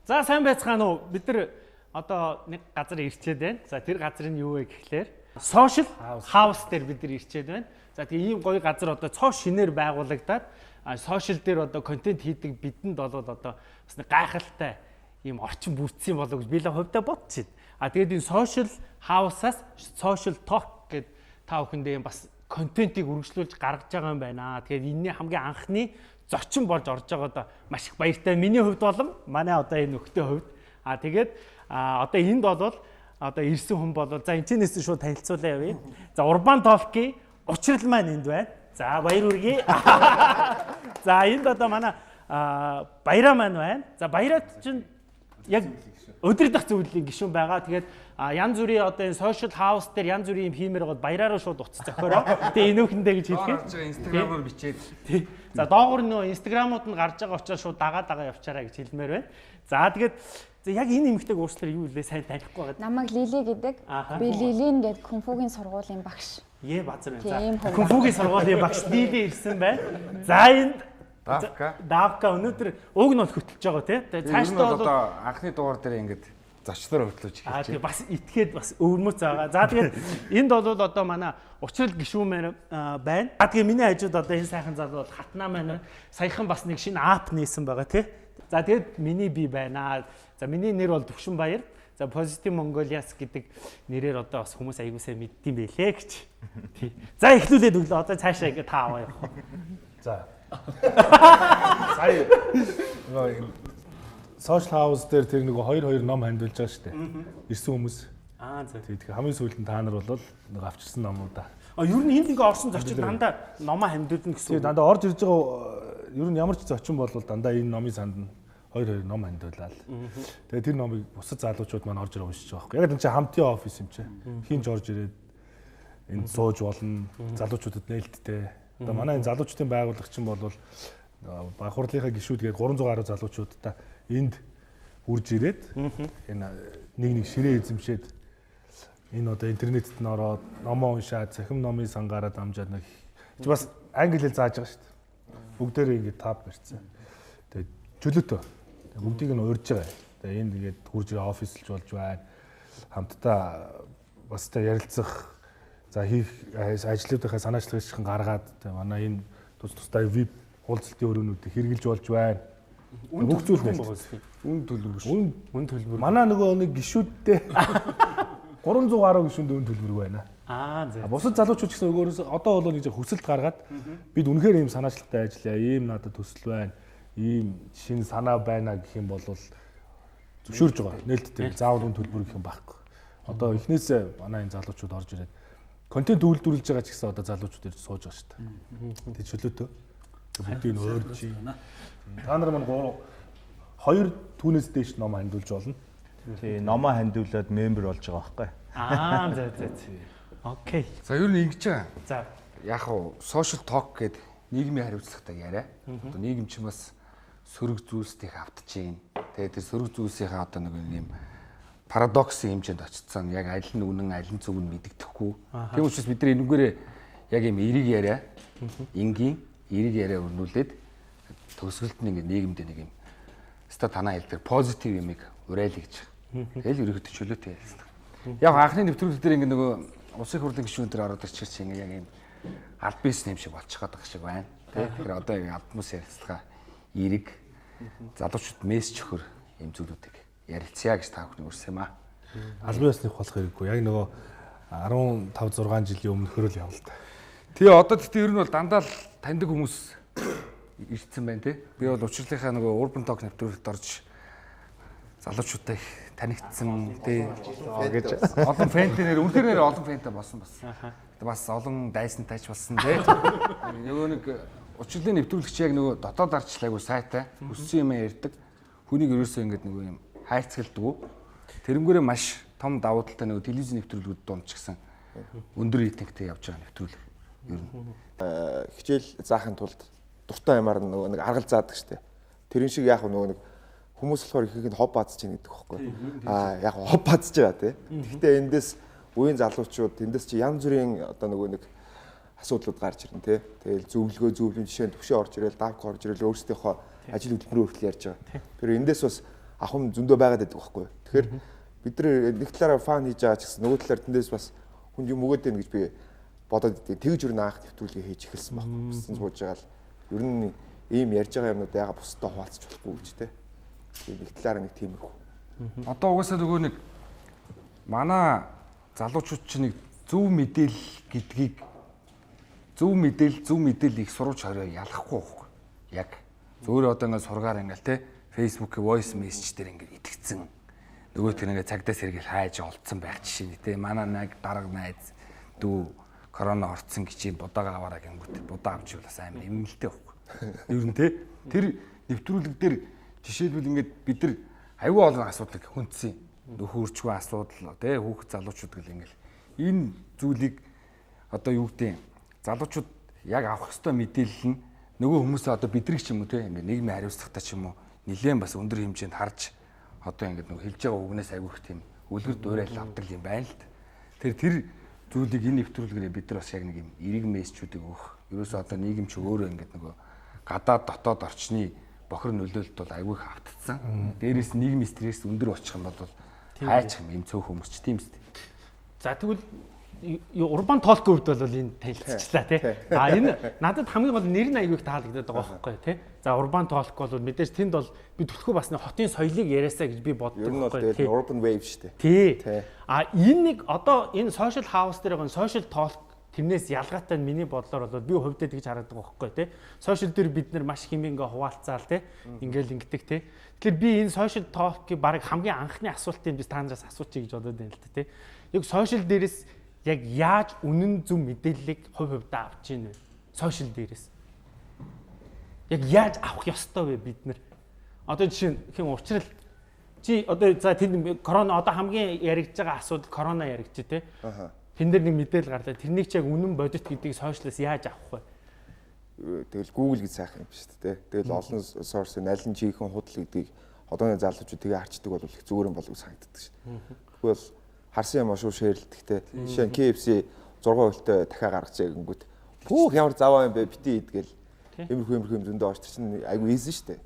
За, сайн байцгаана уу? Бид нар одоо нэг газар ирчээд байна. За, тэр газар нь юу вэ гэхлээр Social House дээр бид нар ирчээд байна. За, тэгээ ийм гоё газар одоо цоо шинээр байгуулагдаад, social дээр одоо контент хийдэг бидэнд бол одоо бас нэг гайхалтай ийм орчин бүрдсэн болов гэж би л хувьдаа бодож байна. А тэгээд энэ Social House-аас Social Talk гэд та бүхэндээ бас контентыг үргэлжлүүлж гаргаж байгаа юм байна. Тэгээд энэний хамгийн анхны зочин болж орж байгаа одоо маш их баяртай. Миний хувьд болон манай одоо энэ нөхдөний хувьд. А тэгээд одоо энд болвол одоо ирсэн хүн болвол, за, энэчнээс шууд танилцуулаа явъя. За, Urban Talk-ийн учрал маань энд байна. За, баяр хүргэе. За, энд одоо манай Баяраа маань байна. За, Баяраад чинь яг удирдах зөвлөлийн гишүүн байгаа. Тэгээд янз бүрийн одоо энэ Social House дээр янз бүрийн юм хиймээр байгаа Баяраа руу шууд утас зохиороо. Тэгээ энүүхэндээ гэж хэлэхэд. Instagram-аар бичээд. Тий. За, доогуур нөө Instagram-ууд нь гарч байгаа учраас шууд дагаа дагаа явчаарай гэж хэлмээр байна. За, тэгээд за, яг энэ эмэгтэйг уучлаарай, юу лээ, сайн танихгүй байгаа. Намайг Лили гэдэг. Би Лилин гэдэг кунфугийн сургуулийн багш. Е, базар байна. За, кунфугийн сургуулийн багш Лили ирсэн байна. За, энд Давка. Давка өнөөдөр уг нь бол хөтөлж байгаа, тий. Тэгээ цаашдаа бол одоо анхны дугаар дээр ингээд зочлоор хөтлөж эхэлж. Аа, тий, бас итгээд бас өвөрмөц байгаа. За, тэгээд энд бол одоо манай учрал гишүүн маань байна. А тэгээ миний хажууд одоо энэ сайхан залуу бол Хатнаа маань саяхан бас нэг шинэ app нээсэн байгаа, тий. За, тэгээд миний би байна. За, миний нэр бол Төвшин Баяр. За, Positive Mongolias гэдэг нэрээр одоо бас хүмүүс аягүй сайн мэддэм байлээ гэж. Тий. За, эхлүүлээд өглөө. Одоо цаашаа ингээд та аваа явах. За. Сая нөгөө Social House дээр тэр нөгөө 2 2 ном хандуулж байгаа шүү дээ. Ирсэн хүмүүс. Аа, зөв. Тэгэхээр хамгийн сүүлд нь та нар бол нөгөө авчирсан номуудаа. А, ер нь энд ингээ орсон зочин дандаа номоо хандуулна гэсэн үг. Дандаа орж ирж байгаа, ер нь ямар ч зочин бол дандаа энэ номын санд нь 2 2 ном хандуулаад. Тэгээ тэр номыг бусад залуучууд маань орж ирээ уншиж байгаа байхгүй. Яг энэ чинь хамтын офис юм чи. Хин ч орж ирээд энд сууж болно. Залуучуудад нээлттэй. Одоо манай энэ залуучдын байгууллага чинь бол баг хурлынхаа гишүүд гээд 300 гаруй залуучуудтай энд үрж ирээд энэ нэг нэг ширээ эзэмшээд, энэ одоо интернетэд нь ороод номоо уншаад, цахим номын сангаараа дамжаад нэг чи бас англи хэл зааж байгаа шүү дээ. Бүгдээрээ ингээд таб барьсан. Тэгээ чөлөөтөө. Бүгдийг нь урьж байгаа. Тэгээ энд ингээд хурж ирээ офислж болж байна. Хамтдаа бас та ярилцах, за, хийх ажлуудынхаа санаачлагчхан гаргаад манай энэ тус тусдаа VIP уулзалтын өрөөнүүдийг хэрэгжилж болж байна. Бүх зүйл нээлттэй. Үн төлбөр. Үн төлбөр. Манай нөгөө нэг гишүүдтэй 300 гаруй гишүүнд үн төлбөргүй байна. Аа, зөв. Бусад залуучууд ч гэсэн өөрөөс одоо бол нэг хүсэлт гаргаад, бид үнэхээр ийм санаачлагтай ажиллая, ийм надад төсөл байна, ийм шинэ санаа байна гэх юм бол зөвшөөрж байгаа. Нээлттэй, заавал үн төлбөр гэх юм байхгүй. Одоо эхнээсээ манай энэ залуучууд орж ирээд контент үйлдвэрлэж байгаа ч гэсэн одоо залуучууд ирж сууж байгаа шүү дээ. Тэг чөлөөтөө. Бүгдийг нь уурж. Та нар маань 3 2 түүнээс дээш ном хандуулж болно. Тий, номоо хандуулаад member болж байгаа байхгүй. Аа, зөө зөө зөө. Okay. За, ер нь ингэж байгаа. За. Яг уу Social Talk гэдэг нийгмийн хариуцлагатай яриа. Одоо нийгэм чинь бас сөрөг зүйлсд их автж гин. Тэгээд тэр сөрөг зүйлсийнхаа одоо нэг юм парадоксын хэмжээнд очсон. Яг аль нь үнэн, аль нь зөв нь мэдэгдэхгүй. Тийм учраас бид нар энүүгээрээ яг юм эерэг яриа, энгийн эерэг яриа өрнүүлээд төгсгөлд нь ингээд нийгэмдээ нэг юм ста танаа хэл дээр positive юмыг уриалъя гэж. Тэгэл ерөнхийдөө чөлөөтэй ярилцлага. Яг анхны нэвтрүүлэг дээр ингээд нөгөө улсын хурлын гишүүн дээр ороод ирчих чинь ингээд яг юм аль биесний юм шиг болчих гээд байгаа шиг байна. Тэ, тэгэхээр одоо яг аль биес ярилцлага, эерэг, залуучууд мессеж өгөхөр юм зүйлүүдийг ярилцъя гэж та бүхний урьсан юм аа. Аль биесных болох хэрэггүй. Яг нөгөө 15 6 жилийн өмнөхөр л явал та. Тий, одоо тэгтээ ер нь бол дандаа л таньдаг хүмүүс ирсэн байна, тий. Би бол учирлынхаа нөгөө Urban Talk нэвтрүүлэгт орж залуучуудтай их танигдсан, тий, гэж. Олон fan тэй нэр, үнэхээр нэр олон fan тэй болсон бас. Бас олон дайсантай ч болсон, тий. Нөгөө нэг учирлын нэвтрүүлэгч яг нөгөө дотоод арчлаагүй сайтай, хүссэн юм ярьдаг. Хүнийг ерөөсөө ингэж нөгөө юм хайрцагладаг. Тэрнгүүрээ маш том давуу талтай нөгөө телевизийн нэвтрүүлгүүд дунд ч гэсэн өндөр рейтингтэй явж байгаа нэвтрүүлэг. Ер нь хичээл заахын тулд дуртай юмар нөгөө нэг аргал заадаг штэ. Тэрэн шиг яг нөгөө нэг хүмүүс болохоор ихэнх нь хоб баазч чинь гэдэг байхгүй. Аа, яг хоб баазч байгаа, тий. Гэхдээ эндээс үеийн залуучууд эндээс чи янз бүрийн одоо нөгөө нэг асуудлууд гарч ирнэ, тий. Тэгэл зөвлөгөө, зөвлөмж, жишээ нь төвшөө орж ирэл, давк орж ирэл, өөрсдийнхөө ажил хөдөлмөрөө хүртэл ярьж байгаа. Тэр эндээс бас Авах юм зөндөө байгаад байдаг байхгүй. Тэгэхээр бид нар нэг талаараа fun хийж байгаа ч гэсэн нөгөө талаар тэндээс бас хүнд юм өгөөд байна гэж би бодоод идэв. Тэгж юу анх нэвтрүүлгээ хийж эхэлсэн байхгүй. Бусдын сууж байгаа л ер нь ийм ярьж байгаа юмнууд яга бусдад хуваалцаж болохгүй гэж те. Тэгээ нэг талаараа нэг тиймэрхүү. Одоо угаасаа нөгөө нэг манай залуучууд чинь нэг зөв мэдээлэл гэдгийг зөв мэдээлэл их сурвалж хорио ялахгүй байхгүй. Яг зөөр одоо ингээд сургаар ингээл те Facebook-ийн voice message дээр ингээд итгэцэн нөгөө тэр ингээд цагдаа сэргээл хайж олдсон байх жишээ нь те манай нэг дарга найз дүү корона орцсон гэж юм будаага аваараа гингүүт будаа авч ивэл бас амар эмнэлтэй байхгүй. Ер нь те тэр нэвтрүүлэг дээр жишээлбэл ингээд бид нар аюул олон асуудлыг хүндсэн. Нөхөрчгүй асуудал те хүүхэд залуучууд гэл ингээл энэ зүйлийг одоо юу гэдэг залуучууд яг авах ёстой мэдээлэл нь нөгөө хүмүүсээ одоо бидрэг ч юм уу те ингээд нийгмийн хариуцлагатай ч юм уу нэлээд бас өндөр хэмжээнд харж одоо ингээд нөгөө хэлж байгаа үгнээс айгүйх тийм үлгэр дуурайл авдаг юм байна л да. Тэр зүйлийг энэ нэвтрүүлгээр бид нар бас яг нэг юм эерэг мессежүүдийг өгөх. Ерөөсөө одоо нийгэм чи өөрөө ингээд нөгөө гадаад дотоод орчны бохир нөлөөлөлт бол айгүйх автцсан. Дээрээс нийгмийн стресс өндөр болчих юм бол хайчих юм цөөх хүмүүс ч тийм үстэй. За тэгвэл Urban Talk-ийн хувьд бол энэ танилцчихлаа тий. А энэ надад хамгийн гол нэр нь айгүй их таалагдаад байгаа байхгүй тий. За Urban Talk бол мэдээж тэнд бол би түлхүү бас нэг хотын соёлыг яриасаа гэж би боддог байхгүй тий. Urban Wave шүү дээ. Тий. А энэ нэг одоо энэ Social House дээр байгаа Social Talk тэрнээс ялгаатай нь миний бодлоор бол би хувьдаа тэгж харагддаг байхгүй тий. Social дээр бид нар маш их юм ингээ хуваалцаал тий. Ингээл ингэдэг тий. Тэгэхээр би энэ Social Talk-ийг баг хамгийн анхны асуултыг би та нараас асуучих гэж бодод байна л да тий. Яг social дээрээс яг яаж үнэн зөв мэдээллийг хувь хувьдаа авч ийн вэ? Social дээрээс. Яг яаж авах ёстой вэ бид нар? Одоо жишээ нь хэм учрал чи одоо за тэнд корона одоо хамгийн яригдж байгаа асуудал корона яригдж тий. Тэн дээр нэг мэдээлэл гарлаа. Тэрнийг чи яг үнэн бодит гэдгийг сошиалаас яаж авах вэ? Тэгэл Google гэж сайхан юм шүү дээ. Тэгэл олон source-ын аль нь жинхэнэ худал гэдгийг одооны залуучууд тэгээ харчдаг бол их зүгээр юм болов санагддаг шүү дээ. Тэгвэл харсан юм шууд шеэрлдэг те. Жишээ нь KFC 6%-тай дахиад гаргажээ гингүүт. Пүүх ямар заваа юм бэ бити идгээл. Иймэрхүү юм зөндөө орч чинь айгүй easy шүү дээ.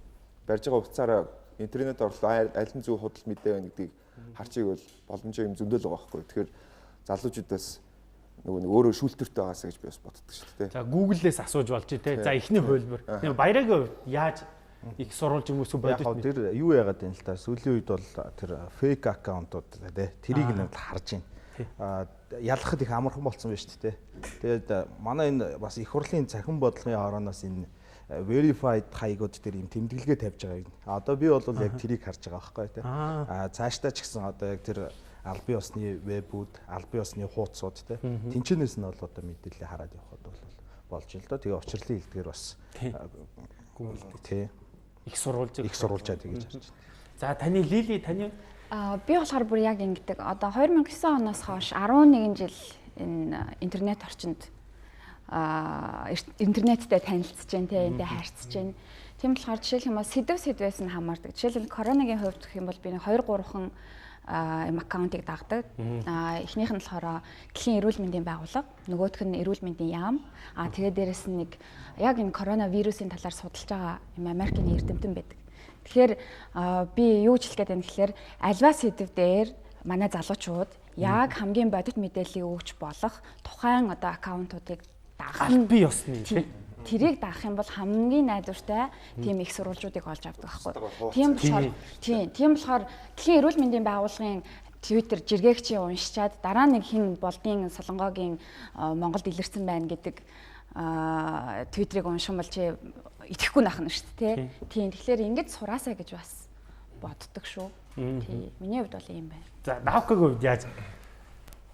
Барьж байгаа утсаараа интернет орлоо аль нь зөв худал мэдээ байна гэдгийг харчиг бол боломжтой юм зөндөө л байгаа байхгүй. Тэгэхээр залуучуудаас нөгөө нэг өөрөө шүүлтүртэй байгаасаа гэж би бас боддог шүү дээ. За Google-ээс асууж болж тий. За эхний хувилбар. Баярагийн хувьд яаж их сурвалж юм уу бодит яг тэр юу яагаад юм л та сүүлийн үед бол тэр фейк аккаунтууд тий тэрийг нэг харж байна. Аа ялахад их амархан болсон байна шүү дээ. Тэгээд манай энэ бас их хурлын цахим бодлогын хорооноос энэ verified хаягууд дээр юм тэмдэглэгээ тавьж байгаа. Одоо би бол яг тэрийг харж байгаа байхгүй тий. Аа цаашдаа ч гэсэн одоо яг тэр албан ёсны вебүүд, албан ёсны хуудасууд тий тэнчэнээс нь бол одоо мэдээлэл хараад явхад бол болж ил доо. Тэгээ учирлын хэлдгээр бас тий их сурвалжаа тэгэж харж байна. За таны Лили таны би болохоор бүр яг ингэдэг. Одоо 2009 оноос хойш 11 жил энэ интернет орчинд интернеттэй танилцж байна те энтэй харьцаж байна. Тийм болохоор жишээлх юм бол сэдвээс нь хамаардаг. Жишээлбэл коронагийн хувьд гэх юм бол би 2 3хан юм аккаунтыг дагдаг. Эхнийх нь болохоор Дэлхийн эрүүл мэндийн байгууллага, нөгөөх нь эрүүл мэндийн яам. Тэгээ дээрэс нь нэг яг энэ коронавирусын талаар судалж байгаа юм Америкийн эрдэмтэн байдаг. Тэгэхээр би юу ч хэлэх гээд байна гэхээр альва сэдв дээр манай залуучууд яг хамгийн бодит мэдээллийг өгч болох тухайн одоо аккаунтуудыг дагах нь би ёсны тий. Тэрийг даах юм бол хамгийн найдвартай тийм их сурвалжуудыг олж авдаг байхгүй. Тийм болохоор тийм болохоор Дэлхийн эрүүл мэндийн байгууллагын Twitter жиргээгчийн уншичаад дараа нэг хин болдын солонгогийн Монголд илэрсэн байна гэдэг Twitter-ыг унших юм бол чи итгэхгүй нах нь шүү дээ. Тийм тэгэхээр ингэж сураасаа гэж бас боддог шүү. Тийм миний хувьд бол ийм байна. За Наукагийн хувьд яаж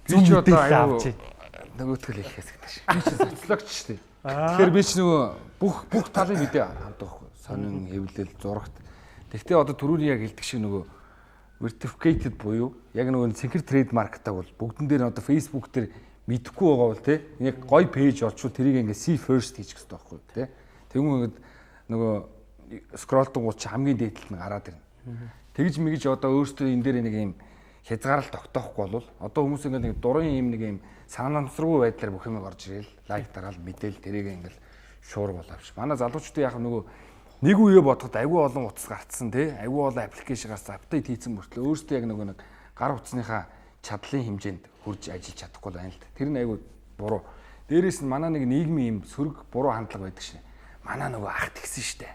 би ч одоо аюу нөгөөтгөл хэлэхээс гэдэг шиг. Би чи социологч шүү дээ. Тэгэхээр би ч нөгөө бүх талын мэдээ хамтдаг байхгүй. Сонин, хэвлэл, зурагт. Тэгвэл одоо түрүүний яг хэлдэг шиг нөгөө verificated буюу яг нөгөө цэнхэр трейдмарктай бол бүгдэн дээр одоо Facebook дээр мэдэхгүй байгаа бол тий яг гой пэйж олчвол тэрийг ингээ see first хийчих хэрэгтэй байхгүй тий. Тэгмээ ингээд нөгөө скроллдгууд чи хамгийн дээдлэлт нь гараад ирнэ. Тэгж мэгж одоо өөртөө энэ дээр нэг юм хязгаарлалт тогтоохгүй бол одоо хүмүүс ингээд нэг дурын юм нэг юм санамсаргүй байдлаар бүх юм орж ирэл лайк дараал мэдээл тэрийг ингээл шуург боловч. Манай залуучууд яг нөгөө Нэг үе бодоход айгүй олон утас гарцсан тий, айгүй олон application гарсан, update хийсэн мөртлөө өөрөөсөө яг нөгөө нэг гар утасныхаа чадлын хэмжээнд хүрж ажиллаж чадахгүй байна л да. Тэр нь айгүй буруу. Дээрээс нь манай нэг нийгмийн юм сөрөг буруу хандлага байдаг шин. Манай нөгөө ах тэгсэн штэ.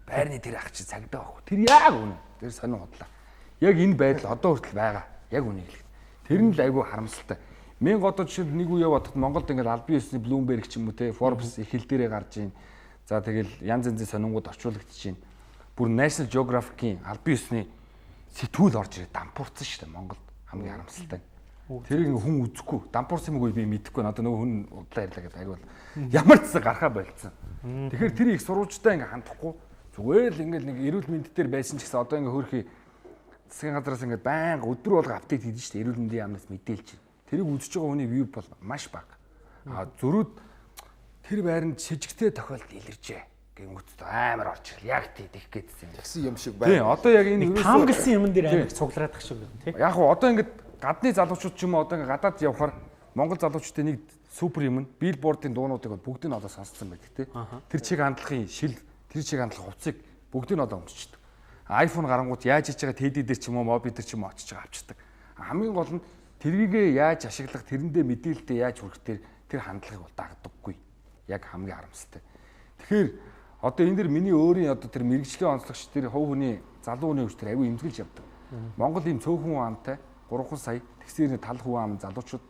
Байрны тэр ах чи цагдаа байхгүй. Тэр яг үнэ. Тэр сонин худлаа. Яг энэ байдал одоо хүртэл байгаа. Яг үнийг хэлэх. Тэр нь л айгүй харамсалтай. Мянга одоо жишээлбэл нэг үе бодоход Монголд ингээл албан ёсны Bloomberg ч юм уу те, Forbes их хэл дээрээ гарч ийн. За тэгэл янз янзын сонингууд орчуулагдаж байна. Бүр National Geographic-ийн албан ёсны сэтгүүл орж ирээд дампуурсан шүү дээ Монголд, хамгийн харамсалтай. Тэрийг ингээ хүн үзэхгүй. Дампуурсан юм уу би мэдэхгүй. Одоо нөгөө хүн удлаа ярьлаа гэдэг айгүй бол ямар ч гэсэн гарахаа болцсон. Тэгэхээр тэр их сурвалжтай ингээ хандахгүй зүгээр л ингээл нэг эрүүл мэнд дээр байсан ч гэсэн одоо ингээ хөөрхий засгийн газраас ингээ байнга өдөр болго update хийдэж шүү дээ. Эрүүл мэндийн яамнаас мэдээлж. Тэрийг үзэж байгаа хүний view бол маш бага. А зөрүүд тэр байранд шижигтэй тохиолдол илэржээ гингүүт амар орж ирэл яг тий тех гэдсэн юм. Тэгсэн юм шиг Тийм байна. одоо яг энэ Нэг таамагласан юмн дээр амар их цуглараад тах шиг байна тий. Яг хуу одоо ингээд гадны залуучууд ч юм уу одоо ингээд гадаад явхаар Монгол залуучдын нэг супер юм нь билбордын дуунуудыг бол бүгдийг нь одоо сонсцсон байдаг тий. Тэр чиг хандлагын шил, тэр чиг хандлага хувцсыг бүгдийг нь одоо өмсчдөг. iPhone гарангуут яаж хийж байгаа TD дээр ч юм уу, Mobi дээр ч юм уу очиж байгаа авчдаг. Хамгийн гол нь тэрийгээ яаж ашиглах, тэрэндээ мэдээлэлтэй яаж хүрэх тэр хандлагыг бол дагдаггүй. Яг хамгийн харамсалтай. Тэгэхээр одоо энэ дэр миний өөрийн одоо тэр мэрэгжлийн онцлогч тэр хувь хүний залуу хүний өвч тэр аюу эмзэгэлж явдаг. Монгол ийм цөөхөн хүн амтай 3 сая тэгсээр тал хүн ам залуучууд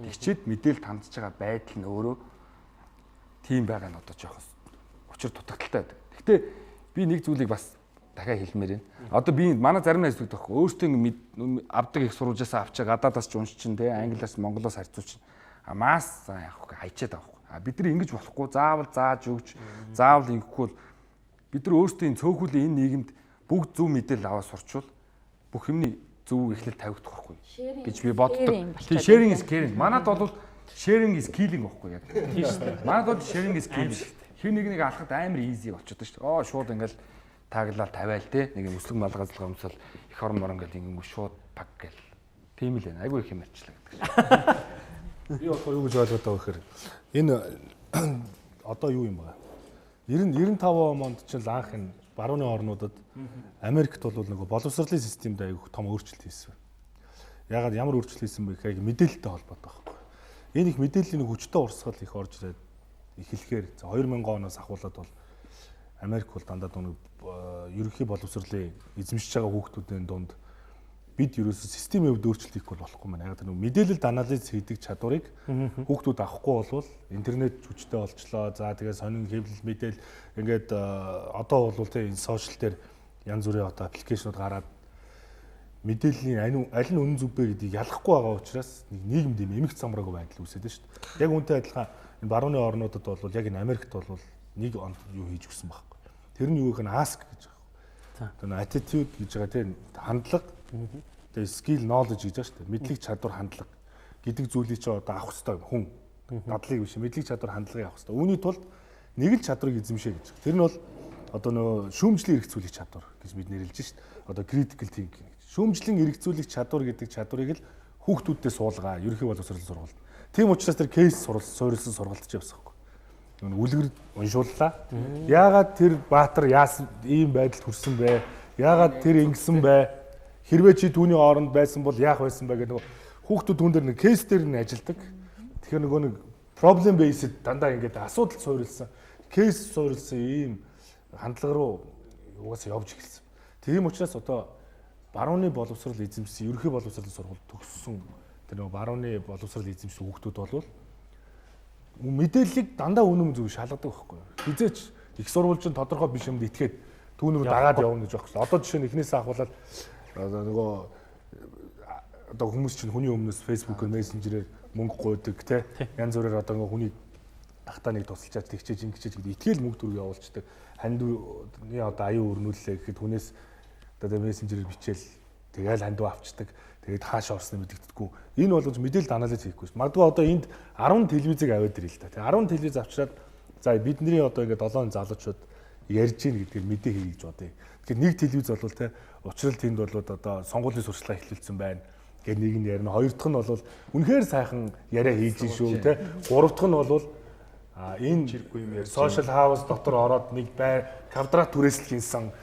тэгчээд мэдээлэлд хандж байгаа байдал нь өөрөө тийм байгаа нь одоо жоохон учир дутагдaltaй байдаг. Гэхдээ би нэг зүйлийг бас дахиад хэлмээр байна. Одоо би манай зарим найз зүгт байхгүй өөртөө ингэ авдаг их сурвалжаасаа авчаа гадаадаас ч уншчин те англиас монголоос харьцуулчин. А мас за яах вэ хайчаад байгаа байхгүй. А бид нар ингэж болохгүй заавал зааж өгч заавал ингэхгүй бол бид нар өөрсдөө энэ цөөхүлийн энэ нийгэмд бүгд зөв мэдээлэл аваад сурчвал бүх юмны зөв эхлэл тавигдах байхгүй гэж би боддог. Тийм sharing is caring. Манад бол sharing is killing байхгүй яг. Тийм шүү дээ. Манад бол sharing is killing. Хин нэг нэг алхахад амар easy болчиход шүү дээ. Оо шууд ингээл тааглал тавиал те нэг юм өслөг малгазлага өмсөл их орон морон гэл ингэнгүү шууд пак гэл. Тийм л байна. Айгүй их юм ярьчлаа гэдэг шиг. Би болохоор юу гэж ойлгоод байгаа гэхээр энэ одоо юу юм бэ? 90 95 онд чинь л анх энэ барууны орнуудад Америкт бол нөгөө боловсролын системд айгүй том өөрчлөлт хийсэн. Ягаад ямар өөрчлөлт хийсэн бэ гэхээр мэдээлэлтэй холбоотой байхгүй. Энэ их мэдээллийн нэг хүчтэй урсгал их орж ирээд эхлэхээр 2000 оноос ахуулаад бол Америк бол дандаа нэг ерөнхий боловсролыг эзэмшиж байгаа хүүхдүүдийн дунд бид ерөөсөө системийн хувьд өөрчлөлт хийхгүй болохгүй маань. Яг тэр нэг мэдээлэлд анализ хийдэг чадварыг хүүхдүүд авахгүй болвол интернет хүчтэй болчлоо. За тэгээ сонин хэвлэл мэдээл ингээд одоо бол тэ энэ сошиал дээр янз бүрийн одоо аппликейшнууд гараад мэдээллийн аль нь үнэн зөв бэ гэдгийг ялахгүй байгаа учраас нэг нийгэмд юм эмх замраагүй байдал үүсээд байна шүү дээ. Яг үүнтэй адилхан энэ барууны орнуудад бол яг энэ Америкт бол нэг юу хийж өгсөн байхгүй. Тэр нь юу гэх нь ask гэж байгаа. Тэр нь attitude гэж байгаа тийм хандлага. Тэгээ skill knowledge гэж байгаа шүү дээ. Мэдлэг чадвар хандлага гэдэг зүйлийг чи одоо авах хэрэгтэй хүн. Дадлыг биш мэдлэг чадвар хандлагыг авах хэрэгтэй. Үүний тулд нэг л чадварыг эзэмшээ гэж. Тэр нь бол одоо нөгөө шүүмжлийн эргэцүүлэх чадвар гэж бид нэрлэж шít. Одоо critical thinking гэж. Шүүмжлийн эргэцүүлэх чадвар гэдэг чадварыг л хүүхдүүддээ суулгаа. Ерөнхий боловсролын сургуульд. Тийм учраас тэр кейс суурилсан сургалт ч явсан байхгүй. Үлгэр уншууллаа. Яагаад тэр Баатар яасан ийм байдалд хүрсэн бэ? Яагаад тэр ингэсэн бэ? Хэрвээ чи түүний оронд байсан бол яах байсан бэ гэдэг нөгөө хүүхдүүд түүн дээр нэг кейс дээр нь ажилдаг. Тэгэхээр нөгөө нэг problem based дандаа ингээд асуудал суурилсан, кейс суурилсан ийм хандлага руу угаасаа явж эхэлсэн. Тийм учраас одоо барууны боловсрол эзэмшсэн, ерөнхий боловсролын сургуульд төгссөн тэр нөгөө барууны боловсрол эзэмшсэн хүүхдүүд бол мэдээллийг дандаа үнэн зөв шалгадаг байхгүй юу. Хизээч их сурвалж нь тодорхой биш юмд итгээд түүн рүү дагаад явна гэж байхгүй. Одоо жишээ нь эхнээсээ ахуулаад нөгөө одоо хүмүүс чинь хүний өмнөөс Facebook-ээр мессенжерээр мөнгө гуйдаг те янз бүрээр одоо нөгөө хүний ахтаа нэг тусалчаад тэгчээж ингэчээж гэдэг итгэл мөнгө төгрөг явуулцдаг. Хандны одоо аюу өрнүүллээ гэхэд хүнээс одоо мессенжерээр бичээл тэгэл хандуу авчдаг. Тэгээд хаашаа орсныг мэдэгддэггүй. Энэ болгож мэдээлэлд анализ хийхгүй шүү. Магадгүй одоо энд 10 телевизийг аваад ирээ л та. Тэгээ 10 телевиз авчираад за бидний одоо ингээд 7 залуучууд ярьж гин гэдгээр мэдээ хий гэж бодъё. Тэгэхээр нэг телевиз бол те учрал тэнд бол одоо сонгуулийн сурчлага эхлүүлсэн байна. Гэт нэг нь ярина. Хоёр дахь нь бол үнэхээр сайхан яриа хийж шүү те. Гурав дахь нь бол А энэ social house дотор ороод нэг байр квадрат түрээсэл хийсэн.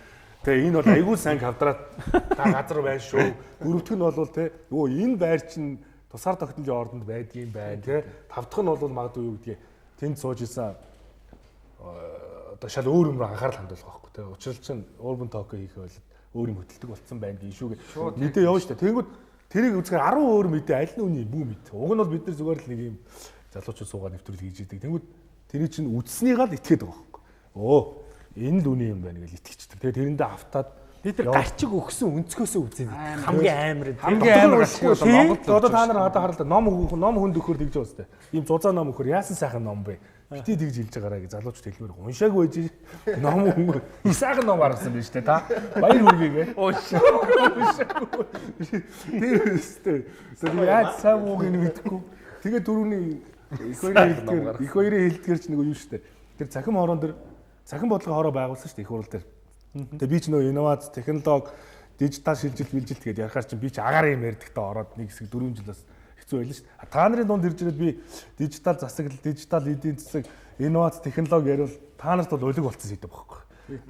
Тэгээ энэ бол айгүй сайн квадрат та газар байна шүү. Дөрөвдөх нь бол те өө энэ байр чинь тусгаар тогтнолын ордонд байдгийн байна те. Тав дахь нь бол магадгүй юу гэдгийг тэнд сууж исэн одоо шал өөр юм руу анхаарал хандуулах байхгүй те. Учир чинь urban talk хийх бол өөр юм хөтэлдэг болсон байна гин шүү. Мэдээ явна шүү дээ. Тэнгүүд тэрийг үзэхээр 10 өөр мэдээ аль нь үний бүү мэд. Уг нь бол бид нар зүгээр л нэг юм залуучууд суугаад нэвтрүүлэг хийж идэг. Тэнгүүд тэрий чинь үдснийгаа л итгээд байгаа байхгүй. Өө энэ л үний юм байна гэж итгэждэг. Тэгээ тэрэндээ автаад бид нар гарчиг өгсөн өнцгөөсөө үзэн. Хамгийн амар нь. Хамгийн амар гарчиг бол Монголд. Одоо та нар одоо харалта ном өгөх ном хүнд өгөхөр тэгж байгаа үстэй. Ийм зузаан ном өгөхөр яасан сайхан ном бэ? Бити тэгж хэлж байгаараа гэж залуучууд хэлмээр уншаагүй байж ном хүн их сайхан ном гаргасан байж тээ та. Баяр хүргэе. Уншаагүй. Тэр үстэй. Тэр яаж сайн мууг нь мэдэхгүй. Тэгээ түрүүний их хоёрын хэлдгэр ч нэг юу штэ. Тэр цахим хорон дээр цахим бодлогын хороо байгуулсан штэ их хурал дээр. Тэгээ би ч нөө инновац, технологи, дижитал шилжилт, билжилт гэдээ ярихаар чинь би ч агаар юм ярьдагтаа ороод нэг хэсэг 4 жил бас хэцүү байлаа шүү дээ. Та нарын дунд ирж ирээд би дижитал засаглал, дижитал эдийн засаг, инновац, технологи яриул та нарт бол улиг болцсон сэдэв байхгүй.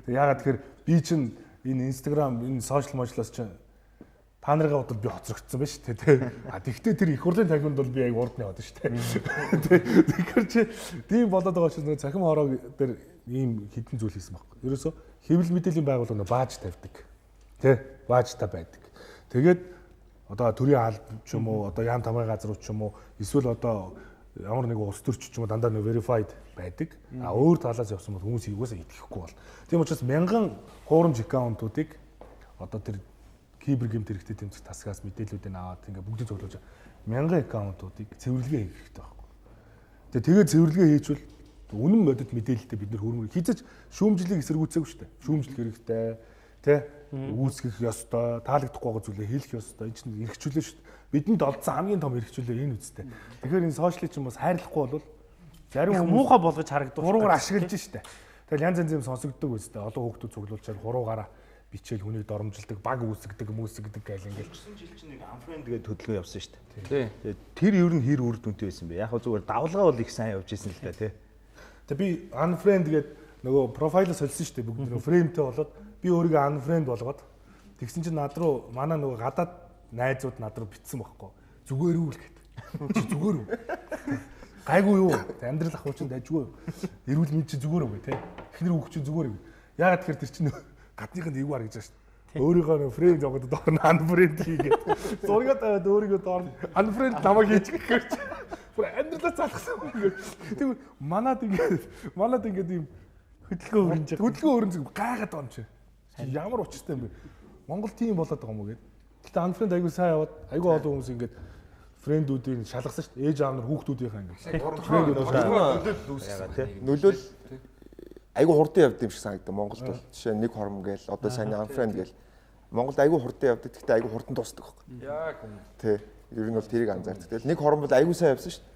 Тэгээ яагаад тэгэхээр би чинь энэ Instagram, энэ сошиал можлоос чинь та нарын бодвол би хоцрогдсон байж тээ тий. А тэгвэл тэр их хурлын танхимд бол би аяг урд нь яваад шүү дээ. Тэгэхээр чи тийм болоод байгаа учраас цахим хороо дээр ийм хідэн зүйл хийсэн байхгүй. Ерөөсөө хэвлэл мэдээллийн байгууллага нөө бааж тавьдаг. Тэ баажтай байдаг. Тэгээд одоо төрийн алба ч юм уу, одоо яам тамгай газрууд ч юм уу, эсвэл одоо ямар нэгэн улс төрч ч юм уу дандаа нөө verified байдаг. А өөр талаас явсан бол хүмүүс юугаасаа итгэхгүй бол. Тийм учраас мянган хуурамч аккаунтуудыг одоо тэр кибер гэмт хэрэгтэй тэмцэх тасгаас мэдээллүүдийг аваад ингээ бүгдийг цуглуулж мянган аккаунтуудыг цэвэрлэгээ хийх хэрэгтэй байхгүй. Тэгээ цэвэрлэгээ хийчихвэл үнэн бодит мэдээлэлтэй бид нэр хөрөнгө хийцэж шүүмжлэлийг эсэргүүцээгүй шүү дээ. Шүүмжлэх хэрэгтэй, тэ үүсгэх ёстой, таалагдахгүй байгаа зүйлээ хэлэх ёстой. Энэ чинь эрхчлөө шүү дээ. Бидэнд олдсон хамгийн том эрхчлөө энэ үстэй. Тэгэхээр энэ сошиалыг чинь бас хайрлахгүй бол зарим хүмүүс муухай болгож харагдах. Хуруугаар ашиглаж штэ. Тэгэл янз янз юм сонсогддог үстэй. Олон хүүхдүүд цуглуулчаар хуруугаараа бичээл хүнийг доромжилдог, баг үүсгдэг, үүсгдэг гэл ингээл. Өнгөрсөн жил чинь нэг unfriend гэдэг хөдөлгөөн явсан шүү дээ. Тэгээд тэр ер нь хэр үр дүнтэй байсан бэ? Яг хөө зүгээр давлгаа бол их сайн явж исэн л да тий. Тэгээ би unfriend гэдэг нөгөө профайлаа солисон шүү дээ. Бүгд нөгөө фреймтэй болоод би өөрийгөө unfriend болгоод тэгсэн чинь над руу манай нөгөө гадаад найзууд над руу битсэн байхгүй. Зүгээр үү л гэт. Чи зүгээр үү? Гайгүй юу? Амьдрал ах чинь дайжгүй юу? Эрүүл мэнд чи зүгээр үү те? Эхнэр хүүхд чи зүгээр үү? Яагаад тэгэхээр тэр чинь гадныхын эвгүй харагдаж байгаа шүү дээ. Өөрийгөө нөө фрейм жогод доор нь unfriend хийгээд зураг тавиад өөрийгөө доор нь unfriend намайг хийчих гэхээр чи бүр амьдралаа залхсан юм ингээд. Тэгвэл манад ингээд ийм хөдөлгөөн өрнж хөдөлгөөн өрнж гайхаад байгаа юм чи. Ямар учиртай юм бэ? Монгол тийм болоод байгаа юм уу гэд. Гэтэ unfriend айгүй сайн яваад айгүй олон хүмүүс ингээд френдүүдийг шалгасан шүү дээ. Ээж аав нар хүүхдүүдийнхээ ингээд френдүүд үүсгэсэн тий. Нөлөөл айгүй хурдан явд юм шиг санагдав Монголд бол. Жишээ нь нэг хорм гээл одоо сайн unfriend гээл Монголд айгүй хурдан явдаг. Гэхдээ айгүй хурдан дуусдаг байхгүй. Яг үнэ. Тий. Ер нь бол тэрийг анзаардаг. Тэгэл нэг хорм бол айгүй сайн явсан шүү дээ.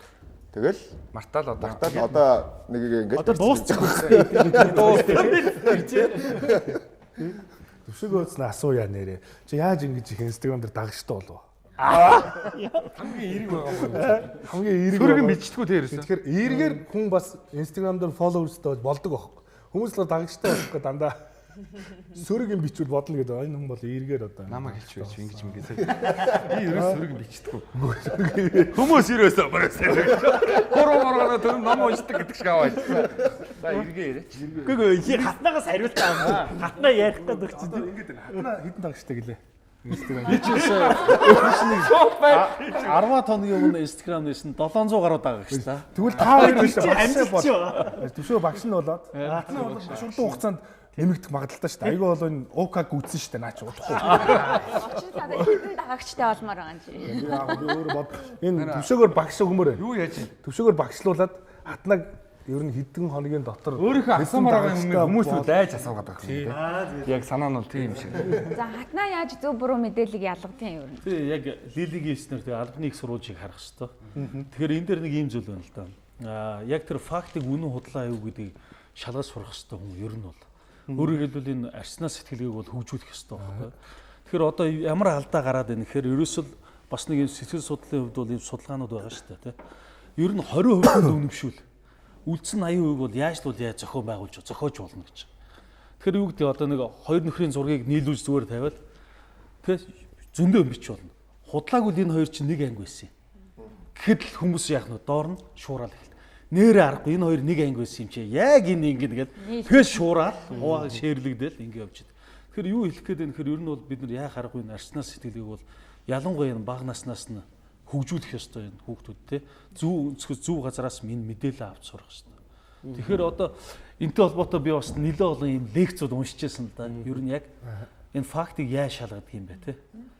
Тэгэл мартаал одоо мартаал одоо нэгийг ингээд одоо дуусчих. Төвшөөгөө өөцнө асууя нэрээ. Чи яаж ингэж их Instagram дээр дагагчтай болов? Хамгийн эерэг байгаа юм байна. Хамгийн эерэг. Сөрөг мэдчихгүй те ерөөсөө. Тэгэхээр эргээр хүн бас Instagram дээр followers-тай болдог байхгүй. Хүмүүс л дагагчтай болох гэдэг дандаа сөрөг юм бичвэл бодно гэдэг. Энэ хүн бол эргээр одоо намайг хэлж байж ингэж ингэж. Би ерөөс сөрөг юм бичдэггүй. Хүмүүс ерөөсөө барайсаа. Гурав моргоноо тэр ном уншдаг гэдэг шиг аваа. За эргээ яриач. Үгүй ээ хатнаагаас хариултаа авах. Хатнаа ярих гэдэг чинь ингэж байна. Хатнаа хэдэн дагагчтай гэлээ. Instagram. Би ч нэг 10 хоногийн өмнө Instagram нээсэн 700 гаруй дагагч та. Тэгвэл та хоёр биш амжилт төвшөө багш нь болоод маш удаан хугацаанд нэмэгдэх магадлалтай шүү дээ. Айгүй бол энэ УК гүйтсэн шүү дээ. Наа чи удахгүй. Очин цаадаа хэдэн дагагчтай болмоор байгаа юм чи. Би өөрөө бод. Энэ төвшөөгөр багш өгмөр байна. Юу яаж юм? Төвшөөгөр багшлуулад хатнаг ер нь хэдэн хоногийн дотор өөрийнхөө асуумаар байгаа юм хүмүүс рүү дайж асуугаад байгаа юм тийм. Яг санаа нь бол тийм юм шиг. За хатнаа яаж зөв буруу мэдээллийг ялгадаг юм ер нь? Тий яг Лилигийн хэлснээр тэгээ албаны их сурвалжийг харах хэрэгтэй. Тэгэхээр энэ дээр нэг ийм зүйл байна л да. Аа яг тэр фактыг үнэн худлаа юу гэдгийг шалгаж сурах хэрэгтэй хүн ер нь бол. Өөрөөр хэлбэл энэ арснаа сэтгэлгээг бол хөгжүүлэх хэрэгтэй байхгүй. Тэгэхээр одоо ямар алдаа гараад байна гэхээр ерөөсөл бас нэг юм сэтгэл судлалын хувьд бол ийм судалгаанууд байгаа шүү дээ тий. Ер нь 20% үнэмшүүл. Үлдсэн 80% бол яаж л бол яаж зохион байгуулж зохиож болно гэж. Тэгэхээр юу гэдэг одоо нэг хоёр нөхрийн зургийг нийлүүлж зүгээр тавиал тэ зөндөө юм бич болно. Худлаагүй л энэ хоёр чинь нэг анги байсан юм. Гэхэд л хүмүүс яах нь доор нь шуурал эхэлт. Нэрээ аргагүй энэ хоёр нэг анги байсан юм чи. Яг энэ ингэ гээд тэгэл шуурал хуваа шеэрлэгдэл ингэ явж идэг. Тэгэхээр юу хэлэх гээд байна гэхээр ер нь бол бид нар яах аргагүй энэ арснаас сэтгэлийг бол ялангуяа энэ бага наснаас нь хөгжүүлэх ёстой энэ хүүхдүүд те. Зөв өнцгөөс зөв газараас минь мэдээлэл авч сурах ёстой. Тэгэхээр одоо энтэй холбоотой би бас нэлээд олон юм лекцүүд уншиж байсан л да. Ер нь яг энэ фактыг яаж шалгадаг юм бэ те.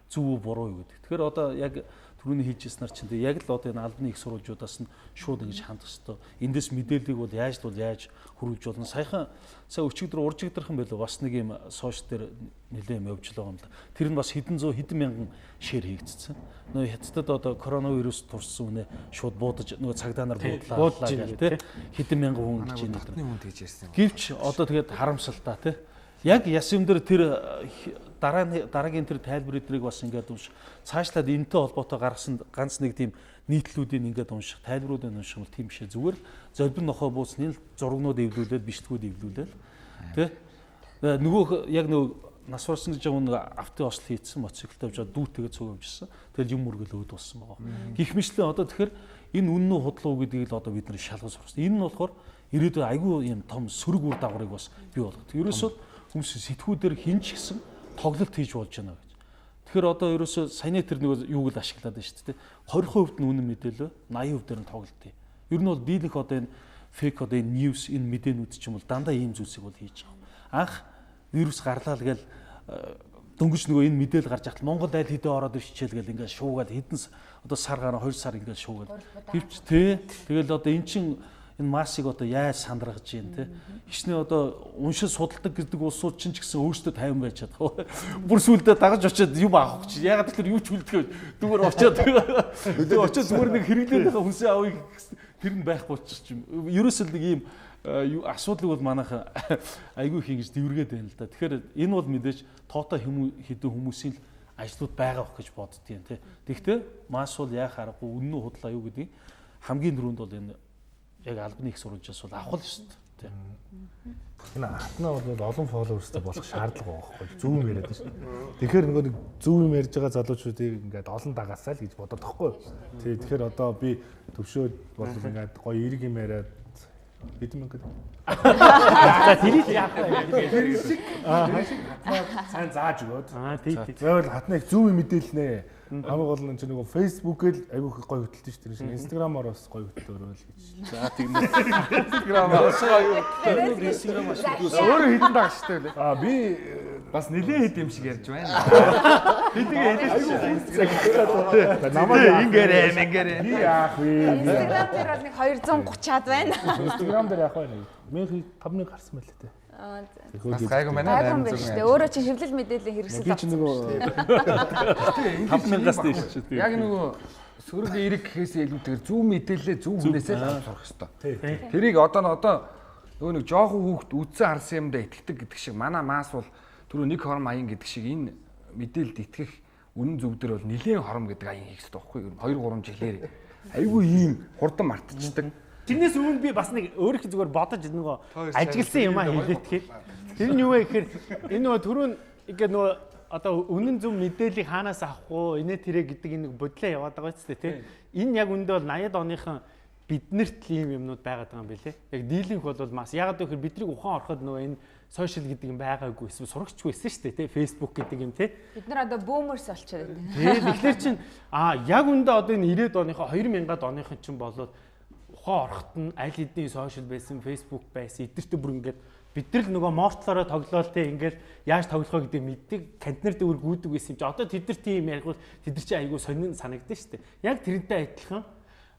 Зөв үү буруу юу гэдэг. Тэгэхээр одоо яг түрүүний хийжсэн нар чинь яг л одоо энэ албаны их сурвалжуудаас нь шууд ингэж хандах ёстой. Эндээс мэдээллийг бол яаж л бол яаж хөрвүүлж болно. Саяхан сая өчигдөр уржигдрах юм байлоо бас нэг юм сошиал дээр нэлээд юм явж л байгаа юм л да. Тэр нь бас хэдэн зуун хэдэн мянган шеэр хийгдсэн. Нөгөө хятадд одоо коронавирус турсан үнэ шууд буудаж нөгөө цагдаа нар буудлаа гэл тэ хэдэн мянган хүн гэж энэ дотны хүн тэгж ярьсан. Гэвч одоо тэгээд харамсалтай тэ. Яг яс юм дээр тэр дараа дараагийн тэр тайлбар эдрийг бас ингээд унш. Цаашлаад энэтэй холбоотой гаргасан ганц нэг тийм нийтлүүдийг ингээд унших, тайлбаруудыг унших юм бол тийм бишээ. Зүгээр л золбин нохой бууцны л зургнууд эвлүүлээд, бичлэгүүд эвлүүлээд тэ. Нөгөө яг нөгөө нас барсан гэж байгаа нэг автын осол хийцсэн мотоциклтэй явж байгаа дүүтэйгээ цуг явжсэн. Тэгэл юм мөргөл өөд болсон байгаа. Гэх мэтлэн одоо тэгэхээр энэ үнэн үү худлаа уу гэдгийг л одоо бид нар шалгаж сурсан. Энэ нь болохоор ирээдүйн айгүй юм том сөрөг үр дагаврыг бас бий болгох. Ерөөсөө хүмүүс сэтгүүдээр хэн ч гэсэн тоглолт хийж болж байна гэж. Тэгэхээр одоо ерөөсөө саяны тэр нэг юуг л ашиглаад байна шүү дээ. 20% нь үнэн мэдээлэл, 80% дээр нь тоглолт. Ер нь бол дийлэнх одоо энэ фейк одоо энэ ньюс энэ мэдээнүүд ч юм бол дандаа ийм зүйлсийг бол хийж байгаа. Анх вирус гарлаа л гээл дөнгөж нөгөө энэ мэдээлэл гарч ахтал Монгол айл хэдэн ороод ирчихэл гээл ингээд шуугаад хэдэн одоо сар гараа 2 сар ингээд шуугаад. Гэвч тий тэгэл одоо эн чин энэ массыг одоо яаж сандрагж юм те. Хичнээн одоо уншиж судалдаг гэдэг улсууд чинь ч гэсэн өөрсдөө тайван байж чадах. Бүр сүулдэ дагаж очиод юм авах чи. Ягаад гэвэл юу ч үлдэхгүй. Зүгээр очиод тэгээ очиод зүгээр нэг хэрэглээд байгаа хүнсээ авъя гэсэн тэр нь байхгүй болчих юм. Ерөөсөл нэг ийм асуудлыг бол манайхан айгүй их ингэж дэвргээд байна л да. Тэгэхээр энэ бол мэдээж тоотой хэдэн хүмүүсийн л ажлууд байгаа бох гэж боддгийн те. Тэгэхдээ масс бол яах аргагүй үнэн үү худлаа юу гэдгийг хамгийн түрүүнд бол энэ яг албаны их сурвалжаас бол авах л ёстой тий. Энэ хатнаа бол олон фолловерстэй болох шаардлага байгаа байхгүй зөв юм яриад байна шүү дээ. Тэгэхээр нөгөө нэг зөв юм ярьж байгаа залуучуудыг ингээд олон дагаасаа л гэж бодоод тахгүй. Тий, тэгэхээр одоо би төвшөөд бол ингээд гоё эрг юм яриад хэдэн мянга гэдэг. За тэрийг яах вэ? Тэр шиг хатнаа сайн зааж өгөөд. Аа тий тий. Заавал хатнаа их зөв юм мэдээлнэ. Хамгийн гол нь чи нөгөө Facebook-эл айгүй их гоё хөтэлдэг шүү дээ. Instagram-аар бас гоё хөтлөөрэй л гэж. За тэгнэ. Instagram-аар бас гоё хөтлөөр. Instagram ашиглаж өөрөө хэдэн дагчтай вэ? Аа би бас нэлээд хэд юм шиг ярьж байна. Хэдийг хэлээч. Намайг ингээрэй, ингээрэй. Би яах вэ? Instagram дээр бол нэг 230-аад байна. Instagram дээр яах вэ? 5000 гарсан байлээ те. Бас гайгүй байна. Гайгүй байна шүү дээ. Өөрөө чи хэвлэл мэдээллийн хэрэгсэл Би чи нөгөө 5000-аас дээш шүү дээ. Яг нөгөө сөрөг эрэг гэхээсээ илүүтэйгээр зөв мэдээлэлээ зөв хүнээсээ л авч сурах ёстой. Тэрийг одоо нөгөө нэг жоохон хүүхд үдсэн харсан юмдаа итгэдэг гэдэг шиг манай маас бол түрүү нэг хором аян гэдэг шиг энэ мэдээлэлд итгэх үнэн зөв дээр бол нэлээд хором гэдэг аян хийх ёстой байхгүй юу? 2 3 жилээр айгүй ийм хурдан мартчихдаг. Тэрнээс өмнө би бас нэг өөрийнх зүгээр бодож нөгөө ажигласан юм а хэлээтгэхэд. Тэр нь юу вэ гэхээр энэ нөгөө түрүүн ингээд нөгөө одоо үнэн зөв мэдээллийг хаанаас авах вэ? Инээ тэрэ гэдэг энэ бодлоо яваад байгаа ч тий. Энэ яг үндэ бол 80-ад оныхон биднэрт л ийм юмнууд байгаад байгаа юм билэ. Яг дийлэнх бол мас. Ягаад гэвэл бидний ухаан ороход нөгөө энэ сошиал гэдэг юм байгаагүй эсвэл сурагчгүй байсан шүү дээ тий. Facebook гэдэг юм тий. Бид нар одоо boomers болчиход байна. Тий. Тэгэхээр чин яг үндэ одоо энэ 90-ад оныхоо 2000-ад оныхон чинь болоод ухаан ороход нь аль хэдийн сошиал байсан, Facebook байсан, эдгэртээ бүр ингээд бид нар л нөгөө мортлороо тоглоол те ингээд яаж тоглох вэ гэдэг мэддэг контейнер дээр гүйдэг байсан юм чи одоо тэд нар тийм яригвал тэд нар чи айгүй сонин санагдсан шүү дээ. Яг тэрнтэй адилхан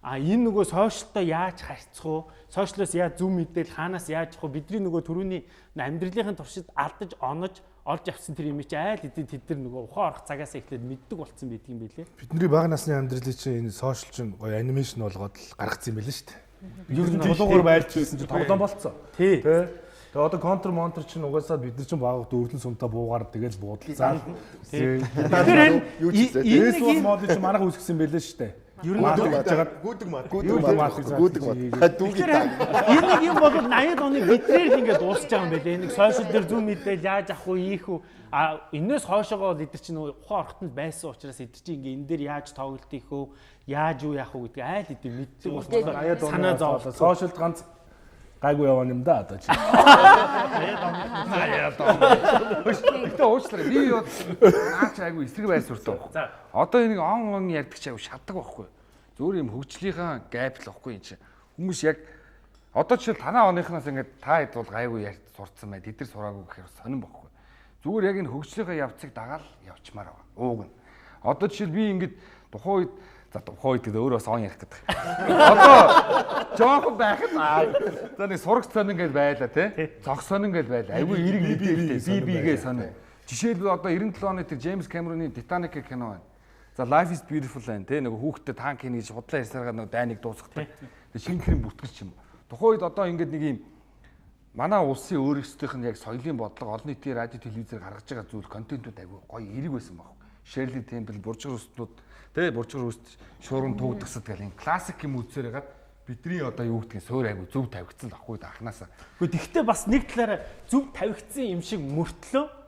энэ нөгөө сошиалтай яаж харьцах вэ? Сошиалоос яаж зөв мэдээлэл хаанаас яаж авах вэ? Бидний нөгөө түрүүний амьдралын туршид алдаж онож олж авсан тэр юм чи айл хэдийн тэд нар нөгөө ухаан орох цагаас эхлээд мэддэг болсон байдаг юм билээ. Бидний бага насны амьдралыг чинь энэ сошиал чинь гоё анимашн болгоод л гаргацсан юм билээ шүү дээ. Ер нь чулуугаар байлж байсан чинь тоглоом болцсон. Тий. Тэгээ одоо контр монтер чинь угаасаа бид нар чинь баг дөрвөн сумтаа буугаар тэгэл буудлаа. Тэгэхээр юу ч энэ Энэ мод чинь манайх үүсгэсэн байлээ шүү дээ. Ер нь Гүдэг мат. Гүдэг мат. Гүдэг мат. Гүдэг мат. Дүүгийн таг. Энэ нэг юм бол 80-ад оны битрээр л ингээд дуусч байгаа юм байлээ. Энэ нэг сошиал дээр зөв мэдээлэл яаж авах вэ, ийх үү? А энээс хойшоогоо бол эдгээр чинь ухаан орохтонд байсан учраас эдгээр чинь ингээ энэ дээр яаж тоглолт хийх үү, яаж юу яах вэ гэдгийг айл хэдийн мэддэг болохоор санаа зовлоо. Сошиалд ганц гайгүй яваа юм да одоо чи. Гэтэ уучлаарай. Би юу наа чи айгүй эсрэг байр суурьтай байхгүй. Одоо энийг он он ярьдаг чи айгүй шатдаг байхгүй. Зүгээр юм хөгжлийнхаа гэп л байхгүй юм чи. Хүмүүс яг одоо жишээл танаа оныхноос ингээд та хэд бол гайгүй ярьж сурцсан бай. Тэд нар сураагүй гэхээр сонирн байхгүй. Зүгээр яг энэ хөгжлийнхаа явцыг дагаал явчмаар байгаа. Ууг нь. Одоо жишээл би ингээд тухайн үед за тухайн үед гэдэг өөрөө бас он ярих гэдэг. Одоо жоохон байхад за нэг сураг сонин гэж байлаа тий. Цог сонин гэж байлаа. Айгүй эрэг мэдээлэлтэй. Би бигээ сонин. Жишээлбэл одоо 97 оны тэр Джеймс Кэмероны Титаник гэх кино байна. За Life is Beautiful байна тий. Нөгөө хүүхдтэй танк хийнэ гэж худлаа ярьсараа нөгөө дайныг дуусгадаг. Тэгээ шинэхэн бүртгэл ч юм. Тухайн үед одоо ингээд нэг юм манай улсын өөрөөсдийнх нь яг соёлын бодлого олон нийтийн радио телевизээр гаргаж байгаа зүйл контентууд айгүй гоё эрэг байсан баг. Shirley Temple, Буржгар үстнүүд тий Буржгар үст шуурам туугдагсад гэл юм классик юм үзсээр хагаад бидний одоо юу гэдгийг суур айгүй зөв тавигдсан л ахгүй да анханасаа. Гэхдээ тэгтээ бас нэг талаараа зөв тавигдсан юм шиг мөртлөө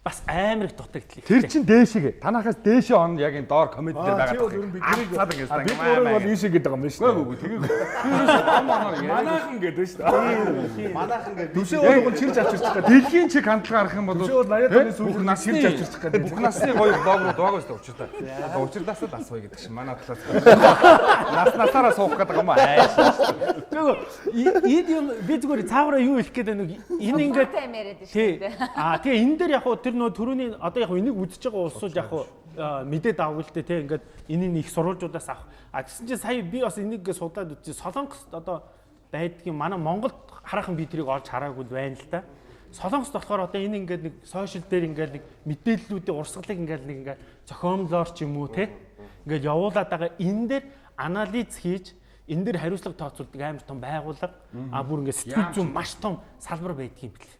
бас амар их дутагдал их. Тэр чин дээшээ. Танахаас дээшээ он яг энэ доор комеди дээр байгаа. Чи бол ер нь биднийг бид гурав бол ийшээ гэдэг юм байна шүү дээ. Үгүй үгүй тэгээ. Манайхан гэдэг шүү дээ. Манайхан гэдэг. Түшээ болгон чирж авчирчих гэдэг. Дэлхийн чиг хандлага харах юм бол Түшээ бол 80-ад оны сүүлд насны чирж авчирчих гэдэг. Бүх насны гоё блогрууд байгаа шүү дээ учиртай. Одоо учирлаас л асууя гэдэг чинь манай талаас. Нас насаараа суух гэдэг юм аа. Тэгвэл эд юм би зүгээр цаагаараа юу хэлэх гээд байна вэ? Энэ ингээд яриад шүү дээ. Аа тэгээ энэ дээр яг хуу тэр нөө түрүүний одоо яг энийг үзэж байгаа улсууд яг хуу мэдээ давг л дээ тий ингээд энийг их сурвалжуудаас авах. А тэгсэн чинь сая би бас энийг ингээд судлаад үзсэн. Солонгост одоо байдгийн манай Монголд хараахан би тэрийг олж хараагүй байна л да. Солонгост болохоор одоо энэ ингээд нэг сошиал дээр ингээд нэг мэдээллүүдийн урсгалыг ингээд нэг ингээд зохиомлоор ч юм уу тий ингээд явуулаад байгаа энэ дээр анализ хийж энэ дээр хариуцлага тооцоолдог амар том байгууллага а бүр ингээд сэтгэл зүйн маш том салбар байдгийн юм бэл.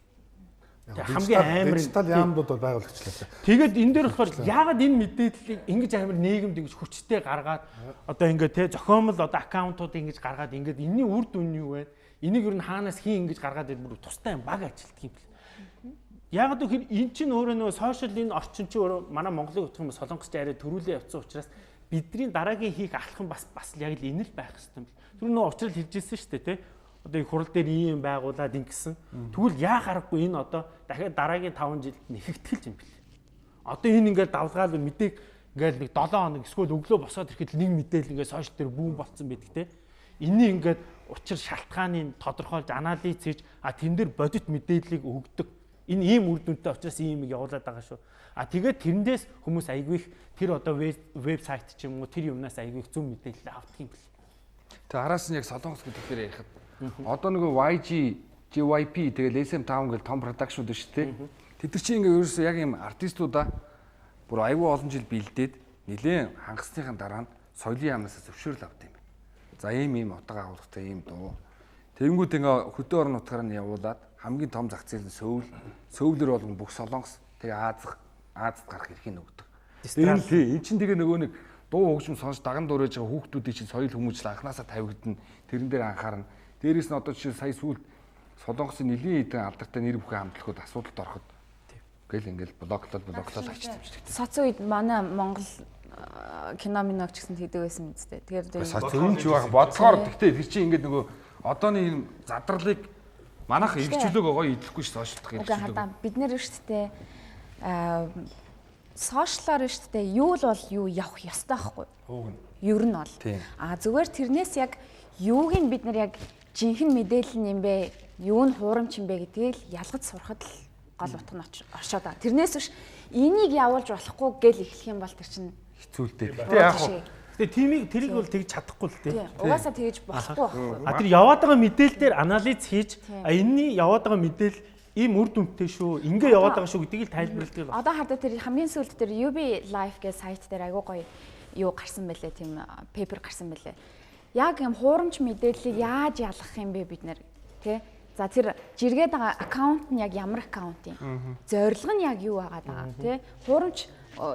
Хамгийн амар дижитал яамнууд бол байгуулагчлаа. Тэгээд энэ дээр болохоор яагаад энэ мэдээллийг ингэж амар нийгэмд ингэж хүчтэй гаргаад одоо ингээд те зохиомл одоо аккаунтууд ингэж гаргаад ингээд энэний үр дүн нь юу вэ? Энийг ер нь хаанаас хин ингэж гаргаад ирэх бүр тустай юм баг ажилтдаг юм бэл. Яагаад гэвэл эн чинь өөрөө нөгөө сошиал энэ орчин чинь өөрөө манай Монголыг утгах юм Солонгос ч арай төрүүлээ явцсан учраас бидний дараагийн хийх алхам бас яг л энэ л байх хэрэгтэй юм бэл. Тэр нөгөө учрал хэлжсэн шүү дээ те. Одоо их хурал дээр ийм байгуулад ингэсэн. Тэгвэл яа харахгүй энэ одоо дахиад дараагийн 5 жилд нэхэгдэл юм бэл. Одоо энэ ингээд давлгаал мэдээг ингээд нэг 7 хоног эсвэл өглөө босоод ирэхэд нэг мэдээлэл ингээд сошиал дээр бүүн болцсон байдаг те. Энийн ингээд учир шалтгааныг тодорхойлж анализ хийж а тэн дээр бодит мэдээллийг өгдөг. Энэ ийм үр дүнтэй учраас ийм юм явуулаад байгаа шүү. А тэгээд тэрнээс хүмүүс айгүй их тэр одоо вебсайт ч юм уу тэр юмнаас айгүй их зөв мэдээлэл авдаг юм бэл. Тэг араас нь яг Солонгос гэдэг дээр ярихад одоо нөгөө YG, JYP тэгэл SM5 гэл том продакшнууд шүү дээ. Тэд нар чинь ингээ ерөөсөө яг юм артистуудаа бүр айгүй олон жил бэлдээд нэлээд хангасныхаа дараа нь соёлын яамнаас зөвшөөрөл авд юм байна. За ийм ийм утга агуулгатай ийм дуу. Тэнгүүд ингээ хөдөө орон нутгаар нь явуулаад хамгийн том зах зээл нь Сөүл, Сөүлэр болгон бүх Солонгос тэгээ Азад гарах эрхийг өгдөг. Энэ тий эн чинь тэгээ нөгөө нэг дуу хөгжим сонсож даган дуурайж байгаа хүүхдүүдийн чинь соёл хүмүүжил анханасаа тавигдана. Тэрэн дээр анхаарна. Дээрээс нь одоо жишээ сая сүүлд Солонгосын нэлийн хэдэн алдартай нэр бүхэн хамтлагууд асуудалд ороход гэл ингээл блоклол ачиж юм шиг. Соц үед манай Монгол кино миног ч гэсэн хийдэг байсан мэт дээ. Тэгэхээр соц юм ч байх бодлохоор гэхдээ тэр чинь ингээд нөгөө одооны юм задралыг манайх эргчлөөг гоё идэхгүй ш сошиалдах эргчлөөг. Бид нэр шүү дээ сошиалар шүү дээ юу л бол юу явах ёстой байхгүй. Ер нь бол. А зүгээр тэрнээс яг юуг нь бид нар яг жинхэнэ мэдээлэл нь юм бэ? Юу нь хуурамч юм бэ гэдгийг л ялгаж сурахад л гол утга нь оршоод байгаа. Тэрнээс биш энийг явуулж болохгүй гэл эхлэх юм бол тэр чинь хэцүүлтэй. Гэтэ яг хуу Гэтэ тимийг тэрийг бол тэгж чадахгүй л дээ. Угаасаа тэгж болохгүй байхгүй. А тэр яваад байгаа мэдээлэл дээр анализ хийж а энэний яваад байгаа мэдээлэл ийм үр дүнтэй шүү. Ингээ яваад байгаа шүү гэдгийг л тайлбарладаг. Одоо хардаа тэр хамгийн сүүлд тэр UB Life гэх сайт дээр айгуу гоё юу гарсан бэлээ тийм пейпер гарсан бэлээ. Яг юм хуурамч мэдээллийг яаж ялгах юм бэ бид нэр тий? За тэр жиргээд байгаа аккаунт нь яг ямар аккаунт юм? Зорилго нь яг юу байгаа даа тий? Хуурамч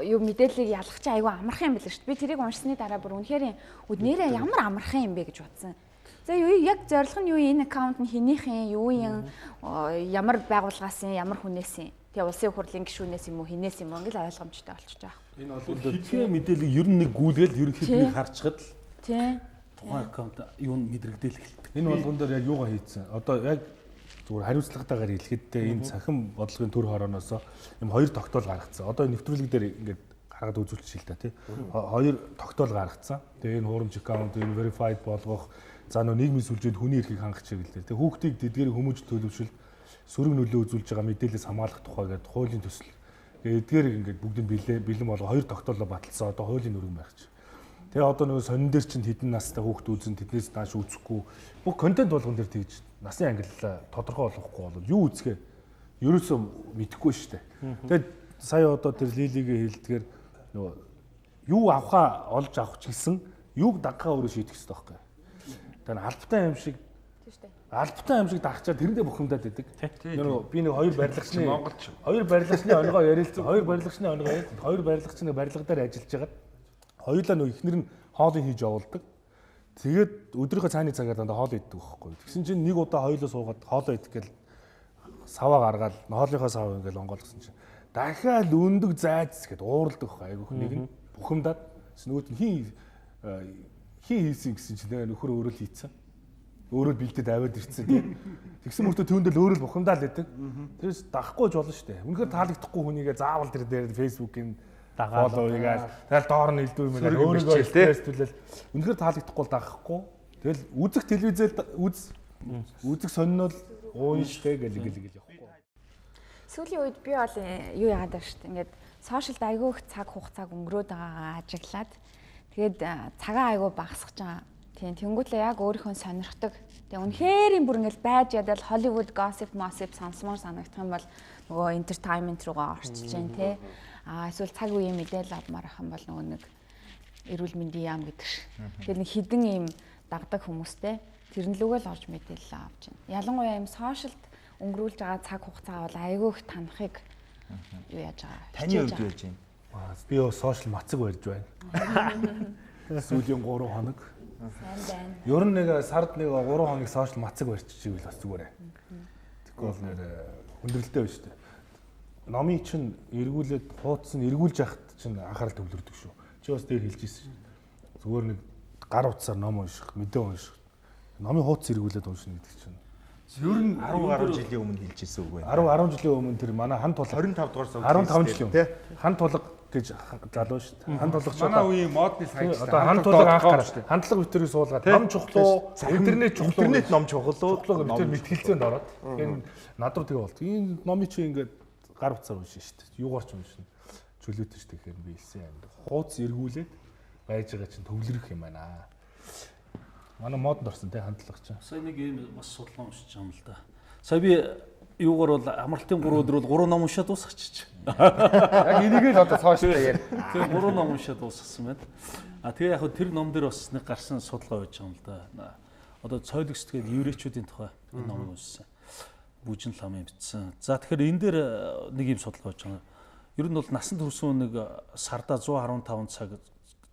юу мэдээллийг ялах чи айгүй амархан юм билээ шүү дээ. Би тэрийг уншсны дараа бүр үнэхээр нэрээ ямар амархан юм бэ гэж бодсон. За юу яг зорилго нь юу, энэ аккаунт нь хэнийх юм, юу юм, ямар байгууллагаас юм, ямар хүнээс юм? Тэгээ улсын хурлын гишүүнээс юм уу, хинээс юм уу ингээл ойлгомжтой болчихж байгаа. Энэ бол хэдхэн мэдээлэл ер нь нэг гүйлгээл ерөнхийдөө нэг харчхад л тий тухайн аккаунт юу н мэдрэгдээл эхэлдэг. Энэ болгон дээр яг юугаа хийцэн? Одоо яг зүгээр хариуцлагатайгаар хэлэхэд те энэ цахим бодлогын төр хорооноос юм хоёр тогтоол гаргацсан. Одоо энэ нэвтрүүлэг дээр ингээд гаргаад үзүүлчих л та тий. Хоёр тогтоол гаргацсан. Тэгээ энэ хуурамч аккаунт, энэ verified болгох, за нөө нийгмийн сүлжээнд хүний эрхийг хангах чиглэлээр тий хүүхдийг тэдгээр хүмүүжил төлөвшөлт сөрөг нөлөө үзүүлж байгаа мэдээлэлээс хамгаалах тухай гэдэг хуулийн төсөл. Тэгээ эдгээр ингээд бүгдийг бэлэн болго хоёр тогтоолоо баталсан. Одоо хуулийн нүрэн байх чи. Тэгээ одоо нөгөө сонин дээр чинь хэдэн настай хүүхд үзэн тэднээс нааш үзэхгүй бүх контент болгон дээр тэгж насны ангиллаа тодорхой болгохгүй бол юу үзэхээ ерөөсөө мэдэхгүй шүү дээ. Тэгээд сая одоо тэр Лилигээ хэлдгээр нөгөө юу авахаа олж авах ч гэсэн юуг дагахаа өөрөө шийдэх хэрэгтэй байхгүй. Тэгээ албатай юм шиг албатай юм шиг дагчаад тэрэндээ бухимдаад идэг. Нөгөө би нэг хоёр барилгачны Монголч хоёр барилгачны онгоо ярилцсан. Хоёр барилгачны онгоо ярилцсан. Хоёр барилгачны барилга дээр ажиллаж байгаад хоёулаа нөгөө эхнэр нь хоолыг хийж явуулдаг. Тэгээд өдрийнхөө цааны цагаар дандаа хоол иддэг байхгүй. Тэгсэн чинь нэг удаа хоёулаа суугаад хоолоо идэх гээл саваа гаргаад хоолынхоо сав ингээл онгойлгосон чинь дахиад өндөг зайц гэд ууралдаг байхгүй. Айгүйх нэг нь бухимдаад нөгөөт нь хин хийсэн гэсэн чинь нөхөр өөрөө л хийцэн. Өөрөө л бэлдээд аваад ирсэн тийм. Тэгсэн мөртөө түүндэл өөрөө л бухимдаал байдаг. Тэрээс дагахгүй ч болно шүү дээ. Үнэхээр таалагдахгүй хүнийгээ заавал тэр дээр Facebook-ийн дагаад уйгаал тэгэл доор нь илдүү юм байна. Өөрийгөө стресстүүлэл үнэхээр таалагдахгүй бол дагахгүй. Тэгэл үзэх телевизэл үз үзэх сонинол ууя штэ гэл гэл гэл явахгүй. Сүүлийн үед би бол юу яагаад байна штэ ингээд сошиалд айгүй их цаг хугацааг өнгөрөөд байгаагаа ажиглаад тэгээд цагаа айгүй багасгаж байгаа. Тийм тэнгуүтлээ яг өөрийнхөө сонирхдаг. Тэгээ үнэхээр юм бүр ингээд байж ядал Hollywood gossip mossip сонсомоор санагдах юм бол нөгөө entertainment руугаа орчиж जैन тий. Аа эсвэл цаг үеийн мэдээлэл авмаар ах юм бол нөгөө нэг эрүүл мэндийн яам гэдэг шиг. Тэгэхээр нэг хідэн ийм дагдаг хүмүүстэй тэрэн лүгээ л орж мэдээлэл авч байна. Ялангуяа ийм сошиалд өнгөрүүлж байгаа цаг хугацаа бол айгүй их танахыг юу яаж байгаа. Таны хувьд юу яаж байна? Би сошиал мацаг барьж байна. Сүүлийн 3 хоног. Сайн байна. Ер нь нэг сард нэг 3 хоног сошиал мацаг барьчихвэл бас зүгээр ээ. Тэгэхгүй бол нэр хүндрэлтэй байна шүү дээ. Номын чинь эргүүлээд хуудас нь эргүүлж яхад чинь анхаарал төвлөрдөг шүү. Чи бас дээр хэлж ирсэн шүү. Зүгээр нэг гар утсаар ном унших, мэдээ унших. Номын хуудас эргүүлээд уншина гэдэг чинь. Ер нь 10 гаруй жилийн өмнө хэлж ирсэн үг байна. 10 жилийн өмнө тэр манай хан тулга 25 дугаар сар 15 жилийн өмнө хан тулга гэж залуу шүү дээ. Хан тулга ч манай үеийн модны сайт одоо хан тулга анх гараад хандлага битэрийг суулгаад ном чухлуу, интернет чухлуу, интернет ном чухлуу битэр мэтгэлцээнд ороод тэгэхээр над руу тэгээ болт. Энэ номын чи ингээд гар утсаар уншина шүү дээ. Юугаар ч уншина. Чөлөөтэй шүү дээ. Тэгэхээр би хэлсэн юм. Хууц эргүүлээд байж байгаа чинь төвлөрөх юм байна. Манай модонд орсон те хандлага чинь. Сая нэг юм бас судалгаа уншиж байгаа юм л да. Сая би юугаар бол амралтын 3 өдөр бол 3 ном уншаад дуусгачих. Яг энийг л одоо сошиал дээр. Тэгээ 3 ном уншаад дуусгасан байна. А тэгээ яг тэр ном дээр бас нэг гарсан судалгаа байж байгаа юм л да. Одоо цойлогч тэгээд еврейчүүдийн тухай энэ номыг уншсан. Бүжин ламын бичсэн. За тэгэхээр энэ дээр нэг юм судалгаа байж байгаа. Ер нь бол насан турш нэг сарда 115 цаг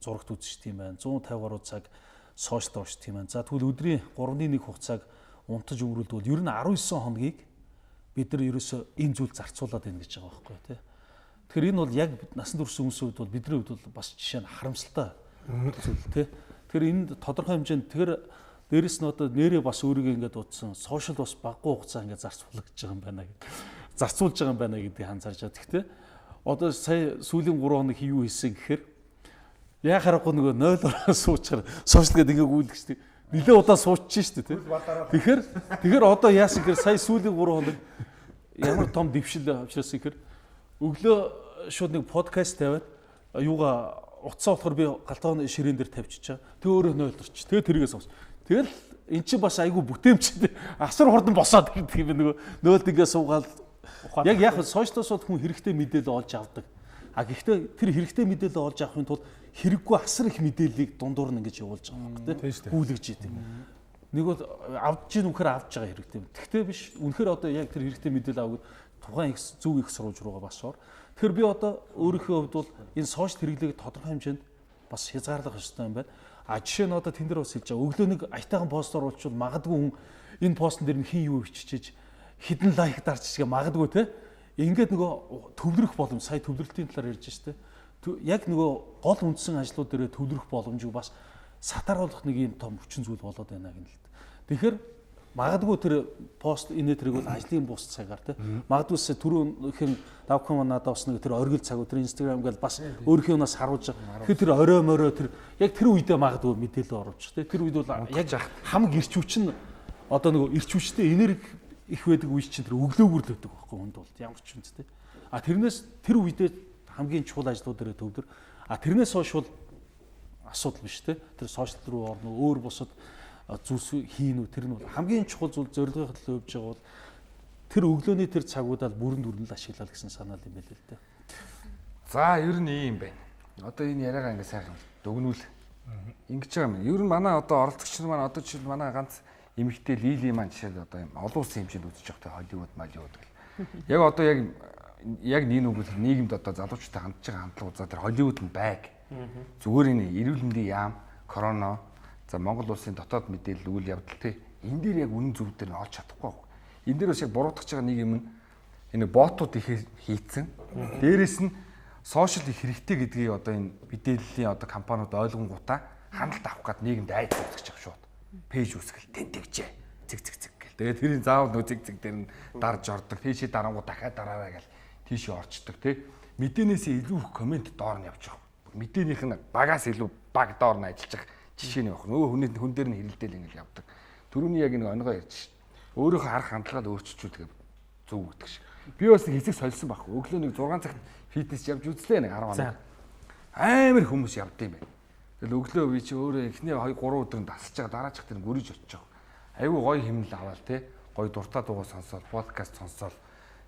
зурагт үзчихдэг юм байна. 150 гаруй цаг сошиалд оршдог юм байна. За тэгвэл өдрийн 3-1 хугацааг унтаж өнгөрүүлдэг бол ер нь 19 хоногийг бид нар ерөөсөө энэ зүйл зарцуулаад байна гэж байгаа байхгүй тий. Тэгэхээр энэ бол яг насан турш хүмүүсийн хувьд бол бидний хувьд бол бас жишээ нь харамсалтай зүйл тий. Тэгэхээр энд тодорхой хэмжээнд тэгэхээр дээрэс нь одоо нэрээ бас өөрийгөө ингээд утсан сошиал бас баггүй хугацаа ингээд зарцуулж байгаа юм байна гэдэг. Зарцуулж байгаа юм байна гэдгийг анзаарч байгаа. Тэгэхдээ одоо сая сүүлийн 3 хоног юу хийсэн гэхээр яа харахгүй нөгөө 0-ороо суучаар сошиал гэдэг ингээд гүйлгэж штеп. Нилээ удаа суучж штеп тий. Тэгэхээр одоо яасан гэхээр сая сүүлийн 3 хоног ямар том дэвшил авчирсан гэхээр өглөө шууд нэг подкаст тавиад юугаа утсаа болохоор би галтгооны ширээн дээр тавьчихаа. Тэг өөрөө 0 орч. Тэгээ тэргээс авсан. Тэгэл эн чинь бас айгүй бүтээмжтэй асар хурдан босоод ирдэг юм нөгөө нөөлд ингээ суугаал яг сошиалоос бол хүн хэрэгтэй мэдээлэл олж авдаг. А гэхдээ тэр хэрэгтэй мэдээлэл олж авахын тулд хэрэггүй асар их мэдээллийг дундуур нь ингэж явуулж байгаа юм байна тийм гүйлгэж идэг. Нэг бол авч гин үнэхээр авч байгаа хэрэгтэй. Тэгтээ биш үнэхээр одоо яг тэр хэрэгтэй мэдээлэл авах тухайн их зөв их сурвалж руугаа бас ор. Тэгэхээр би одоо өөрийнхөө хувьд бол энэ сошиал хэрэглээг тодорхой хэмжээнд бас хязгаарлах ёстой юм байна. А жишээ нь одоо тэн дээр бас хэлж байгаа. Өглөө нэг аятайхан пост оруулчвал магадгүй хүн энэ постн дээр нь хин юу биччихэж хэдэн лайк дарчиж гээ магадгүй те. Ингээд нөгөө төвлөрөх боломж сая төвлөрөлтийн талаар ярьж штэ. Яг нөгөө гол үндсэн ажлууд дээрээ төвлөрөх боломжийг бас сатааруулах нэг юм том хүчин зүйл болоод байна гэнэ л. Тэгэхээр магадгүй тэр пост инээ тэрийг бол ажлын бус цагаар те. Магадгүй түрүүн хэн давхан надад бас нэг тэр оргил цаг тэр Instagram гээл бас өөрийнхөө юунаас харуулж байгаа. Тэгэхээр тэр орой морой тэр яг тэр үедээ магадгүй мэдээлэл оруулж те. Тэр үед бол яг хамаг эрч хүч нь одоо нөгөө эрч хүчтэй энерги их байдаг үе чинь тэр өглөөгөр л өгдөг байхгүй хүнд бол ямар ч юм те. А тэрнээс тэр үедээ хамгийн чухал ажлууд дээрээ төвлөр. А тэрнээс хойш бол асуудал биш те. Тэр сошиал руу орно өөр бусад зүйлс хийн үү тэр нь бол хамгийн чухал зүйл зорилгын төлөө явж байгаа бол тэр өглөөний тэр цагуудаа бүрэн дүрэн л ашиглал гэсэн санаа л юм байл л дээ. За ер нь ийм байна. Одоо энэ яриагаа ингээ сайхан дүгнүүл. Ингэж байгаа юм. Ер нь манай одоо оролцогч нар маань одоо жишээл манай ганц эмэгтэй Лили маань жишээл одоо юм олон улсын хэмжээнд үзэж байгаа Холливуд, Молливуд гэл. Яг одоо яг нэг үг л нийгэмд одоо залуучуудтай хандж байгаа хандлага за тэр Холливуд нь байг. Зүгээр энэ эрүүл мэндийн яам, корона, за Монгол улсын дотоод мэдээлэл үйл явдал тий. Энэ дээр яг үнэн зөв дээр нь олж чадахгүй байхгүй. Энэ дээр бас яг буруутгах байгаа нэг юм нь энэ ботууд их хийцэн. Дээрээс нь сошиал их хэрэгтэй гэдгийг одоо энэ мэдээллийн одоо компаниуд ойлгонгуудаа хяналт авах гээд нийгэмд айц үүсгэж байгаа шууд. Пэйж үүсгэл тэнтэгжээ. Цэг цэг цэг гэл. Тэгээд тэрийн заавал нөө цэг цэг дээр нь дарж ордог. Тийшээ дарангуу дахиад дараарай гэл тийшээ орчдөг тий. Мэдээнээсээ илүү их комент доор нь явж байгаа. Мэдээнийх нь багаас илүү баг доор нь ажиллаж байгаа жишээ нь явах. Нөгөө хүний хүн дээр нь хэрэлдээл ингээл явдаг. Төрөний яг нэг онгоо ярьж шин. Өөрийнхөө харах хандлагаа өөрчилчүүл зөв гэдэг шиг. Би бас нэг хэсэг сольсон байхгүй. Өглөө нэг 6 цагт фитнес явж үзлээ нэг 10 хоног. Амар хүмүүс явд юм байна. Тэгэл өглөө би чи өөрөө эхний 2 3 өдөр нь дасаж байгаа дараачих тэр гүрэж очиж байгаа. Айгүй гоё хэмнэл аваал те. Гоё дуртай дуугаа сонсоол, подкаст сонсоол.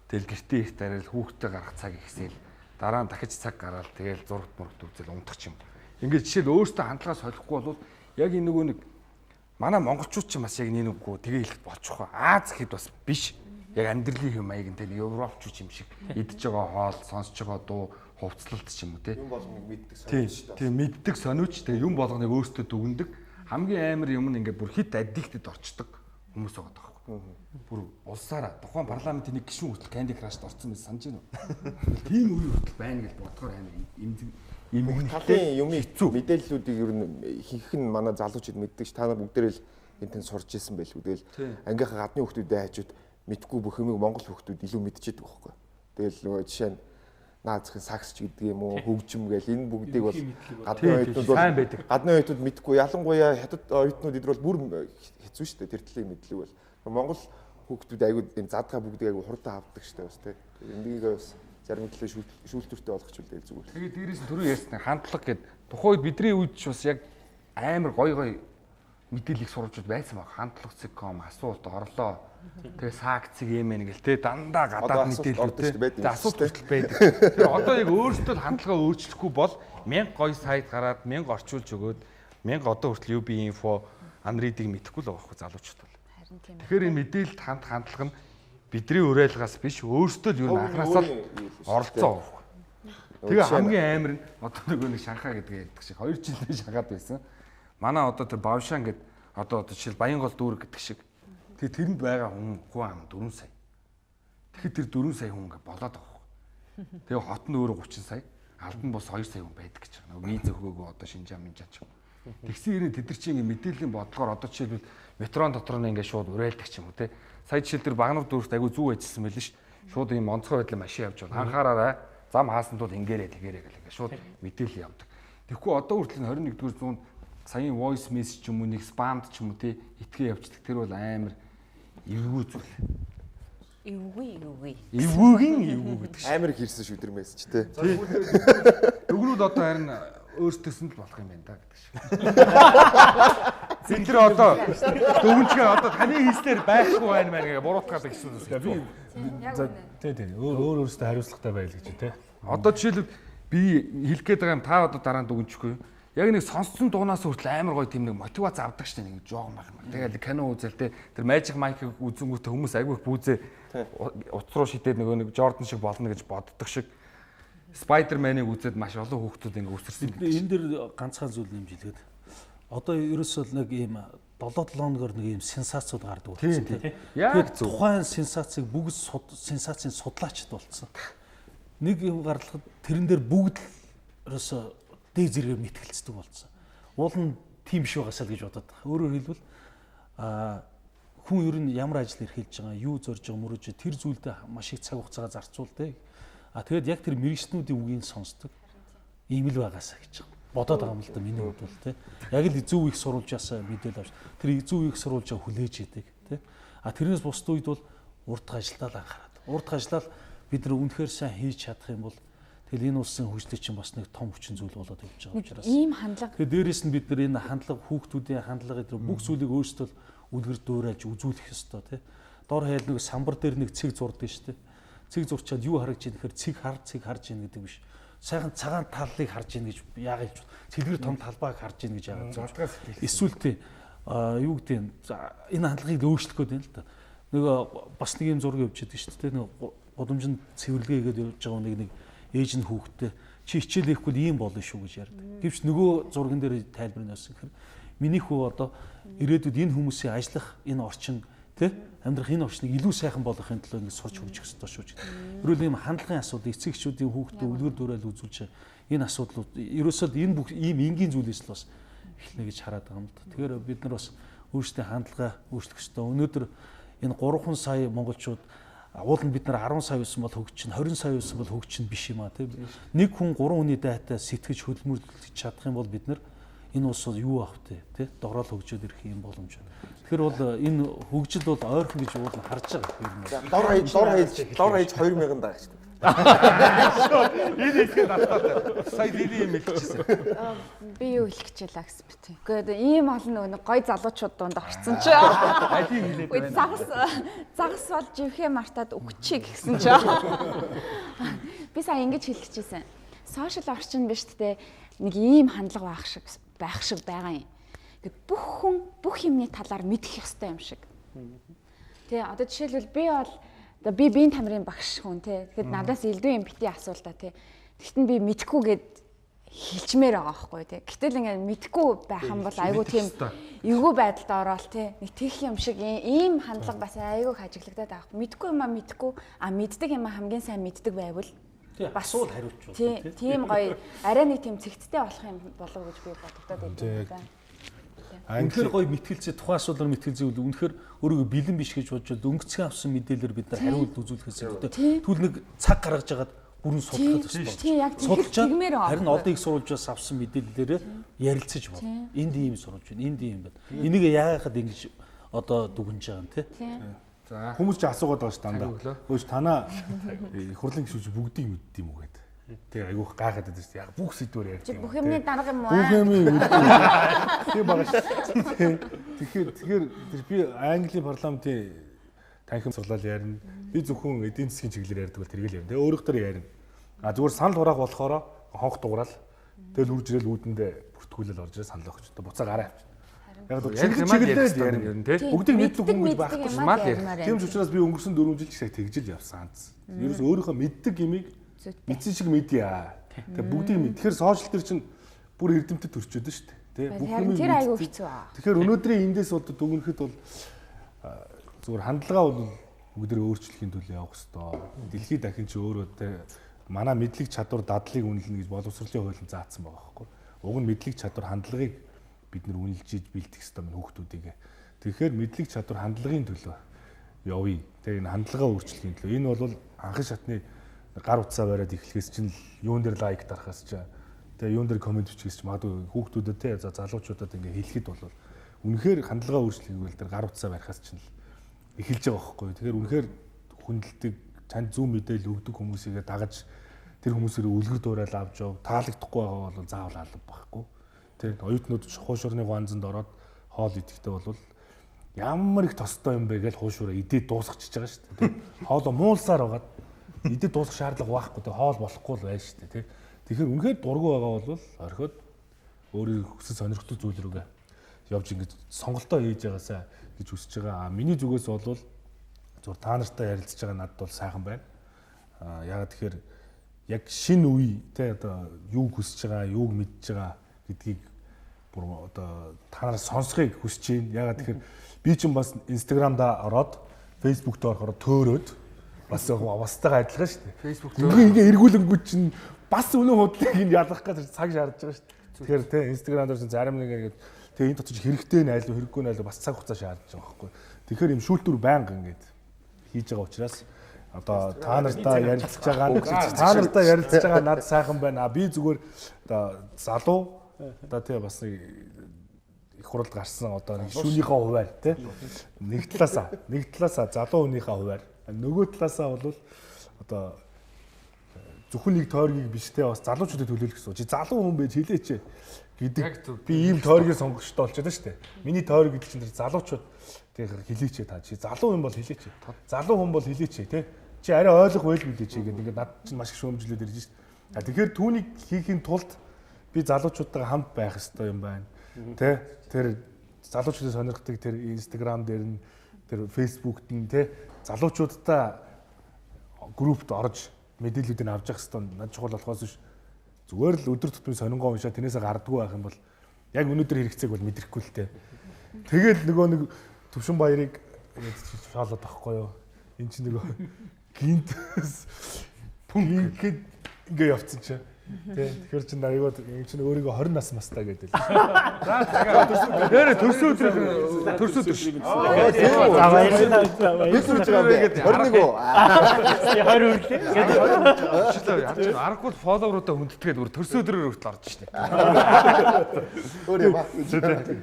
Тэгэл гэртээ их дараал хүүхдтэй гарах цаг ихсээл. Дараа нь дахиж цаг гараал тэгэл зурагт мурагт үзэл унтах юм. Ингээд жишээл өөртөө хандлагаа солихгүй бол яг энэ нөгөө нэг манай монголчууд ч бас яг нэг үгүй тэгээ хэлэхэд болчих واخ. Аз гэхэд бас биш. Яг амьдралын хэм маяг энэ европчууд юм шиг идж байгаа хоол, сонсож байгаа дуу, хувцлалт ч юм уу те. Юм болгоныг мэддэг сониуч шүү дээ. Тийм мэддэг сониуч тэгээ юм болгоныг өөртөө дүгндэг. Хамгийн амар юм нь ингээд бүр хит аддиктед орчдөг хүмүүс байгаа байхгүй. Бүр улсаараа тухайн парламентын нэг гишүүн хүртэл Candy Crush-д орсон байсан санаж байна уу? Тийм үе хүртэл байна гэж бодохоор амар юм талын юмыг мэдээллүүдийг ер нь ихэнх нь манай залуучууд мэддэг ш. Та нар бүгдээрээ л энэ тэн сурч ирсэн байлгүй. Тэгэл ангийнхаа гадны хүүхдүүдээ хажууд мэдгүй бүх юмыг монгол хүүхдүүд илүү мэдчихэдэг байхгүй. Тэгэл нөгөө жишээ нь наазахын сакс ч гэдэг юм уу, хөгжим гээл энэ бүгдийг бол гадны оюутнууд бол гадны оюутнууд мэдгүй. Ялангуяа хятад оюутнууд эдгээр бол бүр хэцүү шүү дээ. Тэр талын мэдлэг бол монгол хүүхдүүд айгүй энэ задгаа бүгдийг айгүй хурдан авдаг шүү дээ бас тий. Эндгийг бас зарим төлөө шүүлтүүртэй болгочихвол тэгэл зүгээр. Тэгээд дээрээс нь түрүү ярьсан хандлага гэд тухайн үед бидний үед ч бас яг амар гоё гоё мэдээллийг сурвалжууд байсан баг. Хандлага.com асуулт орлоо. Тэгээ сакциг юм ээ гэл те дандаа гадаад мэдээлэл те асуулт хүртэл байдаг. Тэр одоо яг өөрсдөө хандлагаа өөрчлөхгүй бол 1000 гоё сайт гараад 1000 орчуулж өгөөд 1000 одоо хүртэл UB info Unread-ийг мэдэхгүй л байгаа байхгүй залуучууд бол. Тэгэхээр энэ мэдээлэлд ханд хандлага нь бидний уриалгаас биш өөрсдөө л юу анхнаасаа л оролцоо байхгүй. Тэгээ хамгийн амар нь одоо нөгөө нэг Шанхай гэдэг ярьдаг шиг 2 жилийн Шанхайд байсан. Манай одоо тэр Бавшан гэдэг одоо жишээл Баянгол дүүрэг гэдэг шиг. Тэгээ тэрэнд байгаа хүн ам 4 сая. Тэгэхээр тэр 4 сая хүн ингээ болоод байгаа байхгүй. Тэгээ хот нь өөрөө 30 сая, албан бус 2 сая хүн байдаг гэж байгаа. Нөгөө виз өгөөгүй одоо Шинжаан минжаа ч юм. Тэгсэн хэрэг тэд нар чинь ингээ мэдээллийн бодлогоор одоо жишээлбэл метрон дотор нь ингээ шууд уриалдаг ч юм уу те. Сая жишээл тэр Багнар дүүрт айгүй зүг ажилласан байл ш. Шууд ийм онцгой байдлаар машин явж байна. Анхаараарай. Зам хаасан тул ингээрээ тэгээрээ гэл ингээ шууд мэдээлэл явдаг. Тэгэхгүй одоо хүртэл 21-р зуунд саяын voice message ч юм уу нэг спамд ч юм уу те итгэе явждаг. Тэр бол амар эвгүй зүйл. Эвгүй эвгүй. Эвгүйгийн эвгүй гэдэг шиг. Амар их ирсэн шүү тэр мессеж те. Дүгнүүд одоо харин өөртөөс нь л болох юм байна да гэдэг шиг. Бид нар одоо дүгнчгээ одоо таны хийснээр байхгүй байна мэн гэж буруутгаад гэсэн үг. Би за тий тий өөр өөрөөсөө хариуцлагатай байл гэж тий. Одоо жишээлбэл би хэлэх гээд байгаа юм та одоо дараа нь дүгнчихгүй. Яг нэг сонссон дуунаас хүртэл амар гоё тийм нэг мотивац авдаг шнэ нэг жоохон байх юм. Тэгэл кино үзэл те тэр Magic Mike-ыг үзэнгүүтээ хүмүүс айгүй их бүүзээ утас руу шидээд нөгөө нэг Jordan шиг болно гэж боддог шиг Spider-Man-ыг үзээд маш олон хүүхдүүд ингээ үсэрсэн. Энэ дэр ганцхан зүйл нэмж хэлгээд одоо ерөөсөө нэг ийм 7-7 хоногор нэг ийм сенсацууд гардаг болсон тийм. Яг зөв. Тухайн сенсацийг бүгд сенсацийн судлаачд болсон. Нэг юм гарлахад тэрэн дээр бүгд л ерөөсөө дээ зэрэгээр мэтгэлцдэг болсон. Уул нь тийм биш байгаасаа л гэж бодоод байгаа. Өөрөөр хэлбэл хүн ер нь ямар ажил эрхэлж байгаа, юу зорж байгаа, мөрөж тэр зүйлдээ маш их цаг хугацаагаа зарцуулдаг. А тэгээд яг тэр мэрэгчнүүдийн үгийг сонсдог. Ийм л байгаасаа гэж бодоод байгаа юм л да миний хувьд бол тий. Яг л зөв их сурвалжаасаа мэдээлэл авч тэр зөв их сурвалжаа хүлээж идэг тий. А тэрнээс бусд үед бол урдх ажилдаа л анхаарат. Урдх ажлаа бид нар үнэхээр сайн хийж чадах юм бол тэгэл энэ улсын хөгжлийн чинь бас нэг том хүчин зүйл болоод явж байгаа учраас. Ийм хандлага. Тэгэхээр дээрэс нь бид нар энэ хандлага хүүхдүүдийн хандлага гэдэг бүх зүйлийг өөрсдөө үлгэр дуурайж үзүүлэх ёстой тий. Дор хаяал нэг самбар дээр нэг цэг зурдаг шүү дээ. Цэг зурчаад юу харагдж ийн гэхээр цэг хар цэг харж ийн гэдэг биш. Сайхан цагаан таллыг харж ийн гэж яагаад хэлж цэлгэр том талбайг харж ийн гэж яагаад зурж. Эсвэл тий юу гэдэг нь энэ хандлагыг өөрчлөх гээд байна л да. Нөгөө бас нэг юм зураг явж идэг шүү дээ. Нөгөө гудамжинд цэвэрлэгээ гээд явж байгаа нэг ээж нь хүүхдтэй чи хичээл хийхгүй ийм болно шүү гэж ярьдаг. Гэвч нөгөө зурган дээр тайлбар нь байсан гэхээр миний хүү одоо ирээдүйд энэ хүмүүсийн ажиллах энэ орчин тий амьдрах энэ орчныг илүү сайхан болгохын төлөө ингэ сурч хөгжих ёстой шүү гэдэг. Ерөөл ийм хандлагын асуудал эцэг эхчүүдийн хүүхдэд үлгэр дуурайл үзүүлж энэ асуудлууд ерөөсөө энэ бүх ийм энгийн зүйлээс л бас эхэлнэ гэж хараад байгаа юм л да. Тэгэхээр бид нар бас өөрсдийн хандлагаа өөрчлөх ёстой. Өнөөдөр энэ 3 сая монголчууд уул нь бид нар 10 сая байсан бол хөгжин 20 сая байсан бол хөгжин биш юм а тий. Нэг хүн 3 хүний дайтай сэтгэж хөдөлмөрлөж чадах юм бол бид нар энэ улс юу авах вэ тий? Дороо л хөгжөөд ирэх юм боломж байна. Тэгэхээр бол энэ хөгжил бол ойрхон гэж уул нь харж байгаа юм. Дор хаяж 2000 даа гэж. Энэ хэлэхэд автаад сая лили юм хэлчихсэн. Би юу хэлэх гэж байлаа гэсэн бэ тий. Үгүй ийм олон нэг гой залуучууд дунд орцсон чи. Алийг хэлээд байна. Загас бол живхээ мартаад үгчий гэсэн чи. Би сая ингэж хэлэх гэжсэн. Сошиал орчин биш тэ нэг ийм хандлага байх шиг байгаа юм. Ингээд бүх хүн бүх юмны талаар мэдэх ёстой юм шиг. Тэ одоо жишээлбэл би бол одоо би биеийн тамирын багш хүн тий. Тэгэхэд надаас элдв юм бити асуулта тий. Тэгтэн би мэдхгүй гэд хэлчмээр байгаа байхгүй тий. Гэтэл ингээд мэдхгүй байх юм бол айгүй тийм эвгүй байдалд ороод тий. Нэг тех юм шиг ийм хандлага бас айгүй хажиглагдаад байгаа. Мэдхгүй юм а мэдхгүй а мэддэг юм а хамгийн сайн мэддэг байвал бас суул хариуцвал тий. Тийм гоё арай нэг тийм цэгцтэй болох юм болов гэж би бодогдоод байдаг байна. Үнэхээр гоё мэтгэлцээ тухайн асуудлаар мэтгэлцээ үл үнэхээр өөрийгөө бэлэн биш гэж бодож өнгөцгөн авсан мэдээлэлээр бид нар хариулт үзүүлэхээс илүү тэгвэл нэг цаг гаргаж агаад бүрэн судлахад ёстой. Судалж харин одоо их сурвалжаас авсан мэдээллээрээ ярилцаж болно. Энд ийм сурвалж байна, энд ийм байна. Энийг яагаад ингэж одоо дүгнж байгаа юм те. За хүмүүс ч асуугаад байгаа ш дандаа. Хөөж танаа их хурлын гишүүн чи бүгдийг мэддэг юм уу гэдэг. Тэгээ айгүйх гайхаад байдаг шүү дээ. Яг бүх сэдвээр ярьдаг юм. Бүх юмны дарга юм уу? Бүх юмны мэддэг. Тийм байгаа шүү. Тэгэхээр би Английн парламентын танхим сурлал ярина. Би зөвхөн эдийн засгийн чиглэлээр ярьдаг бол тэргээл ярина. Тэгээ өөрөөр төр ярина. А зүгээр санал хураах болохоор хонх дуграал. Тэгэл үрж ирэл үүдэндээ бүртгүүлэл орж ирээ санал өгч. Буцаа гараа авчих. Яг л чиглэлээр ярина ер нь тий. Бүгдийг мэддэг хүн гэж байхгүй мал ярих. Тийм ч учраас би өнгөрсөн 4 жил ч их тэгжил явсан. Ерөөс өөрийнхөө мэддэг юмыг мэдсэн шиг мэдье. Тэгээ бүгдийг мэд. Тэгэхээр сошиал дээр чинь бүр эрдэмтэд төрчөөд нь шүү дээ. Тэ бүх юм тэр айгүй хэцүү аа. Тэгэхээр өнөөдрийн эндээс бол дүгнэхэд бол зүгээр хандлагаа бол бүгдээ өөрчлөхийн төлөө явах хэвээр. Дэлхийд дахин чи өөрөө тэ манай мэдлэг чадвар дадлыг үнэлнэ гэж боловсролын хуулийн заасан байгаа байхгүй. Уг нь мэдлэг чадвар хандлагыг бид нэр үнэлж иж бэлдэх хэвээр минь хүүхдүүдийг. Тэгэхээр мэдлэг чадвар хандлагын төлөө явъя. Тэгээ энэ хандлагаа өөрчлөхийн төлөө. Энэ бол анхан шатны гар утсаа бариад эхлэхээс чинь юун дээр лайк дарахаас чинь тэгээ юун дээр коммент бичихээс чинь магадгүй хүүхдүүдэд те залуучуудад ингээ хэлэхэд бол үнэхээр хандлагаа өөрчлөхийг бол тэр гар утсаа барихаас чинь л эхэлж байгаа байхгүй. Тэгэхээр үнэхээр хүндэлдэг, танд зөв мэдээлэл өгдөг хүмүүсийгээ дагаж тэр хүмүүсээр үлгэр дуурайл авч яв. Таалагдахгүй байгаа бол заавал алба байхгүй. Тэр оюутнууд хуушурны гуанзанд ороод хоол идэхтэй бол ямар их тостой юм бэ гэж хуушураа идээд дуусгачихж байгаа шүү дээ. Хоолоо муулсаар байгаад идээд дуусгах шаардлага байхгүй. Тэг хоол болохгүй л байна шүү дээ. Тэгэхээр үнэхээр дургүй байгаа бол орхиод Өөрийн хүсэл сонирхдаг зүйл рүүгээ явж ингэж сонголтоо хийж байгаасаа гэж хүсэж байгаа. А миний зүгээс бол зур та нартай ярилцж байгаа надад бол сайхан байна. А яагаад тэгэхээр яг шинэ үе те одоо юуг хүсэж байгаа, юуг мэдж байгаа гэдгийг бүр одоо та нар сонсохыг хүсэж байна. Яагаад тэгэхээр би ч бас Instagram-да ороод Facebook-д орохоор төөрөөд бас бастайгаа адилхан шүү дээ. Facebook ингээ эргүүлэнгүүд чинь бас үнэн худлыг нь ялгах гэж цаг шаардж байгаа шүү дээ. Тэгэхээр те Instagram дээр чинь зарим нэг ингээд тэгээ энэ дотор хэрэгтэй нь айл уу хэрэггүй нь айл уу бас цаг хугацаа шаардж байгаа байхгүй. Тэгэхээр юм шүүлтүр байнга ингээд хийж байгаа учраас одоо та нартай ярилцж байгаа нь та нартай ярилцж байгаа над сайхан байна. А би зүгээр одоо залуу одоо тий бас нэг их хуралд гарсан одоо нэг шүүнийхээ хуваар тий нэг талаасаа залуу хүнийхээ хуваар нөгөө талаасаа бол одоо зөвхөн нэг тойргийг биш те бас залуучуудыг төлөөлөх гэсэн. Чи залуу хүн байж хэлээч гэдэг би ийм тойргийг сонгогчтой болчиход байна шүү дээ. Миний тойрог гэдэг чинь тэр залуучууд тэр хэлээч та чи залуу хүн бол хэлээч. Залуу хүн бол хэлээч те. Чи арай ойлгох байл билээ чи гэдэг ингээд над чинь маш их шүүмжлээд ирж шүү дээ. Тэгэхээр түүнийг хийхин тулд би залуучуудтайгаа хамт байх ёстой юм байна. Тэ тэр залуучуудыг сонирхдаг тэр Instagram дээр нь тэр Facebook-д нь тэ залуучуудтай группт орж мэдээллүүдийг авч явах хэвээр над чухал болохоос биш зүгээр л өдөр тутмын сонингоо уншаа тэрнээсээ гардггүй байх юм бол яг өнөөдөр хэрэгцээг бол мэдрэхгүй л дээ. Тэгэл нөгөө нэг Төвшин баярыг шаалаад авахгүй юу? Энд чинь нөгөө гинт пүнк ингээ явцсан чинь. Тэ тэгэхээр чинь аягүй энэ чинь өөрийгөө 20 нас мастай гэдэг л. За цагаа нэрэ төрсөн өдөр шүү. За баярлалаа. Бид зүрж байгаа юм бэ? 21 үү? 20 өрлөө. Уучлаа. Аргагүй фолловеруудаа хүндэтгээд бүр төрсөн өдрөөр хүртэл орж шнэ. Өөр юм аа.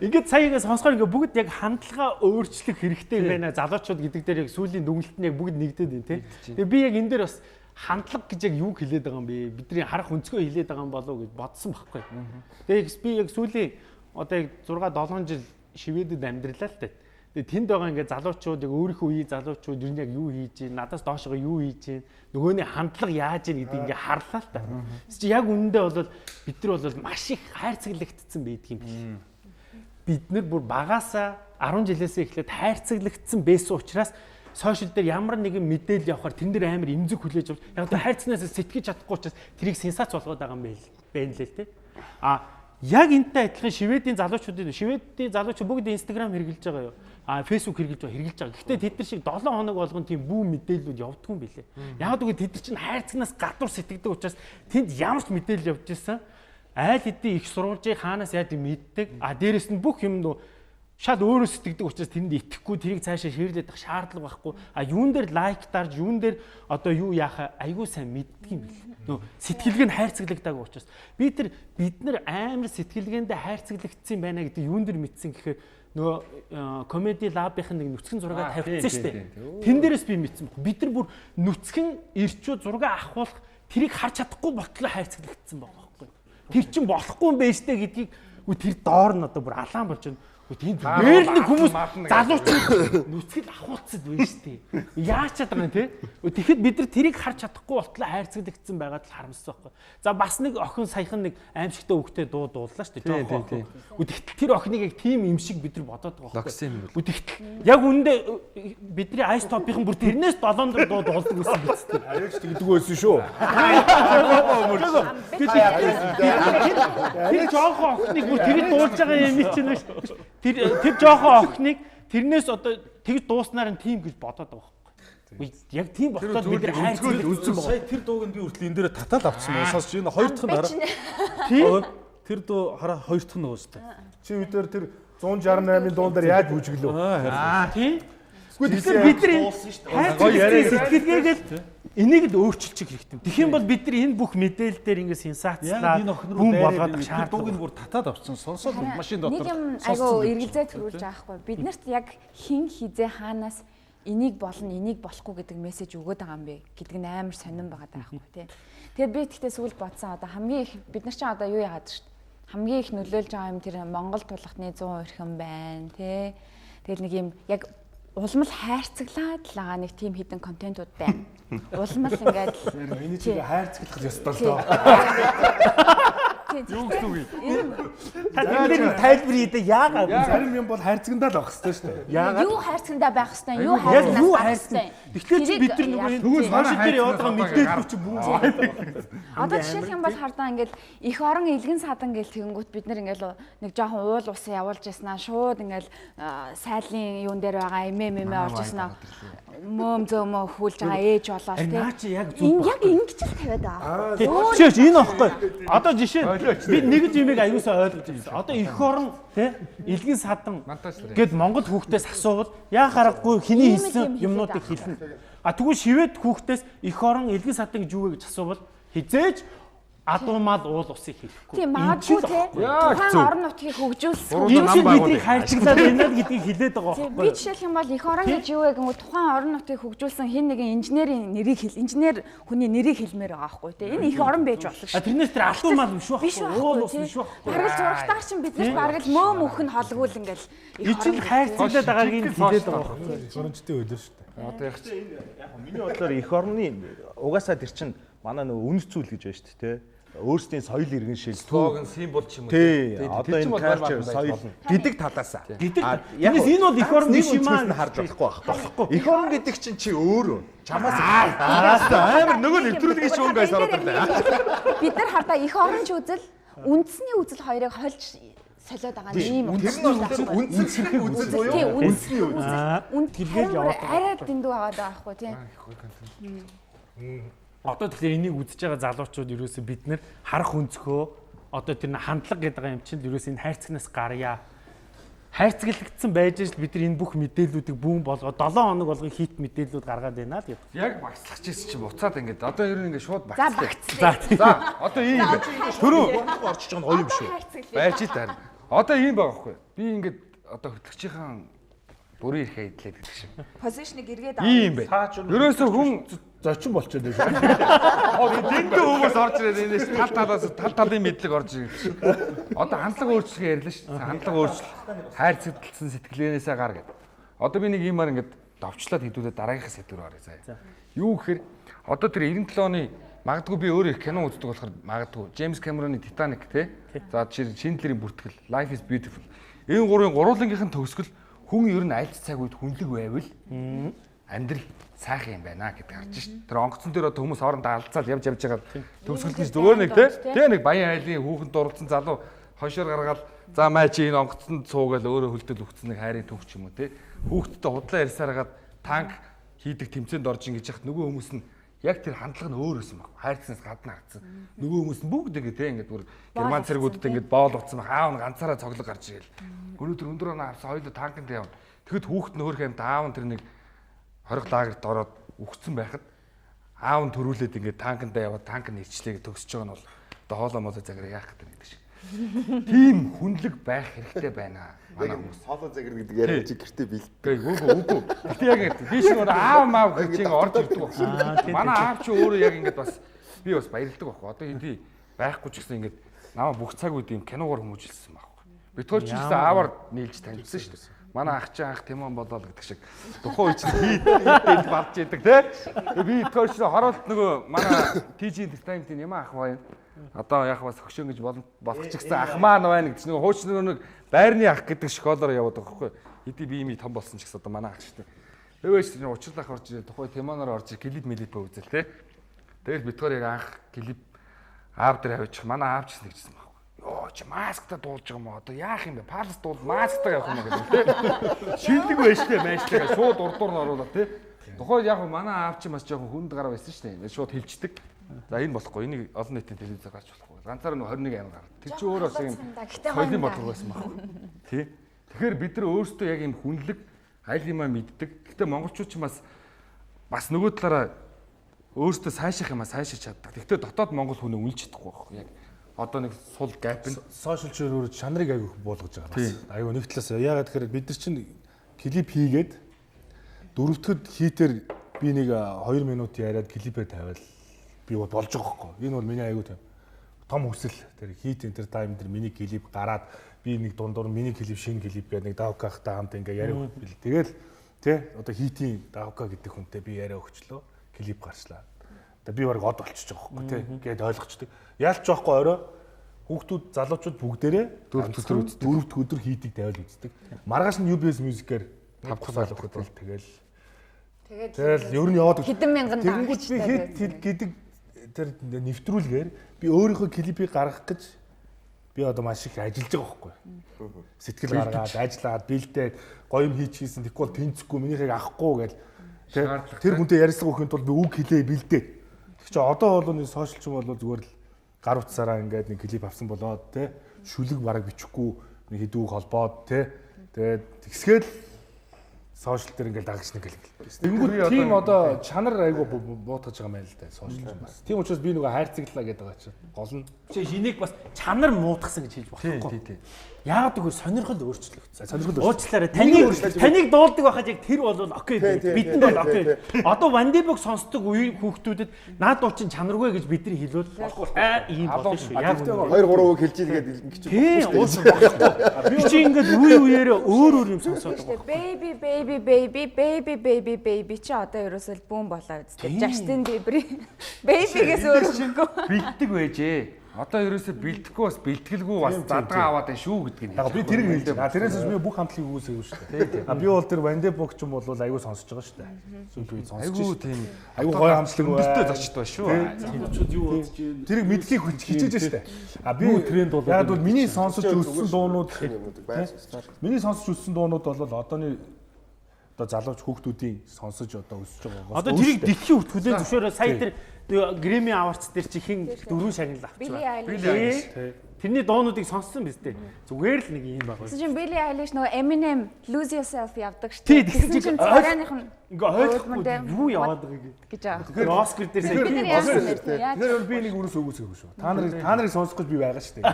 Ингээд сая ингээд сонсохоор ингээд бүгд яг хандлага өөрчлөх хэрэгтэй байна. Залуучууд гэдэг дээр яг сүүлийн дүгнэлт нь яг бүгд нэгдээд байна тий. Тэгээ би яг энэ дээр бас хандлага гэж яг юу хэлээд байгаа юм бэ? Бидний харах өнцгөө хэлээд байгаа юм болов уу гэж бодсон байхгүй. Тэгээ би яг сүүлийн одоо яг 6 7 жил Шведэд амьдралаа л та. Тэгээ тэнд байгаа ингээд залуучууд яг өөрийнхөө үеийн залуучууд ер нь яг юу хийж байна, надаас доошоо юу хийж байна, нөгөөний хандлага яаж байна гэдгийг ингээд харлаа л та. Чи яг үнэндээ бол бид нар бол маш их хайрцаглагдсан байдаг юм биш. Бид нар бүр багасаа 10 жилээсээ эхлээд хайрцаглагдсан байсан учраас сошиал дээр ямар нэгэн мэдээлэл явахаар тэн дээр амар эмзэг хүлээж авч яг л хайрцагнаас сэтгэж чадахгүй учраас тэрийг сенсац болгоод байгаа юм байна лээ те. А яг энтэй адилхан Шведийн залуучуудын Шведийн залуучууд бүгд Instagram хэрэглэж байгаа юу? А Facebook хэрэглэж байгаа. Гэхдээ тэд нар шиг 7 хоног болгон тийм бүү мэдээллүүд явдгүй юм билээ. Яг үгүй тэд нар чинь хайрцагнаас гадуур сэтгэдэг учраас тэнд ямар ч мэдээлэл явж исэн айл хэдийн их сурвалжийг хаанаас яаж мэддэг. А дээрэс нь бүх юм нөө шал өөрөө сэтгэдэг учраас тэнд итгэхгүй тэрийг цаашаа шеэрлээд авах шаардлага байхгүй. А юун дээр лайк дарж, юун дээр одоо юу яах айгүй сайн мэддэг юм бэл. Нөө сэтгэлгээ нь хайрцаглагдаагүй учраас би тэр бид нар амар сэтгэлгээндээ хайрцаглагдсан юм байна гэдэг юун дээр мэдсэн гэхээр нөгөө комеди лабын нэг нүцгэн зураг тавьчихсан шүү дээ. Тэн дээрээс би мэдсэн баг. Бид нар бүр нүцгэн ирчүү зураг авахулах тэрийг харж чадахгүй болтлоо хайрцаглагдсан байгаа байхгүй. Тэр чинь болохгүй юм байна штэ гэдгийг тэр доор нь одоо бүр алаан болж байна. Тийм зүгээр л нэг хүмүүс залуучууд нүцгэл ахуулцад байна шүү дээ. Яаж чадах юм те? Тэгэхэд бид нар тэрийг харж чадахгүй болтлоо хайрцаглагдсан байгаад л харамссан байхгүй. За бас нэг охин саяхан нэг аимшигтай хөвгтэй дуу дууллаа шүү дээ. Жохон охин. Тэгтэл тэр охиныг яг тийм юм шиг бид нар бодоод байгаа байхгүй. Тэгтэл яг үүндээ бидний Ice Top-ийн бүр тэрнээс 7 дор дуу дуулдаг байсан биз дээ. Хараач тэгдэг байсан шүү. Тэр жохон охиныг бүр тэр дуулж байгаа юм чинь биш. Тэр жоохон охиныг тэрнээс одоо тэгж дууснаар нь тийм гэж бодоод байгаа байхгүй. Яг тийм болтоод бид нар хайрцаглагдсан байгаа. Сая тэр дууг нь би хүртэл энэ дээр татаал авчихсан байна. Сонсч энэ хоёр дахь нь хараа. Тийм. Тэр дуу хараа хоёр дахь нь нөгөө шүү дээ. Чи өдөр тэр 168-ын дуун дээр яаж бүжиглэв? Аа тийм. Тэгэхээр бид нар хайрцаглагдсан сэтгэлгээгээл энийг л өөрчилчих хэрэгтэй. Тэгэх юм бол бид нар энэ бүх мэдээлэл дээр ингэ сенсацлаа бүүн болгоод тэр шаардлага дууг нь бүр татаад авчихсан. Сонсоод машин дотор. Нэг юм айгу эргэлзээ төрүүлж байгаа хгүй. Бид нарт яг хин хизээ хаанаас энийг болно, энийг болохгүй гэдэг мессеж өгөөд байгаа юм бэ гэдэг нь амар сонирн байгаа даа байхгүй тий. Тэгэхээр би тэгтээ сүүлд бодсон одоо хамгийн их бид нар чинь одоо юу яагаад шүү дээ. Хамгийн их нөлөөлж байгаа юм тэр Монгол тулгатны 100 эрхэм байна тий. Тэгэл нэг юм яг улмал хайрцаглаад л байгаа нэг тийм хідэн контентууд байна. Улмал ингээд Эний чинь хайрцаглах ёстой л доо. Тий, Юу гэсэн үг юм? Та тэр дээр тайлбар хийдэ яагаад? Зарим юм бол хайрцагандаа л байх хэрэгтэй шүү дээ. Яагаад? Юу хайрцагандаа байх хэвээр, юу Яг юу хайрцагнаас хайрцаг? байх Тэгэхээр чи бид нар нөгөө энэ social дээр яваад байгаа мэдээлэл чи бүү. Одоо жишээлх юм бол хардаа ингээл их орон илгэн садан гэл тэгэнгүүт бид нар ингээл нэг жоохон уул ус явуулж яснаа шууд ингээл сайлын юун дээр байгаа эмээ мэмээ орж яснаа мөөм зөөмөө хүүлж байгаа ээж болоод Харин тий. наа чи яг зүг Энэ яг ингэж л тавиад байгаа. Өөр Жишээ энэ аахгүй. Одоо жишээ би нэг л юмыг аюусаа ойлгож байна. Одоо эх орон тий илгэн садан Монтажлаа. гэд Монгол хүүхдээс асуувал яа харахгүй хиний Ийм л хэлсэн юм хэлээд юмнуудыг байгаа. хэлнэ. А тэгвэл шивэд хүүхдээс эх орон илгэн садан гэж юу вэ гэж асуувал хизээж адуумал уул усыг хэлэхгүй. Тийм магадгүй тий. Яг Тухайн зөв. орон нутгийг хөгжүүлсэн. Буруу Энэ нам чинь байгуулъя. бидний хайрцаглаад байна л гэдгийг хэлээд байгаа Тийм, байхгүй. би жишээлх юм бол эх орон гэж юу вэ гэнгүүт тухайн орон нутгийг хөгжүүлсэн хэн нэгэн инженерийн нэрийг хэл инженер хүний нэрийг хэлмээр байгаа байхгүй тий. Энэ эх орон байж болох А шүү. тэрнээс тэр адуумал биш Биш байхгүй. Уул байхгүй ус тий. биш байхгүй. Бараг л зурагтаар чинь биднес бараг л мөөм өх нь холгуул ингээл эх Энэ чинь орон хайрцаглаад байгааг нь хэлээд байгаа байхгүй. Сурамжтай хөлөө шүү дээ. Одоо яг чи Миний бодлоор эх орны угаасаа тэр чинь манай нөгөө үнэт зүйл гэж байна шүү дээ, тэ. Өөрсдийн соёл иргэншил слоган символ ч юм уу. Тий, Тий, одоо тэр чинь энэ бол баяр culture баяр соёл гэдэг талаасаа. Гэдэг. А, яг Тэрнээс энэ бол эх орон нэг биш юм аа өнцгөөс нь харж болохгүй байхгүй. Эх орон гэдэг чинь чи өөрөө чамаас амар нөгөө нэвтрүүлгийн шүүнгээс ороод ирлээ. Бид нар хардаа эх орон ч үзэл, үндэсний үзэл хоёрыг хольж солиод байгаа нь ийм Тэр нь бол үнцэнхэг үзэл буюу Тийм, үндэсний үзэл. Үнд Дэлгээл яваад байгаа. арай дэндүү байгаа даа байхгүй тий. Одоо тэгэхээр энийг үзэж байгаа залуучууд ерөөсөө бид нэр харах өнцгөө одоо тэр нэг хандлага гэдэг байгаа юм чинь ерөөсөө энэ хайрцагнаас гарья. Хайрцаглагдсан байж л бид нар энэ бүх мэдээллүүдийг бүүн болгоо 7 хоног болгон хит мэдээллүүд гаргаад байна л гэдэг. Яг багцлах чийсэн чинь буцаад ингээд одоо ер нь ингээд шууд За багцлаа. багцлаа. За тийм. За одоо ийм юм байна. Түрүү орчиж байгаа нь гоё юм шүү. байж л таарна. Одоо ийм байгаа байхгүй. Би ингээд одоо хөтлөгчийн бүрийн эрхээ эдлээд гэдэг шиг. Позишныг эргээд Ийм байна. Ерөөсөө хүн Зочин болчиход байна шүү. дэндүү хүмүүс орж ирээд энэс тал талаас тал талын мэдлэг орж ирээд шиг. Одоо хандлага өөрчлөхөө ярьлаа шүү дээ. Хандлага өөрчлөл хайрцагдлсан сэтгэлгээнээсээ гар гэдэг. Одоо би нэг иймаар ингээд давчлаад хэдүүлээ дараагийнхаа сэдв рүү оръё заяа. Юу гэхээр одоо тэр 97 оны магадгүй би өөрөө их кино үздэг болохоор магадгүй Джеймс Кэмероны Титаник те. За Шиндлерийн бүртгэл Life is Beautiful. Энэ гурвын гурвуулангийнх нь төгсгөл хүн ер нь аль ч цаг үед хүнлэг байвал амьдрал сайхан юм байна гэдэг харж шít. Тэр онгоцон дээр одоо хүмүүс хоорондоо алдцаал явж явж байгаа төгсгөл нь зүгээр нэг те. Тэ нэг баян айлын хүүхэнд дурлцсан залуу хойшоор гаргаад за маа чи энэ онгоцонд суугаал өөрөө хөлтөл өгцөн нэг хайрын түүх ч юм уу те. Хүүхдтэй худлаа ярьсаар хагаад танк хийдэг тэмцээнд орж ин гэж яхад нөгөө хүмүүс нь яг тэр хандлага нь өөр байсан баг. Хайрцнаас гадна харагдсан. Нөгөө хүмүүс нь бүгд ингэ те ингээд бүр герман цэргүүдэд ингээд боол утсан баг. Аав нь ганцаараа цоглог гарч ирэл. Өнөөдөр өндөр оноо авсан хоёулаа танканд явна. Тэгэхэд хүүхэд нь хөөх юм аав нь тэр нэг хориг лагерт ороод үхсэн байхад аав нь төрүүлээд ингээд танкандаа яваад танк нь ирчлээ гэж төгсөж байгаа нь бол одоо хоолоо молоо заграа яах гэдэг юм шиг. Тийм хүнлэг байх хэрэгтэй байна. Манай хүмүүс. Хоолоо загэр гэдэг яриа чи гэртээ бэлт. Үгүй үгүй үгүй. Гэтэ яг ингэ би шиг аав маав гэж ингэ орж ирдэг байхгүй. Манай аав чи өөрөө яг ингэж бас би бас баярлдаг байхгүй. Одоо хэдий байхгүй ч гэсэн ингэж намаа бүх цаг үед юм киногоор хүмүүжилсэн байхгүй. Бид хоёр ч гэсэн аавар нийлж танилцсан шүү дээ. Манай ах чи анх Тимон болоо л гэдэг шиг тухайн үед чинь хийтэл балж идэг те. Тэгээ би хоёр чинь хороолт нөгөө манай TG Entertainment-ийн юм ах байна. Одоо яг бас хөшөөн гэж болох ч гэсэн ах маань байна гэдэг чинь нөгөө хуучин нөгөө нэг байрны ах гэдэг школоор яваад байгаа байхгүй. Хэдий би юм том болсон ч гэсэн одоо манай ах шүү дээ. Тэгвэж чинь учрал ах орж ирээ тухайн Тимоноор орж клип мэлипэ үзэл те. Тэгэл бид хоёр яг анх клип аав дээр авчих манай аав ч гэсэн нэгжсэн байхгүй. Йоо чи маскта дуулж байгаа юм уу? Одоо яах юм бэ? Палас дуул маскта явах юм уу гэдэг те. Шинэлэг байжтэй байжтай шууд урдуур нь оруулаад те. Тухайд яг манай аав чи бас жоохон хүнд гар байсан шүү дээ. Шууд хилчдэг. За энэ болохгүй. Энийг олон нийтийн телевизээр гарч болохгүй. Ганцаар нь 21 аймаг гараад. Тэр чи өөрөө бас юм соёлын бодлого байсан байхгүй. Тий. Тэгэхээр бид нар өөрсдөө яг юм хүнлэг аль юмаа мэддэг. Гэхдээ монголчууд ч бас нөгөө талаараа өөрсдөө сайших юмаа сайшиж чаддаг. Гэхдээ дотоод монгол хүнээ үнэлж чадахгүй байхгүй. Яг одоо нэг сул гэп нь Сошиал ч өөрөө чанарыг айгүй буулгаж байгаа бас. Айгүй нэг талаас яагаад тэгэхээр бид нар чинь клип хийгээд дөрөвдөд хийтэр би нэг 2 минут яриад клипээ тавиал би болж байгаа байхгүй. Энэ бол миний айгүй том хүсэл. Тэр хит entertainment тэр миний клип гараад би нэг дундуур миний клип шинэ клип гэдэг нэг давкахтай хамт ингээ яриа өгөл. Тэгэл тэ одоо хитийн давка гэдэг хүнтэй би яриа өгчлөө. Клип гарчлаа. Одоо би бараг од болчихж байгаа байхгүй тэ гээд ойлгочдөг. Ялч жоохгүй орой Хүүхдүүд залуучууд бүгдээрээ Дөрөв дэх өдөр үздэг. Дөрөв дэх өдөр хийдэг тавиал үздэг. Маргааш нь UBS Music-ээр 5 кусаа өгөхөд бол тэгэл Тэгээд тэгэл ер нь яваад хэдэн мянган Тэгэнгүүт би дагагчтай хэд байсан. хэд гэдэг тэр нэвтрүүлгээр би өөрийнхөө клипийг гаргах гэж би одоо маш их ажиллаж байгаа байхгүй. Сэтгэл гаргаад, ажиллаад, бэлдээд, гоё юм хийчихсэн. Тэгэхгүй бол тэнцэхгүй, минийхийг авахгүй гэл Шаардлагатай. тэр хүнтэй ярилцлага өгөхийн тулд би үг хэлээ бэлдээд. Тэг чи одоо бол нэг сошиал ч юм бол зүгээр л гар утсаараа ингээд нэг клип авсан болоод тэ шүлэг бараг бичихгүй нэг хэдэн үг холбоод тэ тэгээд тэгсгээл сошиал дээр ингээд дагагч нэг гэл. Тэнгүүд тийм одоо чанар айгу буутгаж байгаа юм байна л да сошиал ч бас. Тийм учраас би нөгөө хайрцаглаа гэдэг байгаа чинь гол нь Чи энийг бас чанар муудгсан гэж хэлж болохгүй. Тий, тий. Яагаад гэвэл сонирхол өөрчлөгдсөн. Сонирхол Уучлаарай. Таныг дуулдаг байхад яг тэр бол окей. Тий, тий, Бидэнд тий, бол окей. тий, Одоо Вандибог сонсдог үе хүүхдүүдэд наад дуу чинь чанаргүй гэж бидний хэлвэл аа ийм болно шүү. Яг үнэ. 2 3 үг хэлж ийгээд ингэж Тий, уусан болохгүй. Би чи ингээд үе үеэрээ өөр өөр юм сонсоод байгаа. Baby baby baby baby baby baby чи одоо ерөөсөө л бүүн болоо үстэй. Justin Bieber-ийн baby-гээс өөр үгүй. Бэлдэг байжээ. Одоо ерөөсө бэлтгэхгүй бас бэлтгэлгүй бас задгаа аваад байна шүү гэдгийг нь. Яг би тэрийг хэлж байна. Тэрээс би бүх хамтлагийг үүсгэв шүү дээ. А би бол тэр Ванде Бог ч юм бол айгуу сонсож байгаа шүү дээ. Сүүлийн үед сонсож Айгуу шүү. тийм Айгуу гоё хамтлаг өндөртэй байна. зочд байна шүү. Залуучууд юу бодож байна? Тэрийг мэдхийг хүч хичээж шүү дээ. А би Юу тренд болоод Яг бол байна миний сонсож өссөн дуунууд юмнуудыг байнга сонсож. миний сонсож өссөн дуунууд бол одооны одоо залууч хүүхдүүдийн сонсож одоо өсөж байгаагаас Одоо тэрийг дэлхийн хүрт хүлээн зөвшөөрөө сая тэр Грэмми аварц дээр чи хин дөрвөн шагнал авч Billie байна. Eilish. Тий. Тэрний дуунуудыг сонссон биз дээ. Зүгээр л нэг юм байгаа. Тэгсэн чинь Billie Eilish нөгөө Eminem Lose Yourself явдаг шүү Тий, дээ. тэгсэн Тэгсэн чинь чинь царайных нь Ингээ Уулман дээр ойлгохгүй юу яваад байгааг. гэж байгаа. Тэгэхээр Оскар дээр сая Бид нар яасан бэ? Яаж Тэгэхээр бол би нэг өрөөс өгөөсэй шүү. Та нарыг сонсох гэж би байгаа шүү дээ.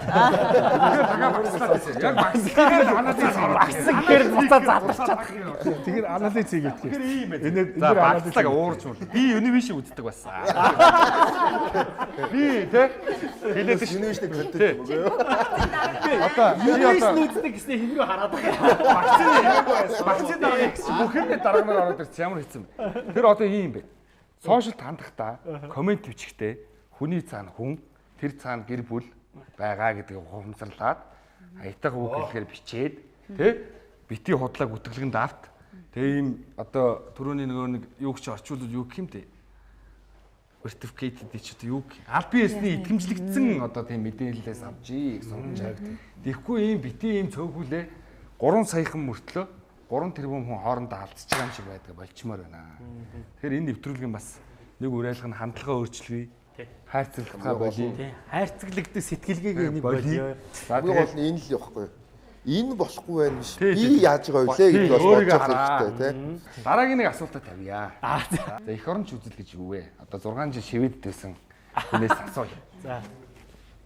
Яг багслаар анализ ороод. багсан гэхээр буцаа задарчаад. Тэгэхээр анализ хийгээд. Тэгэхээр ийм байх. Энэ За багслаг уурч мөр. Би юнивиши үздэг бас. Би тэ хэлээд ш. Юнивиштэй контент юм уу? Одоо би Юнивиш одоо нүддэг гэснээр хин рүү хараад байгаа. вакцин дарга гэсэн бүх юмны дарга нар ороод ирсэн ямар хэцүү юм. Тэр одоо ийм бэ. Сошиалд хандахдаа комент бичихтэй хүний цаана хүн, тэр цаана гэр бүл байгаа гэдгийг ухамсарлаад аятайхан үг хэлэхээр бичээд тэ бити худлаа гүтгэлгэнд авт. Тэгээ ийм одоо түрүүний нөгөө нэг юу гэж орчуулвал юу гэх юм бэ? Certificate ч одоо юу гэх аль биесний итгэмжлэгдсэн одоо тийм мэдээлэлээс авчий гэсэн юм. Тэгэхгүй ийм бити ийм цөөхүлээ 3 саяхан мөртлөө 3 тэрбум хүн хоорондоо алдчихж байгаа юм шиг байдаг болчмоор байна. Тэгэхээр энэ нэвтрүүлгийн бас нэг уриалга нь хандлага өөрчлөе. Хайрцаглагаа болиё. Тий. Хайрцаглагддаг сэтгэлгээгээ нэг Болиё. болиё. За Хамгийн тэгээд гол нь энэ л явахгүй. Энэ болохгүй байх биш. Тий, Би тий. яаж байгаа вэ гэдэг бас бодож Тий, өөрийгөө явах хараа. хэрэгтэй тий. Дараагийн нэг асуултаа тавья. За эх оронч үзэл гэж юу вэ? Одоо 6 жил шивэдэд байсан хүнээс асууя. За.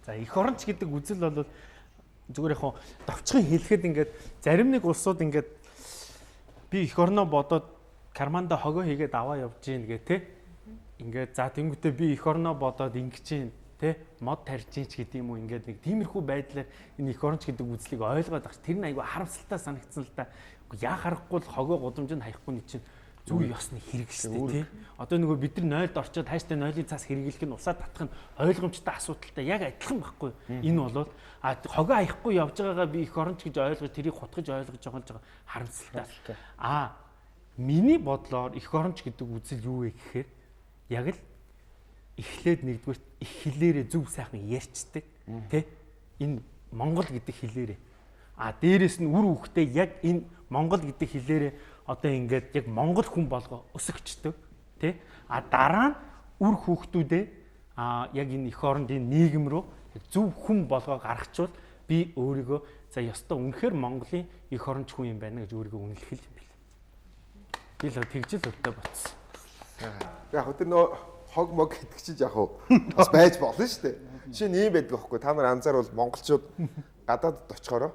За эх оронч гэдэг үзэл бол зүгээр яг хоо товчхон хэлэхэд ингээд зарим нэг улсууд ингээд би эх орноо бодоод карманда хогоо хийгээд аваа явж гин гэ тэ. Ингээд за тэнгуүтээ би эх орноо бодоод ингэж гин тэ мод тарж гин ч гэдэг юм уу ингээд нэг тиймэрхүү байдлаар энэ эх оронч гэдэг үзлийг ойлгоод багш тэр нь айгүй харамсалтай санагдсан л да. Үгүй яа харахгүй л хогоо гудамжинд хаяхгүй нэг чинь зүй ёсны хэрэг шүү дээ тий. Одоо нөгөө бид нар 0-д орчоод хайштай 0-ын цаас хэрэглэх нь усаа татах нь ойлгомжтой асуудалтай яг адилхан байхгүй. Энэ бол а хогоо хаяхгүй явж байгаагаа би эх оронч гэж ойлгож тэрийг хутгаж ойлгож байгаа л жоо харамсалтай. А миний бодлоор эх оронч гэдэг үзэл юу вэ гэхээр яг л эхлээд нэгдүгээрт их хэлээрээ зөв сайхан ярьцдаг тий энэ монгол гэдэг хэлээрээ а дээрэс нь үр хүүхдээ яг энэ монгол гэдэг хэлээрээ одоо ингээд яг монгол хүн болгоо өсөгчдөг тий а дараа нь үр хүүхдүүдээ а яг энэ эх оронд энэ нийгэм рүү яг зөв хүн болгоо гаргачвал би өөрийгөө за ёстой үнэхээр Монголын эх оронч хүн юм байна гэж өөрийгөө үнэлэх юм бэл. Би л тэгж л өвдөө ботсон. Яг хөө тэр нөө хог мог гэдэг чинь яг хөө бас байж болно шүү дээ. Жишээ нь ийм байдаг байхгүй. Та нар анзаарвал монголчууд гадаадд очихороо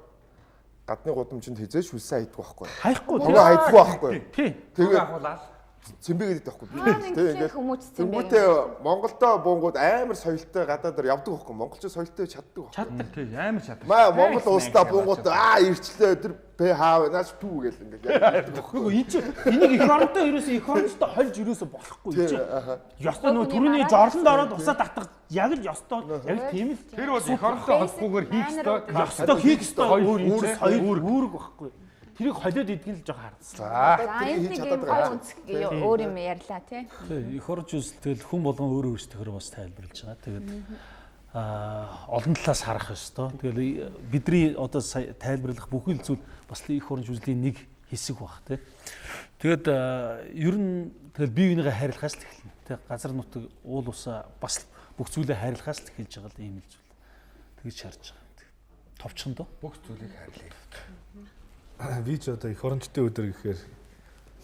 гадны гудамжинд хизээ шүлсэн хайдаг байхгүй. Хаяхгүй Хогоо хайдаггүй байхгүй. тий. Тэгээд Агуулаад цэмбэ гэдэг байхгүй. Хаана ингэ хүмүүжсэн бэ? Тэнгүүтээ Монголдо буунгууд амар соёлтой гадаадаар явдаг байхгүй. Монголчууд соёлтой чаддаг байхгүй. Чаддаг. тий амар чаддаг. Маа Монгол улсдаа буунгууд аа ирчлээ өдр пэ хаа нааш пүү гэл ингээл явдаг байхгүй. Үгүй энэ чинь энийг эх оронтой ерөөсөө эх оронтой хольж ерөөсөө болохгүй Тий, чинь. аха. Ёстой нөгөө түрүүний жорлонд ороод усаа татах Яг л ёстой яг л тийм л Тэр бол эх оронтой холбохгүйгээр хийх ёстой. ёстой хийх ёстой өөр үүрэг үүрэг байхгүй. Тэрийг холиод идэх нь л жоохон харамсалтай. За. За энд нэг юм гоё өнцөг өөр юм ярьлаа тий. Тий, эх орж үзэл тэгэл хүн болгон өөрөө өөрсдөхөөр бас тайлбарлаж байгаа. Тэгээд олон талаас харах ёстой. Тэгэл бидний одоо сая тайлбарлах бүхэл зүйл бас л эх оронч үзлийн нэг хэсэг баг тий. Тэгээд ер нь тэгэл бие биенийгээ хайрлахаас л эхэлнэ. Тий, газар нутаг уул усаа бас л бүх зүйлээ хайрлахаас л эхэлж байгаа л ийм л зүйл. Тэгж харж байгаа. Товчхондоо. Бүх зүйлийг хайрлая. Би ч одоо эх орончтой өдөр гэхээр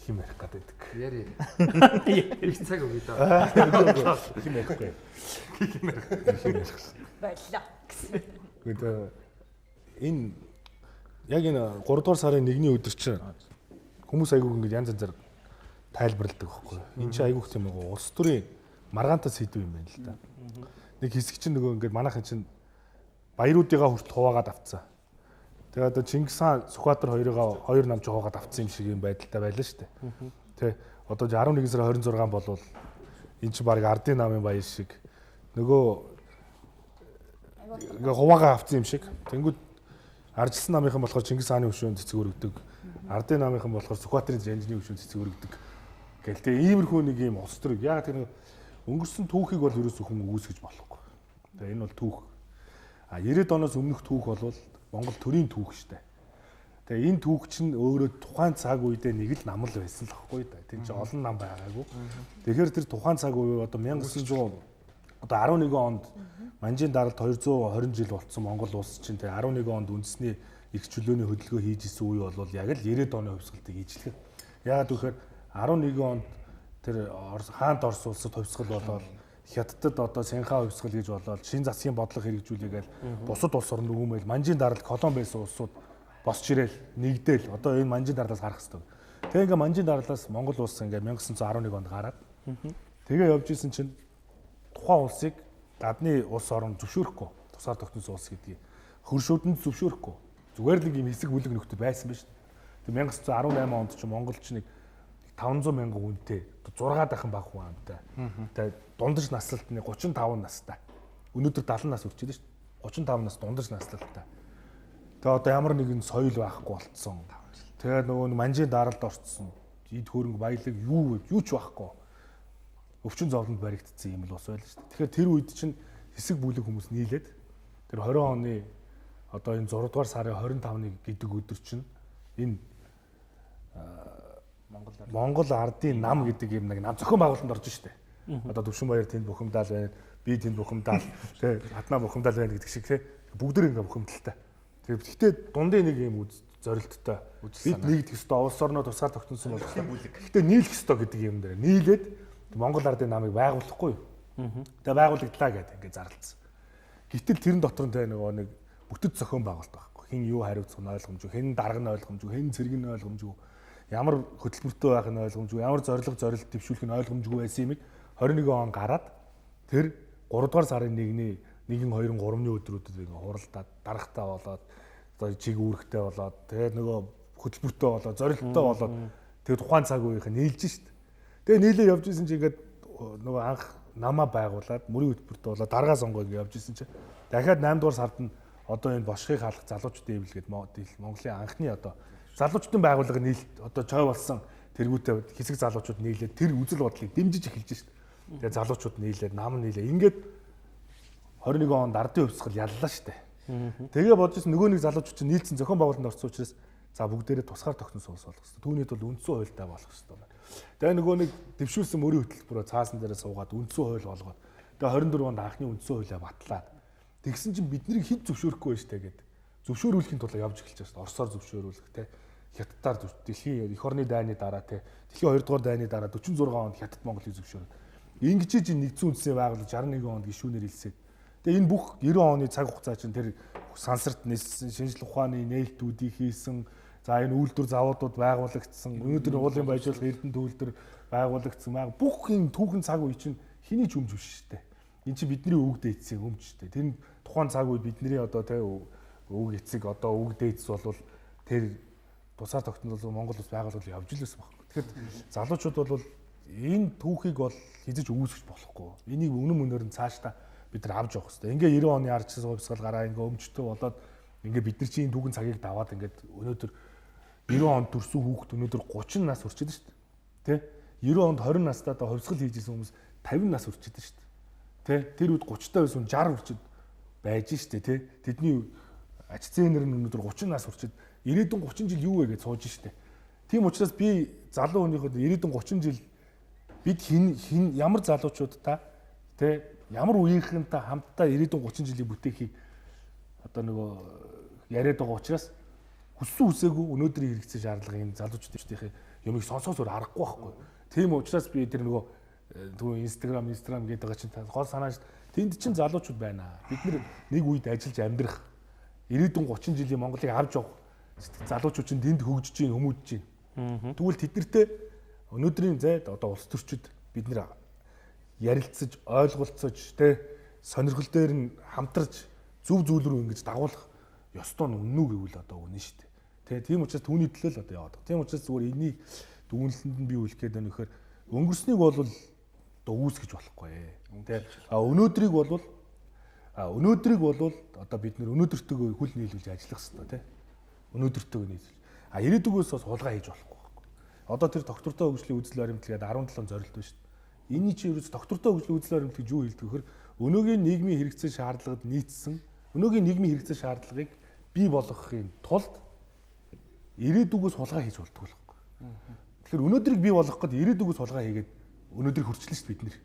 хим ярих гэдэг. Яри. Их цаг өгье даа. Хим ярихгүй. Боллоо гэсэн. Тэгээд энэ яг энэ 3 дугаар сарын 1-ний өдөр чинь хүмүүс айгүйг ингэж янз янзаар тайлбарладаг байхгүй. Энэ чинь айгүйх юм байгаа. Улс төрийн маргаантай сэдв юм байна л да. Нэг хэсэг чинь нөгөө ингээд манайхан чинь баяруудыгаа хүртэл хуваагаад авцсан. Тэгээ одоо Чингис хаан Сүхбаатар хоёрыгаа хоёр нам чи хуваагаад авцсан юм шиг юм байдалтай байлаа шүү дээ. Тэ одоо 11 сарын 26 болвол энэ чинь баг ардын намын баяр шиг нөгөө ингээ хуваагаа авцсан юм шиг. Тэнгүүд аржилсан намынхан болохоор Чингис хааны хөшөөнд цэцэг өргөдөг. Ардын намынхан болохоор Сүхбаатарын жанжны хөшөөнд цэцэг өргөдөг. Гэл тэгээ иймэрхүү нэг юм улс төр. Яг тэр нэг өнгөрсөн түүхийг бол ерөөсөө хүн үүсгэж болохгүй. Тэгээ энэ бол түүх. А 90-ад оноос өмнөх түүх бол Монгол төрийн түүх штэ. Тэгээ энэ түүх чинь өөрөө тухайн цаг үедээ нэг л нам л байсан л байхгүй да. Тэр чинь олон нам байгаагүй. Тэгэхээр тэр тухайн цаг үе одоо 1900 одоо 11 онд Манжийн даралт 220 жил болцсон Монгол улс чинь тэгээ 11 онд үндэсний эрх чөлөөний хөдөлгөөн хийж исэн үе бол яг л 90-ад оны хувьсгалыг ижлэх. Яагаад гэвэл 11 онд тэр хаант Орос улсад хувьсгал болоод Хятадд одоо Сянхаа хувьсгал гэж болоод шин засгийн бодлого хэрэгжүүлээгээл бусад улс орн өгөөмөл Манжийн даралт Колумб байсан улсууд босч ирээл нэгдээл одоо энэ Манжийн дарлаас гарах хэрэгтэй. Тэгээ ингээ Манжийн дарлаас Монгол улс ингээ 1911 онд гараад тэгээ явж исэн чинь тухайн улсыг гадны улс орн зөвшөөрөхгүй тусгаар тогтносон улс гэдгийг хөршүүдэнд зөвшөөрөхгүй зүгээр л нэг юм хэсэг бүлэг нөхдөд байсан биз. Тэгээ 1918 онд чинь Монгол чинь нэг 500 мянган хүнтэй 6 дахин бага хүн амтай. Тэгээ дундаж наслалт нь 35 настай. Өнөөдөр 70 нас хүрчээд шүү дээ. 35 нас дундаж наслалттай. Тэгээ одоо ямар нэгэн соёл байхгүй болцсон. Тэгээ нөгөө нь манжийн даралд орцсон. Эд хөрөнгө баялаг юу юу ч байхгүй. Өвчин зовлонд баригдсан юм л ус байлаа шүү дээ. Тэгэхээр тэр үед чинь хэсэг бүлэг хүмүүс нийлээд тэр 20 оны одоо энэ 6 дугаар сарын 25-ны гэдэг өдөр чинь энэ Монгол ардын нам гэдэг юм нэг нам зохион байгуулалтанд орж штэ. Одоо Төвшин баяр тэнд бухимдаал байна, би тэнд бухимдаал, тэ хатнаа бухимдаал байна гэдэг шиг тэ бүгд ингээ бухимдалтай. Тэгэхээр гэхдээ дундын нэг юм зорилттой. Бид нэгдэх ёстой, улс орноо тусгаар тогтносон болох ёстой. Гэхдээ нийлэх ёстой гэдэг юм дээр нийлээд Монгол ардын намыг байгуулахгүй юу? Тэгээ байгуулагдлаа гэдэг ингээ зарлцсан. Гэтэл тэрэн дотор нь тэ нөгөө нэг бүтэц зохион байгуулалт байхгүй. Хэн юу хариуцах нь ойлгомжгүй, хэн дарга нь ойлгомжгүй, хэн цэрэг нь ойлгомжгүй, ямар хөтөлбөртэй байх нь ойлгомжгүй, ямар зорилго зорилт дэвшүүлэх нь ойлгомжгүй байсан юмыг 21 он гараад тэр 3 дугаар сарын 1-ний 1, 2, 3-ны өдрүүдэд ингээ хуралдаад даргатай болоод одоо чиг үүрэгтэй болоод тэгээд нөгөө хөтөлбөртэй болоод зорилттой болоод тэгээд тухайн цаг үеийнх нь нийлж шít. Тэгээ нийлээ явж исэн чинь ингээд нөгөө анх намаа байгуулад мөрийн хөтөлбөртэй болоод даргаа сонгоо ингээ явж исэн чинь дахиад 8 дугаар сард нь одоо энэ бошхыг халах залуучдын эвлэл гээд Монголын анхны одоо залуучдын байгууллага нийлт одоо чой болсон тэргүүтээ хэсэг залуучууд нийлээд тэр үзэл бодлыг дэмжиж эхэлж шít. Тэгээ залуучууд нийлээд нам нийлээ ингээд 21 онд ардын хувьсгал яллаа штэ. Тэгээ бодож ирсэн нөгөө нэг залуучууд чинь нийлцэн зохион байгуулалтанд орсон учраас за бүгдээрээ тусгаар тогтносон улс болох хэрэгтэй. Түүний тулд үндсэн хуультай болох хэрэгтэй байна. Тэгээ нөгөө нэг дэвшүүлсэн мөрийн хөтөлбөрөө цаасан дээрээ суугаад үндсэн хууль болгоод тэгээ 24 онд анхны үндсэн хуулиа батлаад тэгсэн чинь биднийг хэд зөвшөөрөхгүй байж тээ гэд зөвшөөрүүлэхийн тулд явж эхэлж байгаа шүү дээ. Оросоор зөвшөөрүүлэх те Хятадаар дэлхийн эх орны дайны дараа те дэлхийн 2 дугаар дайны дараа 46 онд Хятад Монголыг зөвшөөрөөд ингэж ижин нэгдсэн үндэсний байгууллага 61 онд гишүүнээр илсээд тэгээ энэ бүх 90 оны цаг хугацаа чинь тэр сансарт ниссэн шинжлэх ухааны нээлтүүдийг хийсэн за энэ үйлдвэр завуудууд байгуулагдсан өнөөдөр уулын баяжуулах Эрдэнэ түүлдэр байгуулагдсан баг бүх энэ түүхэн цаг үе чинь хэний ч өмж биш шүү дээ. Энэ чинь бидний өвөг дээдсийн өмж шүү дээ. Тэр тухайн цаг үед бидний одоо тэ өвөг эцэг одоо өвөг дээдс бол тэр тусгаар тогтнол Монгол улс байгуулалт явж л байсан байхгүй. Тэгэхээр залуучууд бол энэ түүхийг бол хизэж үүсгэж болохгүй. Энийг үнэн мөнөөр нь цаашдаа Бид нар авч явах хэрэгтэй. Ингээ 90 оны ардчилсан хувьсгал гараа ингээ өмчтөө болоод ингээ бид нар чинь энэ түүхэн цагийг даваад ингээд өнөөдөр 90 онд төрсэн хүүхэд өнөөдөр 30 нас хүрчихэд шүү дээ. Тэ? 90 онд 20 настайдаа хувьсгал хийж исэн хүмүүс 50 нас хүрчихэд шүү дээ. Тэ? Тэр үед 30 таа байсан хүн 60 хүрчихэд байж шүү дээ, тэ? Тэдний ач зээнэр нь өнөөдөр 30 нас хүрчихэд ирээдүйн 30 жил юу вэ гэж сууж шүү дээ. Тийм учраас би залуу хүнийхээ ирээдүйн 30 жил бид хин ямар залуучуудтай тэ ямар үеийнхэнтэй хамтдаа ирээдүйн 30 жилийг бүтээхийг одоо нөгөө яриад байгаа учраас хүссэн хүсээгүй өнөөдрийн хэрэгцээ шаардлага энэ залуучуудын юмыг сонсоос өөр аргагүй байхгүй. Тийм учраас би тэр нөгөө түрүү Instagram гэдэг байгаа чинь гол санаа шүү. Тэнд чинь залуучууд байна. Бид нэг үед ажиллаж амьдрах ирээдүйн 30 жилийн Монголыг авч явах залуучууд чинь тэнд хөгжиж гин хүмүүжж гин. Тэгвэл тэднэртэй өнөөдрийн зайд одоо улс төрчид бид нэр ярилцаж, ойлголцож, тэ сонирхол дээр нь хамтарч зөв зүйл рүү ингэж дагуулах ёстой нь үнэн үү гэвэл одоо үнэн шүү дээ. Тэ тийм учраас түүний төлөө л одоо яваад байгаа. Тийм учраас зүгээр энийг дүгнэлтэнд нь би үлэх гээд байна гэхээр өнгөрснийг бол одоо үүсгэж болохгүй. Тэ а өнөөдрийг бол одоо бид нэр өнөөдөртөөгөө хүл нийлүүлж ажиллах ёстой, тэ. Өнөөдөртөөгөө нийлүүлж. А ирээдүгөөс бас хулгай хийж болохгүй байхгүй. Одоо тэр доктортой хөгжлийн үзэл баримтлал гэдэг 17 зорилт байна шүү дээ. Энийний чинь ерөөс доктортой хөгжлийн үзэл баримтлал гэж юу хэлдэг вөхөр өнөөгийн нийгмийн хэрэгцээ шаардлагад нийцсэн өнөөгийн нийгмийн хэрэгцээ шаардлагыг бий болгохын тулд ирээдүгөөс хулгай хийж болдгоо л байхгүй. Тэгэхээр өнөөдрийг бий болгох гээд ирээдүгөөс хулгай хийгээд өнөөдрийг хөрчлөн шүү дээ бид нэр.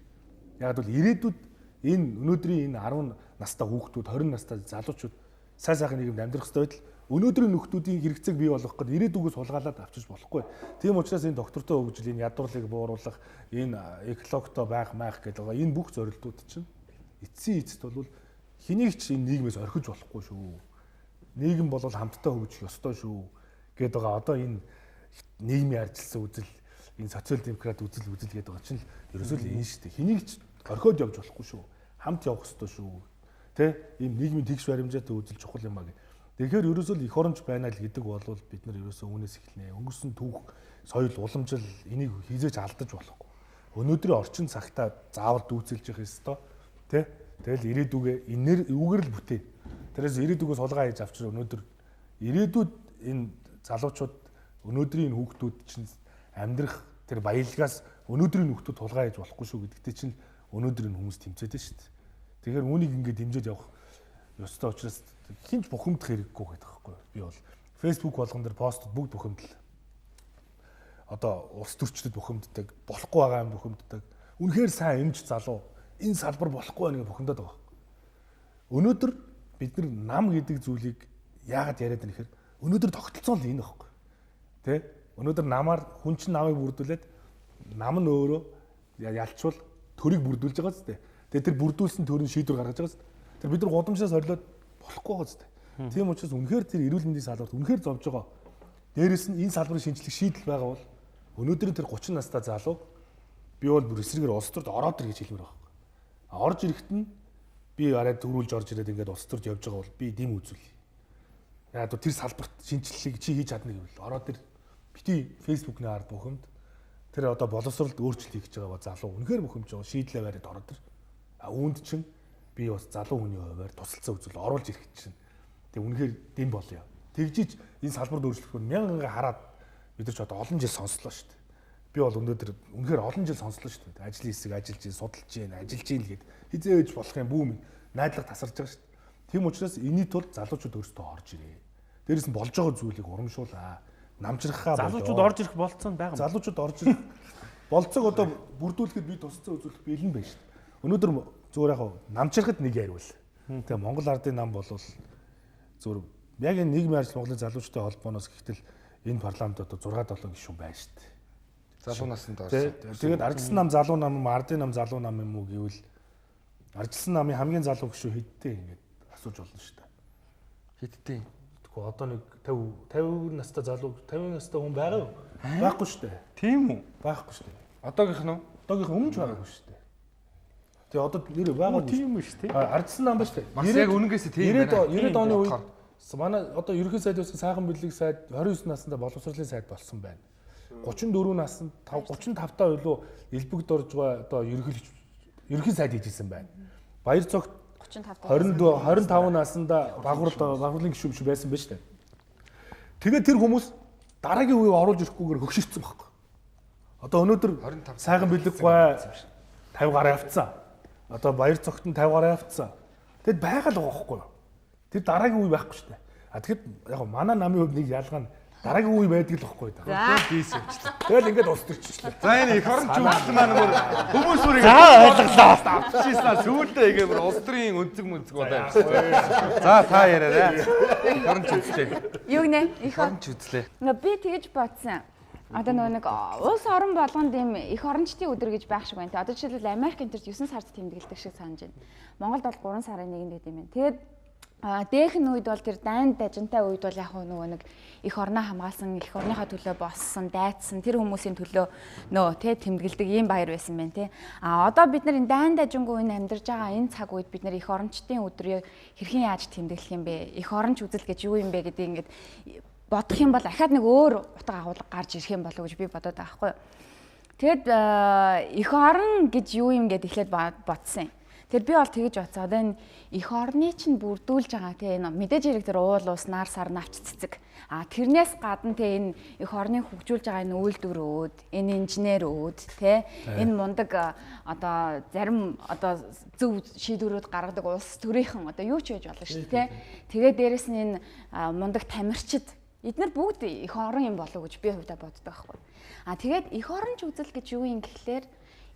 Яг бол ирээдүйд энэ өнөөдрийн энэ 10 настай хүүхдүүд, 20 настай залуучууд сайн сайхан нийгэмд амьдрах ёстой байтал өнөөдрийн нөхдүүдийн хэрэгцээг бий болгох гээд ирээдүгөөс хулгайлаад авчирч болохгүй. Тийм учраас энэ доктортой хөгжил, энэ ядуурлыг бууруулах, энэ экологтой байх майх гэдэг байгаа энэ бүх зорилтууд чинь эцсийн эцэст бол хэнийг ч энэ нийгмээс орхиж болохгүй шүү. Нийгэм бол хамтдаа хөгжих ёстой шүү гэдэг байгаа. Одоо энэ нийгмийн аржилсан үзэл, энэ социал демократ үзэл гэдэг байгаа чинь ерөөсөө л энэ шүү дээ. Хэнийг ч орхиод явж болохгүй шүү. Хамт явах ёстой шүү. Тэ? Ийм нийгмийн тэгш баримжаатай үзэл чухал юм а гэх. Тэгэхээр ерөөсөө л эх оронч байна л гэдэг бол бид нар ерөөсөө үүнээс эхэлнэ. Өнгөрсөн түүх, соёл, уламжил энийг хизээж алдаж болохгүй. Өнөөдрийн орчин цагтаа заавал дүүцэлж явах ёстой. Тэ? Тэгэл ирээдүгээ энээр үүгээр л бүтээн. Тэрээс ирээдүгээс хулгай хийж авчир өнөөдөр ирээдүйд энэ залуучууд өнөөдрийн энэ хүүхдүүд чинь амьдрах тэр баялагаас өнөөдрийн хүүхдүүд хулгай хийж болохгүй шүү гэдэгтээ чинь өнөөдрийн хүмүүс тэмцээд байна шүү дээ. Тэгэхээр үүнийг ингээд дэмжиж явах ёстой учраас хинч бухимдах хэрэггүй гэдэг байхгүй юу. Би бол Facebook болгон дээр постод бүгд бухимдал. Одоо улс төрчдөд бухимддаг, болохгүй байгаа юм бухимддаг. Үнэхээр сайн эмч залуу энэ салбар болохгүй байна гэж бухимдаад байгаа байхгүй. Өнөөдөр бид нар нам гэдэг зүйлийг яагаад яриад байна гэхээр өнөөдөр тогтолцоо л энэ байхгүй. Тэ? Өнөөдөр намаар хүн чинь намыг бүрдүүлээд нам нь өөрөө ялчвал төрийг бүрдүүлж байгаа зү. Тэгээ тэр бүрдүүлсэн төрийн шийдвэр гаргаж байгаа зү. Тэр бид нар гудамжаас орилоод болохгүй байгаа зү. Тийм учраас үнэхээр тэр эрүүл мэндийн салбарт үнэхээр зовж байгаа. Дээрээс нь энэ салбарын шинжлэх шийдэл байгаа бол өнөөдрийн тэр 30 настай залуу би бол бүр эсрэгээр улс төрд ороод ир гэж хэлмээр байгаа байхгүй. Орж ирэхэд нь би арай төрүүлж орж ирээд ингээд улс төрд явж байгаа бол би дэм үзүүлье. Яг тэр салбарт шинжлэлийг чи хийж чадна гэвэл ороод ир бити Facebook-ны ард бухимд тэр одоо боловсролд өөрчлөлт хийх гэж байгаа залуу үнэхээр бухимж байгаа шийдлээ бариад ороод ир. А үүнд чинь би бас залуу хүний хуваар тусалцаа үзүүл оруулж ирэх чинь тэг үнэхээр дэм болъё. Тэгжиж энэ салбарт өөрчлөхөөр мянгангаа хараад бид нар ч одоо олон жил сонслоо шүү дээ. Би бол өнөөдөр үнэхээр олон жил сонслоо шүү дээ. Ажлын хэсэг ажиллаж гин, судалж гин, ажиллаж гин л гээд хизээж болох юм бүүм найдлага тасарж байгаа шүү дээ. Тийм учраас энэний тулд залуучууд өөрсдөө орж ирээ. Дээрээс нь болж байгаа зүйлийг урамшуулаа. Намжрахаа болоо. Залуучууд орж ирэх болцоо нь байгаа юм. Залуучууд орж ирэх болцоог одоо бүрдүүлэхэд би тусалцаа үзүүлэх бэлэн байна шүү дээ. Өнөөдөр зүгээр яг намжрахад нэг яриул. Тэгээ Монгол ардын нам бол зүгээр яг энэ нийгмийн ажил Монголын залуучдын холбооноос гэхтэл энэ парламент одоо 6 7 гишүүн байна шүү дээ. Залуу насанд орсон. Тэгээд аржилсан нам залуу нам юм, ардын нам залуу нам юм уу гэвэл аржилсан намын хамгийн залуу гишүүн хэдтэй ингээд асууж болно шүү дээ. Хэдтэй? Тэгэхгүй одоо нэг 50 настай залуу 50 настай хүн байгаа юу? Байхгүй шүү дээ. Тийм үү? Байхгүй шүү дээ. Одоогийнх нь үү? Одоогийнх өмнө ч байгаагүй шүү дээ. Тэгээ одоо нэр байгаагүй тийм үү шүү дээ. Аржилсан нам ба шүү дээ. Бас яг үнэнгээсээ тийм байна. 90-ад оны үед манай одоо ерөнхий сайд байсан сайхан бэлэг сайд 29 наснда боловсролын сайд болсон байна. 34 наснд 35 таа билүү элбэг доржгаа одоо ерөнхий сайд хийж исэн байна. Баяр цогт 35 24 25 наснда багварлын гишүүн биш байсан байж таа. Тэгээд тэр хүмүүс дараагийн үеийг оруулж ирэхгүйгээр хөгшөрсөн байхгүй. Одоо өнөөдөр сайхан бэлэг гуай 50 гараа явцсан. Одоо баяр цогт нь 50 гараа явцсан. Тэгэд байгаа л байгаа байхгүй юу? Тэр дараагийн үе байхгүй шүү дээ. А тэгэхэд яг манай намын хувьд нэг ялгаа нь дараагийн үе байдаг л байхгүй юу? Дийс явчлаа. Тэгэл ингээд улс төрчихлээ. За энэ эх орон чүглэл маань бүр хүмүүс бүр За ойлголоо. авчихсан сүүлдээ ингээ бүр улс төрийн өнцөг мөнцөг болоо явчихсан. За та яриарай. Эх орон чүглээ. Юу гинэ? Их Орон чүглээ. Ингээ би тэгэж бодсон. Одоо нөгөө нэг улс орон болгонд ийм их орончдын өдөр гэж байх шиг байна. Тэ одоо жишээлбэл Америк энэ төрт 9 сард тэмдэглэдэг шиг санаж байна. Монголд бол 3 сарын 1-нд байд юм байна. Тэгээд дээхэн үед бол тэр дайн дажинтай үед бол яг нөгөө нэг их орноо хамгаалсан, их орныхоо төлөө боссон, дайцсан тэр хүмүүсийн төлөө нөө тэ тэмдэглэдэг ийм баяр байсан байна тэ. А одоо бид нар энэ дайн дажингүй энэ амьдарч байгаа энэ цаг үед бид нар их орончдын өдрийг хэрхэн яаж тэмдэглэх юм бэ? Их оронч үзэл гэж юу юм бэ гэдгийг ингээд бодох юм бол ахаад нэг өөр утга агуулга гарч ирэх юм болов уу гэж би бодоод байгаа байхгүй юу. Тэгэд эх орон гэж юу юм гэд эхлээд бодсон юм. Тэр би бол тэгэж бодсон. Одоо энэ эх орны чинь бүрдүүлж байгаа тий энэ мэдээж хэрэг тэр уул ус нар сар навч цэцэг. А тэрнээс гадна тий энэ эх орныг хөгжүүлж байгаа энэ үйлдвэрүүд, энэ инженерүүд тий энэ мундаг одоо зарим одоо зөв шийдвэрүүд гаргадаг улс төрийнхэн одоо юу ч байж болно шүү дээ тий. Тэгээ дээрэс нь энэ мундаг тамирчид эднэр бүгд эх орон юм болов уу гэж би хувьдаа боддог байхгүй. А тэгээд эх оронч үзэл гэж юу юм гэхлээр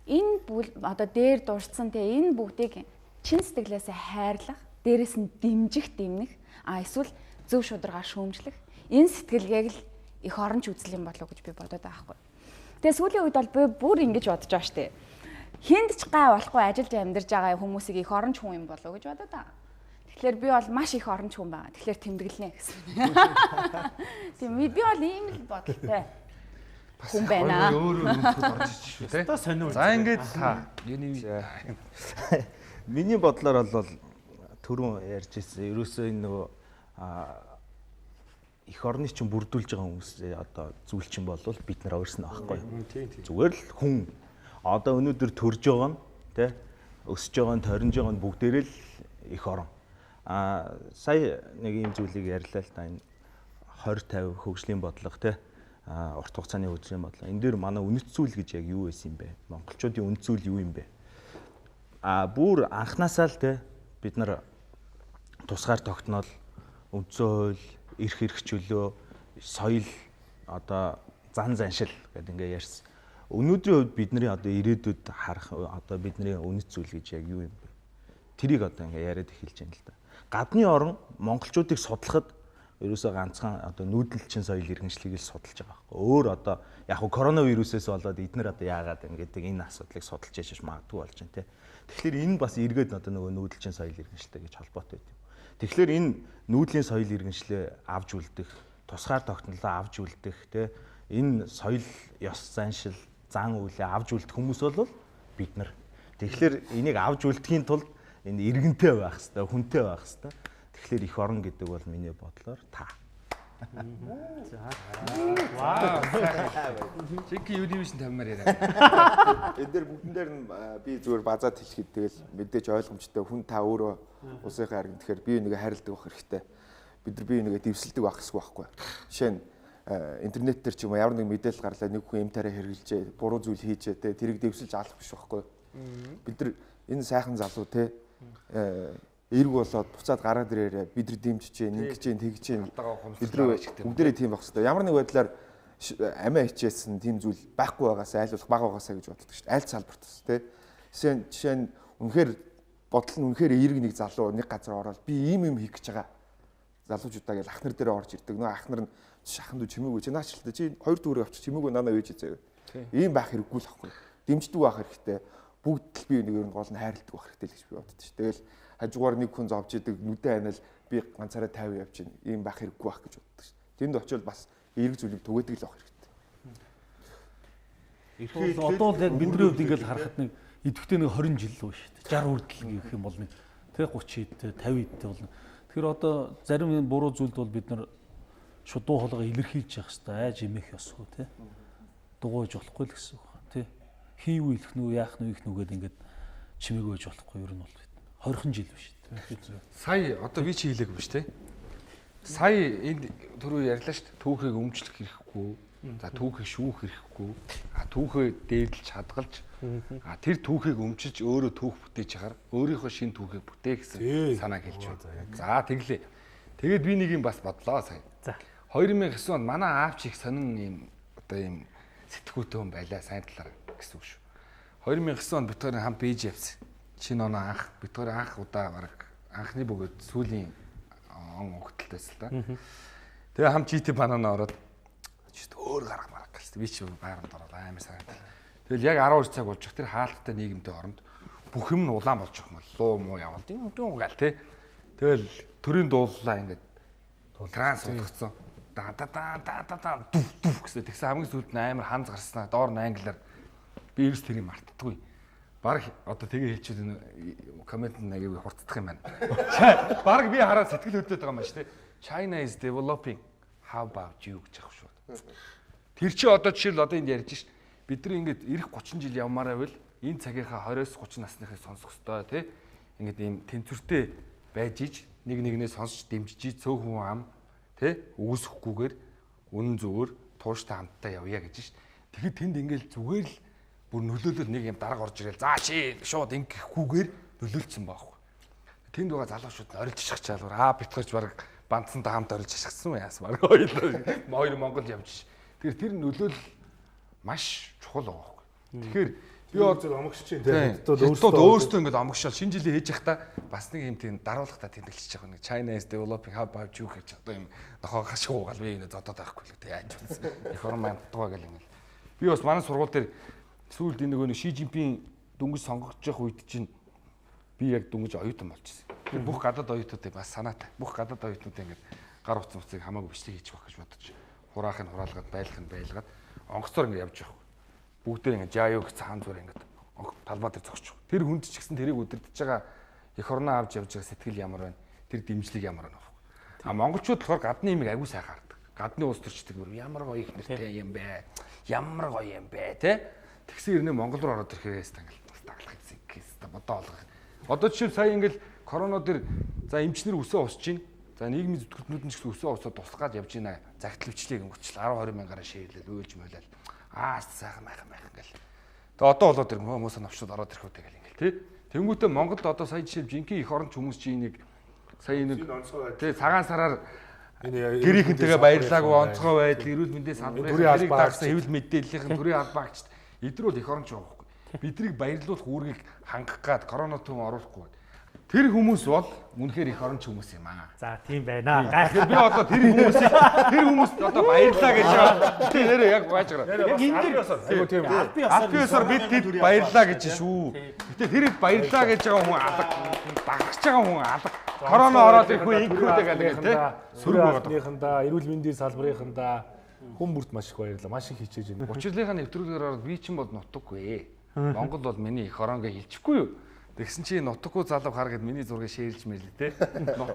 энэ одоо дээр дурдсан те энэ бүгдийг чин сэтгэлээсээ хайрлах, дээрэс нь дэмжих, дэмнэх, а эсвэл зөв шударгаар шүүмжлэх энэ сэтгэлгээг л эх оронч үзэл юм болов уу гэж би бодоод байгаа байхгүй. Тэгээ сүүлийн үед бол би бүр ингэж бодож байгаа штэ. Хинд ч гай болохгүй ажиллаж амьдарч байгаа хүмүүсийг эх оронч хүн юм болов уу гэж бодоод байгаа. Тэгэхээр би бол маш их оронч хүн байгаа. Тэгэхээр тэмдэглэнэ гэсэн. Тийм би бол ийм л бодолтой хүн байна. Өөр өөр өнцгөд орж ич шүү те. Одоо сонио. За ингээд та юуны Миний бодлоор бол түрүүн ярьж ирсэн. Ерөөсөө энэ нөгөө эх орны чинь бүрдүүлж байгаа хүмүүс одоо зүйл чинь болвол бид нар өөрснөө байхгүй юу? Зүгээр л хүн одоо өнөөдөр төрж байгаа нь тэ өсөж байгаа нь торинж байгаа нь бүгдээрээ л эх орон. А сая нэг ийм зүйлийг ярьлаа л та энэ 20 50 хөгжлийн бодлого тэ урт хугацааны хөгжлийн бодлого. Энэ дээр манай үнэт зүйл гэж яг юу байсан юм бэ? Монголчуудын үнэт зүйл юу юм бэ? А бүр анханасаа л тэ бид нар тусгаар тогтнол, үндсэн хууль, эрх эрх чөлөө, соёл одоо зан заншил гэдэг ингээ ярьсан. Өнөөдрийн хувьд бидний одоо ирээдүйд харах одоо бидний үнэт зүйл гэж яг юу юм бэ? Тэрийг одоо ингээ яриад эхэлж байна л да. Гадны орон монголчуудыг судлахад ерөөсөө ганцхан одоо нүүдэлчин соёл иргэншлийг л судалж байгаа байхгүй. Өөр одоо яг хуу коронавирусээс болоод эднэр одоо яагаад юм гэдэг энэ асуудлыг судалж яшиж магадгүй болж байна те. Тэгэхээр энэ бас эргээд одоо нөгөө нүүдэлчин соёл иргэншилтэй гэж холбоотой байт юм. Тэгэхээр энэ нүүдлийн соёл иргэншлээ авч үлдэх, тусгаар тогтнолоо авч үлдэх те энэ соёл ёс заншил, зан үйлээ авч үлдэх хүмүүс бол бид нар. Тэгэхээр энийг авч үлдэхийн тулд энэ иргэнтэй байх хэвээр, хүнтэй байх хэвээр. Тэгэхээр эх орон гэдэг бол миний бодлоор та. Жинхэнэ юуны тавимаар яриа. Энэ дээр бүгдэн дээр нь би зүгээр базаад хэлэхэд тэгэл мэдээж ойлгомжтой хүн та өөрөө улсынхаа харин тэгэхээр бие нэгэ хайрладаг байх хэрэгтэй. Бид нар бие нэгэ дэвсэлдэг байх хэрэгтэй байхгүй. Жишээ нь интернет дээр ч юм уу ямар нэг мэдээлэл гарлаа нэг хүн юм тарай хэрэглэжээ, буруу зүйл хийжээ те тэрийг дэвсэлж алах биш байхгүй. Бид нар энэ сайхан залуу те эрг болоод буцаад гараад ирээрээ бид нар дэмжиж, ингэж, тэгж, бид нар бүгдээрээ тийм байх хэрэгтэй. Ямар нэг байдлаар амиа хичээсэн тийм зүйл байхгүй байгаасаа аль болох бага байгаасаа гэж боддог шүү дээ. Аль салбарт бас тий. Жишээ нь үнэхээр бодол нь үнэхээр эерэг нэг залуу нэг газар ороод би ийм юм хийх гэж байгаа. Залуучуудаа гэл ах нар дээр орж ирдэг. Нөө ах нар нь шахан дүү чимээгүй чи наачлаа чи хоёр дүүрэг авчих чимээгүй нанаа вэж заяа. Ийм байх хэрэггүй л ахгүй. Дэмждэг байх хэрэгтэй. Бүгд л би нэг ер нь гол нь хайрладаг байх хэрэгтэй л гэж би боддог шүү. Тэгэл хажуугаар нэг хүн зовж идэг нүдэ анаал би ганцаараа 50 явж гин ийм байх хэрэггүй байх гэж боддог шүү. Тэнд очивол бас эерэг зүйлийг түгээдэг л байх хэрэгтэй. Одоо л яг бидний хувьд ингээл харахад нэг идэвхтэй нэг 20 жил л шүү дээ. 60 хүртэл гэх юм бол нэг тэг 30 эдтэй 50 эдтэй болно. Тэгэхээр одоо зарим энэ буруу зүйлд бол бид нар шууд дуу хоолойгоо илэрхийлж явах хэрэгтэй. Айж имэх ёсгүй тий. Дугуйж болохгүй л гэсэн үг тий. Хин юу илэх нү яах нү их нү гэдээ ингээд чимээгүй байж болохгүй ер нь бол. 20 жил биш. Сая одоо би чи хэлээгүй биш те. Сая энд түрүү ярьлаа шүү дээ. Түүхийг өмчлөх хэрэггүй. За түүхийг шүүх хэрэггүй. А түүхээ дээдлж хадгалж а тэр түүхийг өмчилж өөрөө түүх бүтээж яхаар өөрийнхөө шинэ түүхийг бүтээх гэсэн санааг хэлж байна. За тэглээ. Тэгээд би нэг юм бас бодлоо сая. За. 2009 онд манай аав чи их сонин юм одоо юм сэтгүүтэй хүн байлаа сайн талаар гэсэн үг шүү. 2009 онд бид хоёрын хамт Бээж явсан. Шинэ оноо анх бид хоёр анх удаа бараг анхны бөгөөд сүүлийн он өгтөлт байсан л да. Тэгээ хамт GT банана ороод чит өөр гарга марга гэсэн. Би чи байрамд ороод амар санагдал. Тэгэл яг 12 цаг болж тэр хаалттай нийгэмтэй оронд бүх юм нь улаан болж байгаа юм бол луу муу явал юм дүү гал те. Тэгэл төрийн дууллаа ингээд транс болгоцсон. Да да да да да да дүф дүф гэсэн. Тэгсэн хамгийн сүүлд нь амар ханз гарснаа. Доор нь англиар би ерөөс тэрийг мартдаггүй. Бараг одоо тэгээ хэлчихвэл энэ коммент нь аягүй хурцдах юм байна. Бараг би хараад сэтгэл хөдлөд байгаа юм байна шүү дээ. China is developing. How about you гэж аах шүү. Тэр чи одоо жишээл одоо энд ярьж шít. Бид нар ингээд эх 30 жил явмаар байвал энэ цагийнхаа 20-с 30 насныхыг сонсох ёстой тий. Ингээд ийм тэнцвэртэй байж иж нэг нэгнээ сонсч дэмжиж иж цөөхөн ам тий үгүйсэхгүйгээр үнэн зүгээр тууштай хамтдаа явъя гэж шít. Тэгэхэд тэнд ингээд зүгээр л бүр нөлөөлөл нэг юм дарга орж ирэл за чи шууд ингэхгүйгээр нөлөөлсөн байхгүй. Тэнд байгаа залуучууд нь орилж шахачаал аа битгаж баг бандсантай хамт орилж шахсан яас баг хоёр Монгол явж. Тэгэхээр тэр нөлөөлөл маш чухал байгаа байхгүй. Тэгэхээр би зөв омогшиж чинь тийм хятадууд өөрсдөө ингээд омогшоол шинэ жилийн хийж явахдаа бас нэг юм тийм даруулгатай тэмдэглэж байгаа нэг China is developing how about you гэж одоо юм нохоо гашиг уугаал би энэ зодоод байхгүй л үү яаж утсан. Их орон маань дутгаа гэл ингээд. Би бас манай сургууль дээр сүүлд энэ нөгөө нэг Ши Жинпин дөнгөж сонгогдож явах үед чинь би яг дөнгөж оюутан болчихсон. Тэр бүх гадаад оюутнуудыг бас санаатай. Бүх гадаад оюутнуудыг ингээд гар утсан уцыг хамаагүй бичлэг хийчих байх гэж бодож хураах нь хураалгаад байлах нь байлгаад онгоцоор ингээд явж явах. Бүгдээр ингээд жаа юу гэсэн хаан зур ингээд талбай дээр зогсчих. Тэр хүнд ч гэсэн тэрийг удирдах байгаа эх орноо авч явж байгаа сэтгэл ямар байна? Тэр дэмжлэг ямар байна вэ? А монголчууд болохоор гадны юмыг агүй сайхан хардаг. Гадны улс төрчдөг бүр ямар гоё их нэртэй юм бэ? Ямар гоё юм бэ, тэ? Тэгсэн ирнэ Монгол руу ороод ирэхээс ингээл таглах гэсэн гэсэн бодоо олгох. Одоо жишээл сая ингээл корона дээр за эмчнэр өсөө усж чинь. За нийгмийн зүтгэлтнүүд нь ч гэсэн өсөө усаад туслах гад явж байна. Загтал бичлэгийг өнгөрчл 10 20 мянгаараа шеэрлэл уйлж муйлал. Аа сайхан майхан майхан гэл. Тэгээ одоо болоод ирм хүмүүс новшууд ороод ирэх үү тэгэл ингээл тий. Тэнгүүтээ Монголд одоо сая жишээл жинхэнэ их оронч хүмүүс чи энийг сая нэг тий цагаан сараар гэрийнхэнтэйгээ баярлаагүй онцгой байдал эрүүл мэндийн салбарын төрийн албаа дагсан хэвлэл мэдээллийнхэн төрийн албаагчд эдгээр бол их оронч байгаа байхгүй. Биднийг баярлуулах үүргийг хангах гад корона төв оруулахгүй. Тэр хүмүүс бол үнэхээр их оронч хүмүүс юм аа. За тийм байна. Тэгэхээр би одоо тэр хүмүүсийг тэр хүмүүст одоо баярлаа гэж байгаа. Тэр нэрээ яг байж байгаа. Яг энэ дээр айгу тийм. Албан ёсоор бид тэд баярлаа гэж шүү. Гэтэ тэр хэд баярлаа гэж байгаа хүн алга. Дагч байгаа хүн алга. Корона ороод ирэх үе ингэхүүдээ галгаа тий. Сөрөг байгаадныхандаа, эрүүл мэндийн салбарынхандаа хүн бүрт маш их баярлалаа. Маш их хичээж байна. Учирлынхаа нэвтрүүлгээр ороод би чинь бол нутаггүй. Монгол бол миний эх орон гэж хэлчихгүй юу. Тэгсэн чи нутаггүй залуу хар гэд миний зургийг шеэрлж мэрлээ те.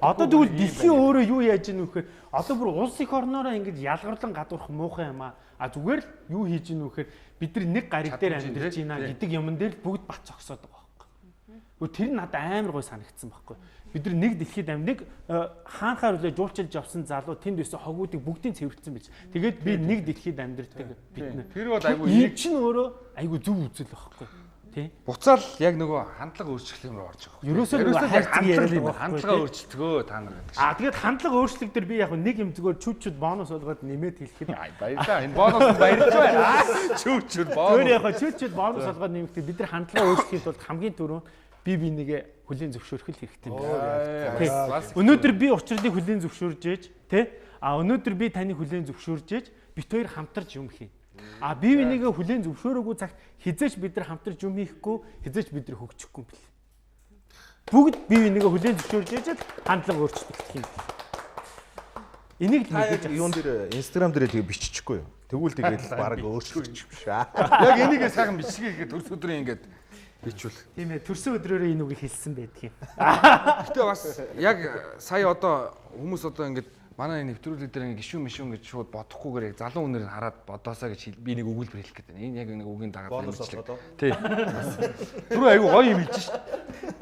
Одоо тэгвэл дэлхийн өөрөө юу яаж ийн вэ гэхээр одоо бүр улс эх орноороо ингэж ялгарлан гадуурх муухай юм аа. А зүгээр л юу хийж ийн вэ гэхээр бид нар нэг гариг дээр Чадамж амьдарч тий. байна гэдэг юмн дээр л бүгд бат зогсоод байгаа байхгүй. Гүр тэр нь надад амар гой санагдсан байхгүй. Бид нар нэг дэлхийд ам нэг хаанхаар үлээ жуулчилж явсан залуу тэнд байсан хогуудыг бүгдийг цэвэрлсэн байж. Тэгээд би нэг дэлхийд амьдардаг бид нар. Тэр бол айгүй Энэ чинь өөрөө айгүй зөв үзэл байхгүй. Тий. Буцаал яг нөгөө хандлага өөрчлөх юм руу орж байгаа. Ерөөсөө нөгөө яг хайрцаг яриад хандлага юм. байгаа байхгүй, Хандлага тий. өөрчлөлтгөө та нар гэдэг. А тэгээд хандлага өөрчлөлт дээр би яг нэг юм зүгээр чүд чүд бонус болгоод нэмээд хэлэхэд Ай баярлаа. Энэ бонус нь баярлж байна. Чүү чүү Өөр бонус. яг чүд чүд бонус болгоод нэмэхдээ бид нар хандлага өөрчлөхийн тулд хамгийн түрүүнд би бинийгээ хүлийн зөвшөөрөх л хэрэгтэй юм байна. Тий. Бас Өнөөдөр би учирлыг хүлийн зөвшөөрж ээж тий. А өнөөдөр би таны хүлийн зөвшөөрж ээж бит хоёр хамтарч юм хийн. А би бинийгээ хүлийн зөвшөөрөөгүй цагт хизээч бид нар хамтарч юм хийхгүй, хизээч бид нар хөгжихгүй юм бэл. Бүгд би бинийгээ хүлийн зөвшөөрж ээж л хандлага өөрчлөгдөх юм. Энийг л Та мэдээж яг юун дээр Instagram дээр тэгээ биччихгүй юу? Тэгвэл тэгээд баг өөрчлөгдчих биш аа. яг энийгээ сайхан бичлэгээ хийгээд төрс өдрийн ингээд бичүүл. Тийм ээ, төрсөн өдрөөрөө энэ үгийг хэлсэн байдаг юм. Гэтэ бас яг сая одоо хүмүүс одоо ингээд манай энэ нэвтрүүлэг дээр ингээд гişүн мишүн гэж шууд бодохгүйгээр яг залуу хүнээр нь хараад бодоосаа гэж би нэг өгүүлбэр хэлэх гээд байна. Энэ яг нэг үгийн дагаад Бонус нэмэлтлэг. олгоод уу? Тий. Бас. Түрүү айгу гоё юм хэлж шít.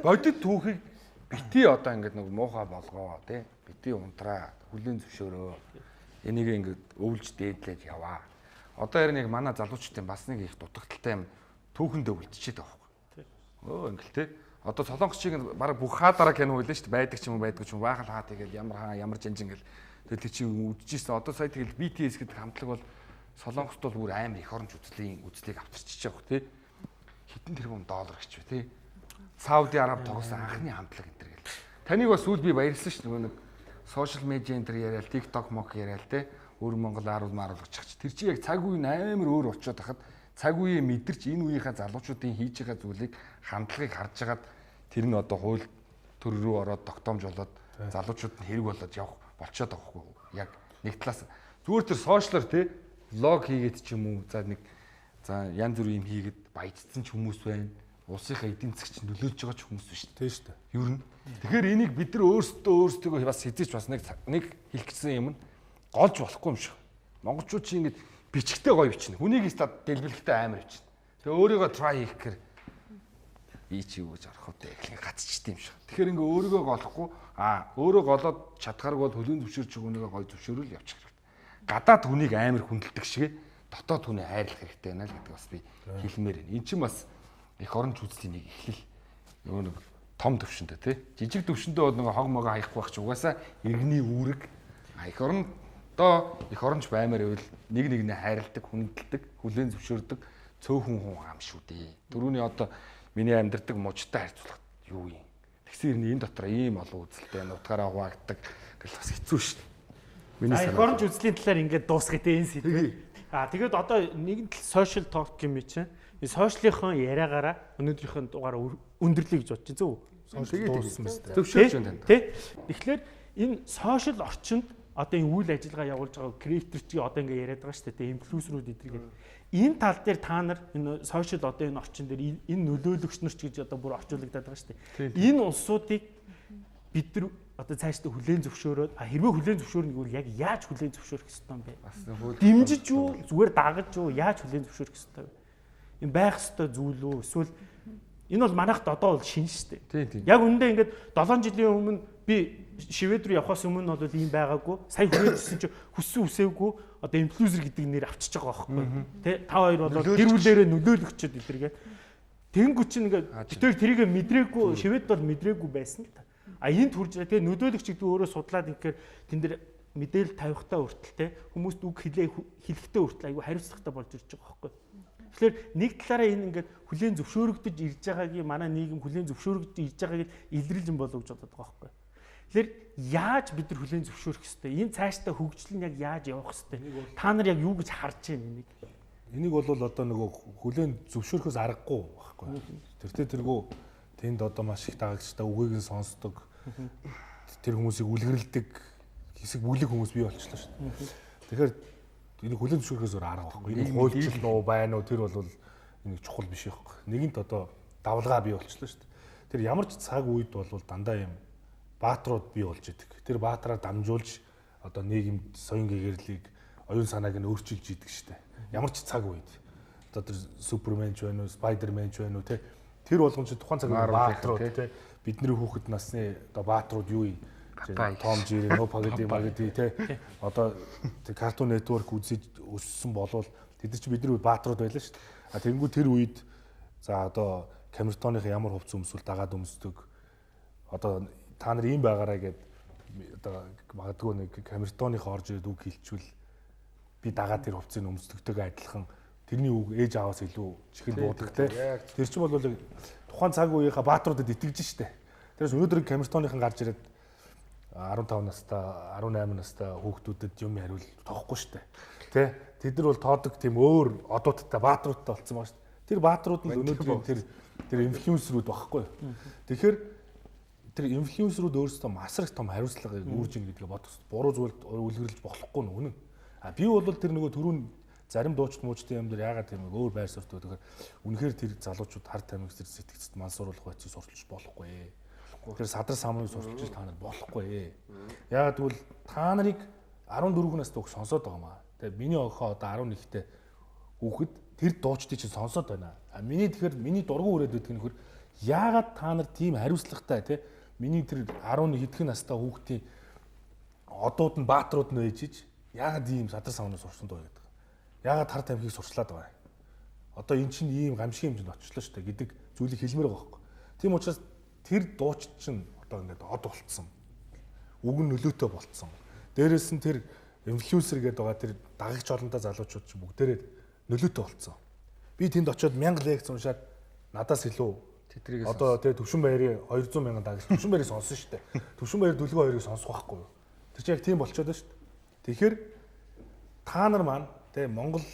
Бодит түүхийг Бити одоо ингээд нэг муухай болгоо тий. Бити унтраа, хүлээн зөвшөөрөө. Энийг ингээд өвлж дээдлээд яваа. Одоо харин яг манай залуучдын бас нэг их дутагдaltaй юм түүхэндээ үлдчихэд байгаа байхгүй. Өө ингээл тий. Одоо солонгос чиг баг бүх хаадараа кино байлаа шүү дээ. Байдаг ч юм уу байдгүй ч юм уу. Баахал хаа тэгэл ямар хаа ямар жанжин гэл тэгэл тэр чинь үдчихсэн. Одоо сая тэгэл BTS гэдэг хамтлаг бол солонгост бол бүр амар их оронч үзлийн үзлийг авчирчиж байгаа хөх тий. Хэдэн тэрбум доллар гэж үү тий. Сауди Араб тоглосон анхны хамтлаг энэ төр гэл. Таныг бас сүүл би баярлсан шүү нөгөө нэг сошиал медиа энэ төр яриад TikTok мок яриад тий. Өөр Монгол аруул маруул гэж чач. Тэр чинь яг цаг үе нь амар өөр болчиход хахад цаг үеэ мэдэрч энэ үеийнхаа залуучуудын хийж байгаа зүйлийг хандлагыг харж хагаад тэр нь одоо хууль төр рүү ороод тогтоомж болоод залуучууд нь хэрэг болоод явах болчиход байгаа хгүй яг нэг талаас зүгээр тэр сошиалар тий влог хийгээд ч юм уу за нэг за янз бүрийн юм хийгээд баяжсан ч хүмүүс байна. Улсынхаа эдийн засгч нөлөөлж байгаа ч хүмүүс биш Тийм шүү дээ. Ер нь. Тэгэхээр энийг бид нар өөрсдөө өөрсдөө бас хэзээ ч бас нэг нэг хэлэх гэсэн юм нь голж болохгүй юм шиг. Монголчууд чи ингэж бичгтээ гоё бичнэ. Хүнийг стад дэлбэлэхтэй амар бичнэ. Тэгээ өөрийгөө try хийх гэхээр би чи юу гэж орох вэ гэх гацчихдээ юм шиг. Тэгэхээр ингээ өөрийгөө голохгүй өөрөө голоод чадхааргүй бол хөлөө зөвшөөрч хүнийгээ гоё зөвшөөрөл явчих хэрэгтэй. Гадаад хүнийг амар хүндэлдэг шиг дотоод хүнийг хайрлах хэрэгтэй байна л гэдэг бас би хэлмээр байна. Эн чинь бас эх оронч үзлийн нэг эхлэл нөгөө нэг том төвшөндөө тий. Жижиг төвшөндөө бол нөгөө хог могоо хаяхгүй байх чи угаасаа иргэний үүрэг. Эх орондоо эх оронч баймаар ивэл нэг нэгнээ хайрладаг, хүндэлдэг, хүлээн зөвшөөрдөг цөөхөн хүн ам шүү дээ. Төрөүний одоо миний амьдардаг мужтай харьцуулахад юу юм. Тэгсэн ирнэ энэ дотор ийм олон үзэлтэй нутгаараа хуваагддаг гэл бас хэцүү шүү дээ. Миний Эх санаа. оронч үзлийн талаар ингээд дуусгая те энэ сэдвээ. Тэгээд одоо нэгэн тал social talk юм чинь. Энэ social-ийн яриагаараа өнөөдрийнхөө дугаараа өндөрлөе гэж бодчих зөв үү? Сошиал дууссан биз дээ. Зөвшөөрч байна танд. Тэ? Тэгэхээр энэ social орчинд одоо энэ үйл ажиллагаа явуулж байгаа креатор чи одоо ингээ яриад байгаа шүү дээ. Инфлюенсерүүд эдгээр. Энэ тал дээр та нар энэ social одоо энэ орчин дээр энэ нөлөөлөгч нар ч гэж одоо бүр орчуулагдаад байгаа шүү дээ. Энэ улсуудыг бид нар одоо цаашдаа хүлээн зөвшөөрөөд хэрвээ хүлээн зөвшөөрнө гэвэл яг яаж хүлээн зөвшөөрөх ёстой юм бэ? Бас хууль Дэмжиж үү, зүгээр дагаж үү, яаж хүлээн зөвшөөрөх ёстой вэ? Энэ байх ёстой зүйл үү? Эсвэл энэ бол манайхад одоо бол шин шүү дээ. Тийм тийм. Яг үнэндээ ингээд 7 жилийн өмнө би Швед рүү явхаас өмнө бол ийм байгаагүй. Сая хүрээд ирсэн чи хүссэн үсээгүй одоо инфлюенсер гэдэг нэр авчиж байгаа байхгүй. Тэ та хоёр бол гэр бүлээрээ нөлөөлөгчд эдэргээ. Тэнгүү чинь ингээд битээр тэрийг мэдрээгүй Швед бол мэдрээгүй байсан л та. А энд хүрж ирээ тэгээ нөлөөлөгч гэдэг өөрөө судлаад ингээд тэн дээр мэдээлэл тавихтаа хүртэл те хүмүүст үг хэлээ хэлэхдээ хүртэл айгүй хариуцлагатай болж ирж байгаа байхгүй. Тэгэхээр нэг талаараа энэ ингээд хүлээн зөвшөөрөгдөж ирж байгаагийн манай нийгэм хүлээн зөвшөөрөгдөж ирж байгааг илэрлж юм болов гэж бодод байгаа байхгүй. Тэгэхээр яаж бид нар хүлээн зөвшөөрөх ёстой? Энэ цаашдаа хөгжил нь яг яаж явах ёстой? Та нар яг юу гэж харж байна энийг? Энийг бол одоо нөгөө хүлээн зөвшөөрөхөөс аргагүй байхгүй. Тэртээ тэргүү тэнд одоо маш их дагагчтай үгийг нь сонсдог. Тэр хүмүүсийг үлгэрлэдэг хэсэг бүлэг хүмүүс бий болчихлоо шүү дээ. Тэгэхээр энийг хүлээн зөвшөөрөхөөс өөр арга байхгүй. Энэ хуульчил нуу байна уу тэр бол энийг чухал биш байхгүй. Нэгэнт одоо давлгаа бий болчихлоо шүү дээ. Тэр ямар ч цаг үед бол дандаа юм бааtruуд бий болж идэг. Тэр баатраар дамжуулж одоо нийгэмд соён гэгэрлийг оюун санааг нь өөрчилж идэг шүү дээ. Ямар ч цаг үед одоо тэр Супермен ч байна уу, Спайдермен ч байна уу те тэр болгон чи тухайн цаг үед бааtruуд те бидний хүүхэд насны одоо бааtruуд юу юм? Том Jerry, No Pagadi Magadi те одоо тэр Cartoon Network үзэж өссөн болвол тэд нар чи бидний үед бааtruуд байлаа шүү дээ. А тэгэнгүүт тэр үед за одоо Камертоныхын ямар хувцас өмсвөл дагаад өмсдөг. Одоо та нар ийм байгаараа гэд одоо магадгүй нэг Камертоных орж ирээд үг хэлчихвэл би дагаад тэр хувцсыг өмсдөгтэйгээ адилхан тэрний үг ээж ааваас илүү чихэл буудаг те. Тэр чинь бол тухайн цаг үеийнхаа бааtruудад итгэж штэ. Тэрээс өнөөдөр Камертоныхан гарч ирээд 15 настай 18 настай хүүхдүүдэд юм яриул тоохгүй штэ. Тэ? Тэд нар бол тоодог тийм өөр одуудтай бааtruудтай болсон байгаа штэ. Тэр бааtruуд нь өнөөдрийн тэр инфлюенсерүүд багхгүй. Тэгэхээр тэр инфлюенсерүүд өөрсдөө масар их том хариуцлагыг үүрж ийн гэдгээ бодох хэрэгтэй. Буруу зүйлд үлгэрлэж болохгүй нь үнэн. А би бол тэр нөгөө түрүүн зарим дуучид муучдын юм дээр яагаад тийм өөр байр суурьтай тэгэхээр үнэхээр тэр залуучууд хар тамхи тэр сэтгцэд мансууруулах байцыг сурталж болохгүй. Тэр садар самрыг сурталчилж та нар болохгүй. Яагаад гэвэл та нарыг 14 настай хүүхд сонсоод байгаа маа. Тэгээ миний охин одоо 11-тэй хүүхэд тэр дуучдыг чинь сонсоод байна. А миний тэгэхээр миний дургу үрээд байдаг нөхөр яагаад та нар тийм хариуцлагатай те Миний тэр 11 хэдхэн настай хүүхдийн одууд нь бааtruуд нь байж ич яагаад ийм садар савнаас сурсан дуу гэдэг. Яагаад хар тамхиг сурчлаад байгаа юм. Одоо эн чинь ийм гамшигын хэмжээнд очлоо шүү дээ гэдэг зүйлийг хэлмээр байгаа байхгүй. Тийм учраас тэр дуучид чинь одоо ингээд од болцсон. Үг нь нөлөөтэй болцсон. Дээрээс нь тэр инфлюенсер гэдэг байгаа тэр дагагч олонтой залуучууд чинь бүгдээрээ нөлөөтэй болцсон. Би тэнд очиод 1000 лекц уншаад надаас илүү Тэдрийг одоо тэгээ Төвшин баярын 200 мянган дагагч Төвшин баярыг сонсон шүү дээ. Төвшин баяр дүлгөө хоёрыг сонсох байхгүй юу? Тэр чинь яг тийм болчиход байна шүү дээ. Тэгэхээр та нар маань тэгээ Монгол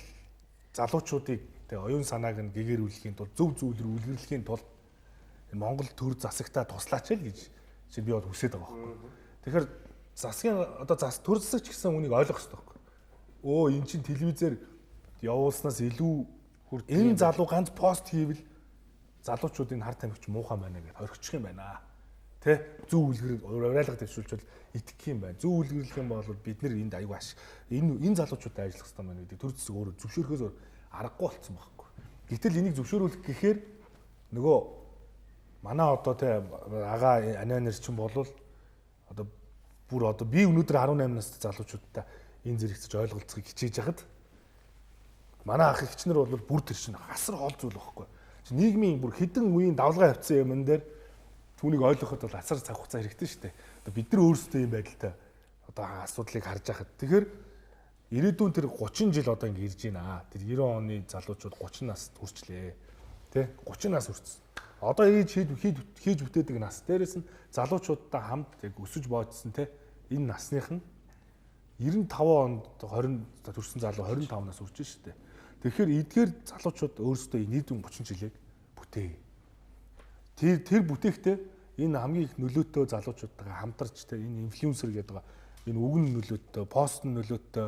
залуучуудыг тэгээ оюун санааг нь гэгэрүүлэхийн тулд зөв зүйл рүү үлгэрлэхийн тулд энэ Монгол төр засагтаа туслаач л гэж чинь би бол хүсээд байгаа байхгүй. Тэгэхээр засгийн одоо зас төр засагч гэсэн үнийг ойлгох хэрэгтэй байхгүй. Өө эн чинь телевизээр явуулснаас илүү энэ залуу ганц пост хийвэл залуучуудын хар тамхич муухай байна гэдээ орхичих юм байна. Тэ зөв үлгэр урайлга дэвшүүлчихвэл итгэх юм байна. Зөв үлгэрлэх юм бол бид нэр энд аягүй аш. Энэ залуучуудад ажиллах хэрэгтэй байна гэдэг төр зэсэг өөрөө зөвшөөрөхөөс өөр аргагүй болцсон байхгүй. Гэтэл энийг зөвшөөрүүлэх гэхээр нөгөө манай одоо тэ агаа анианер чинь болвол одоо бүр одоо би өнөөдөр 18 настай залуучуудтай энэ зэрэгцэж ойлголцохыг хичээж хахад манай ах эгч нар бол бүр тэр чинь асар хол зүйл байхгүй. Чи нийгмийн бүр хідэн үеийн давлгаа явцсан юмн дээр түүнийг ойлгоход бол асар цаг хугацаа хэрэгтэй шүү дээ. Одоо бид нар өөрсдөө ийм байдалтай одоо асуудлыг харж байхад тэгэхээр ирээдүйн тэр 30 жил одоо ингэ ирж байна. Тэр 90 оны залуучууд 30 нас хүрчлээ. Тэ 30 нас хүрсэн. Одоо хийж хийж бүтээдэг нас. Дээрээс нь залуучуудтай хамт яг өсөж боожсон тэ энэ насных нь 95 онд 20 төрсэн залуу 25 нас хүрч шүү дээ. Тэгэхээр эдгээр залуучууд өөрсдөө энэ 30 жилийг бүтээ. Тэр бүтээхдээ энэ хамгийн их нөлөөтэй залуучуудтайгаа хамтарч тэ энэ инфлюенсер гэдэг байгаа энэ үг нь нөлөөтэй, пост нь нөлөөтэй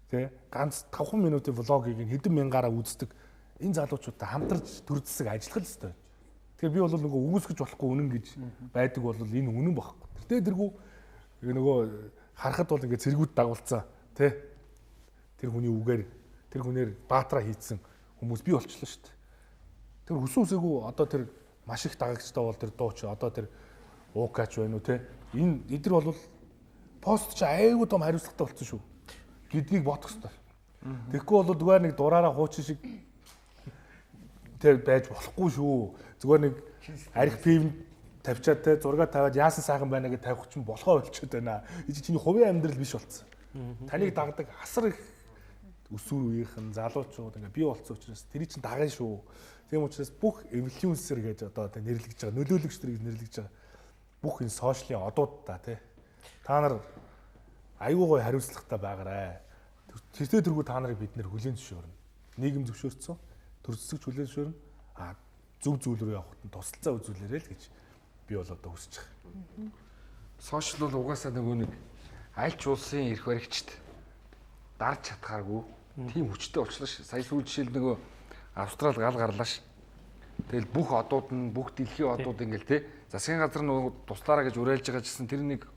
тэ ганц 5 минутын влогийг нь хэдэн мянгаараа үздэг энэ залуучуудтай хамтарч төр зэсэг ажиллах л ёстой. Тэгэхээр би бол нөгөө үгүйсгэж болохгүй үнэн гэж байдаг бол энэ үнэн байхгүй. Тэртээ тэргүй нөгөө харахад бол ингээд цэргүүд дагуулцсан тий тэр хүний үгээр тэр хүнээр баатраа хийцэн хүмүүс би болчлоо шүү дээ. Тэр хүсэн үсээгүй одоо тэр маш их дагагчтай бол тэр дууч одоо тэр уукач байна уу тий энэ эдгээр бол пост чи айгүй том хариуцлагатай болсон шүү гэдгийг бодох хэрэгтэй. Тэгэхгүй бол зүгээр нэг дураараа хуучин шиг тэр байж болохгүй шүү. Зүгээр нэг арх пив тавьчаад те зураг тавиад яасан сайхан байна гэж тавих чинь болохоо болчиход байна. Энэ чинь чиний хувийн амьдрал биш болцсон. Таныг дагдаг асар их өсвөр үеийнхэн залуучууд ингээ бий болцсон учраас тэрий чинь дагна шүү. Тийм учраас бүх инфлюенсер гэж одоо тэ нэрлэгдэж байгаа, нөлөөлөгч нар гэж нэрлэгдэж байгаа бүх энэ сошиалын одууд та тий. Та нар айгүй гой хариуцлагатай байгаарэ. Тэртээ тэргүй та нарыг бид нэр хүлээн зөвшөөрнө. Нийгэм зөвшөөрсөн, төр зэсэгч хүлээн зөвшөөрнө. А зөв зүйл рүү явахад нь тусалцаа үзүүлээрэй л гэж би бол одоо хүсэж байгаа. Сошиал бол угаасаа нөгөө нэг аль ч улсын эрх баригчд дарж чадхааргүй тийм хүчтэй болчлоо ш. Сая сүүл жишээл нөгөө Австрал гал гарлаа ш. Тэгэл бүх одууд нь бүх дэлхийн одууд ингээл те засгийн газар нөгөө туслаараа гэж уриалж байгаа гэсэн тэр нэг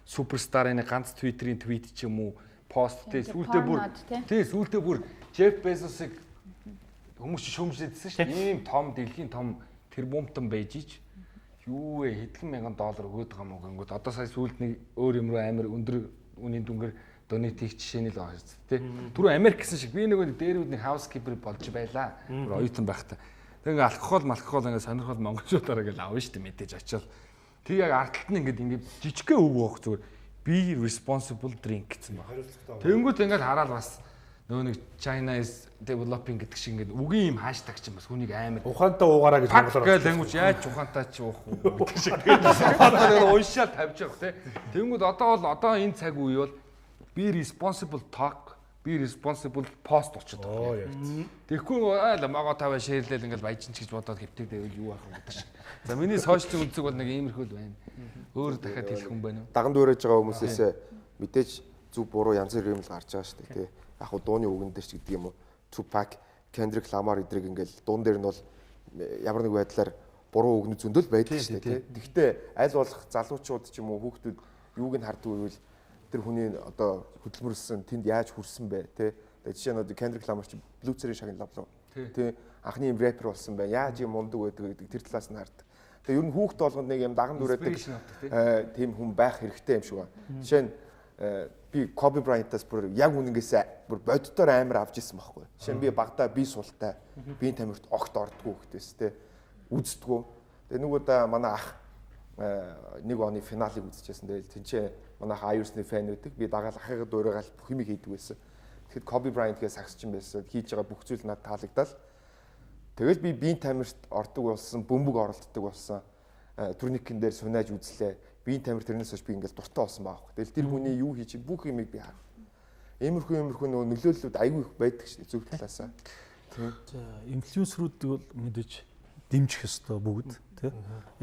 суперстарын нэг ганц Twitter-ийн твит ч юм уу пост те сүүлдээ бүр тий сүүлдээ бүр Джеф Безосыг хүмүүс чи шүүмжлэдсэн шүү дээ. Ийм том дэлхийн том тэрбумтан байж ич юу вэ хэдэн мянган доллар өгөөд байгаа мó гингүүд одоо сая сүүлд нэг өөр юм руу амар өндөр үнийн дүнгээр донет хийх жишээ нь л байгаа шүү дээ. Түрүү Америк гэсэн шиг би нөгөө дээр үед нэг housekeeper болж байлаа. Бүр оюутан байхдаа. Тэг ингээ алкогол малкогол ингээ сонирхол монголчуудаараа ингээл авна шүү дээ мэдээж очиод. Тэг яг ард талд нь ингээд ингээ жижигхэн үг өөх зүгээр be responsible drink гэсэн баг. Тэнгүүт ингээд хараад бас нөгөө нэг China is developing гэдэг шиг ингээд үгийн юм хаштаг чинь бас хүнийг амар Ухаантай уугаараа гэж монголоор монголоор гээл тэнгүүч яаж ухаантай ч уух уу гэдэг шиг тэгээд одоо нэг уншаал тавьж явах те. Тэнгүүд одоо бол одоо энэ цаг үе бол be responsible talk, be responsible post болчиход Оо байгаа. яг. Тэгэхгүй айл могоо таваа шеэрлээл ингээл баяжин ч гэж бодоод хэвтэг дэвэл юу байх вэ гэдэг шиг. За миний сошиал үнцэг бол нэг иймэрхүү л байна. Өөр дахиад хэлэх юм байна уу? Даган дуурайж байгаа хүмүүсээс мэдээж зөв буруу янз бүрийн юм л гарч байгаа шүү дээ тий. Яг хуу дууны үгэн дээр ч гэдэг юм уу. Tupac, Kendrick Lamar эдрэг ингээл дуун дээр нь бол ямар нэг байдлаар буруу үгнүүд зөндөл байдаг шүү дээ тий. Гэхдээ аль болох залуучууд ч юм уу хүүхдүүд юуг нь харддаг вэ гэвэл тэр хүний одоо хөдөлмөрлсөн тэнд яаж хүрсэн бэ тий. Тэгээ жишээ нь одоо Kendrick Lamar чи Blue-ийн шагналавлаа тий. Анхны юм рэпер болсон байна. Яаж юм мундаг байдаг гэдэг тэр талаас нь хардаг. Тэгээ ер нь хүүхд болгонд нэг юм даган дүрээдэг тийм хүн байх хэрэгтэй юм шиг байна. Жишээ нь би Коби Брайантаас бүр яг үнэнгээсээ бүр боддоор амар авч ирсэн байхгүй. Жишээ нь би багадаа би султай, биеийн тамирт огт ордгоо хүүхдээс те үздэггүй. Тэгээ нэг удаа манай ах нэг оны финалыг үзчихсэн. Тэгэл тэнцээ манай ах Айверсны фэн байдаг. Би дагаал ахыгаа дуурайгаал бүх юмыг хийдэг байсан. Тэгэхэд Коби Брайант гээ сагсчин байсан. Хийж байгаа бүх зүйл надад таалагдал. Тэгэл би биеийн тамирт ордог болсон, бөмбөг оролддог болсон. Турникэн дээр сунааж үзлээ. Биеийн тамир тэрнээс хойш би ингээл дуртай болсон байгаа хөөх. Тэгэл тэр хүний юу хийж бүх юмыг би харав. Иймэрхүү нөгөө нөлөөллүүд айгүй их байдаг шүү дээ зөв талаасаа. Тийм. За, инфлюенсерүүдийг бол мэдээж дэмжих ёстой бүгд тий.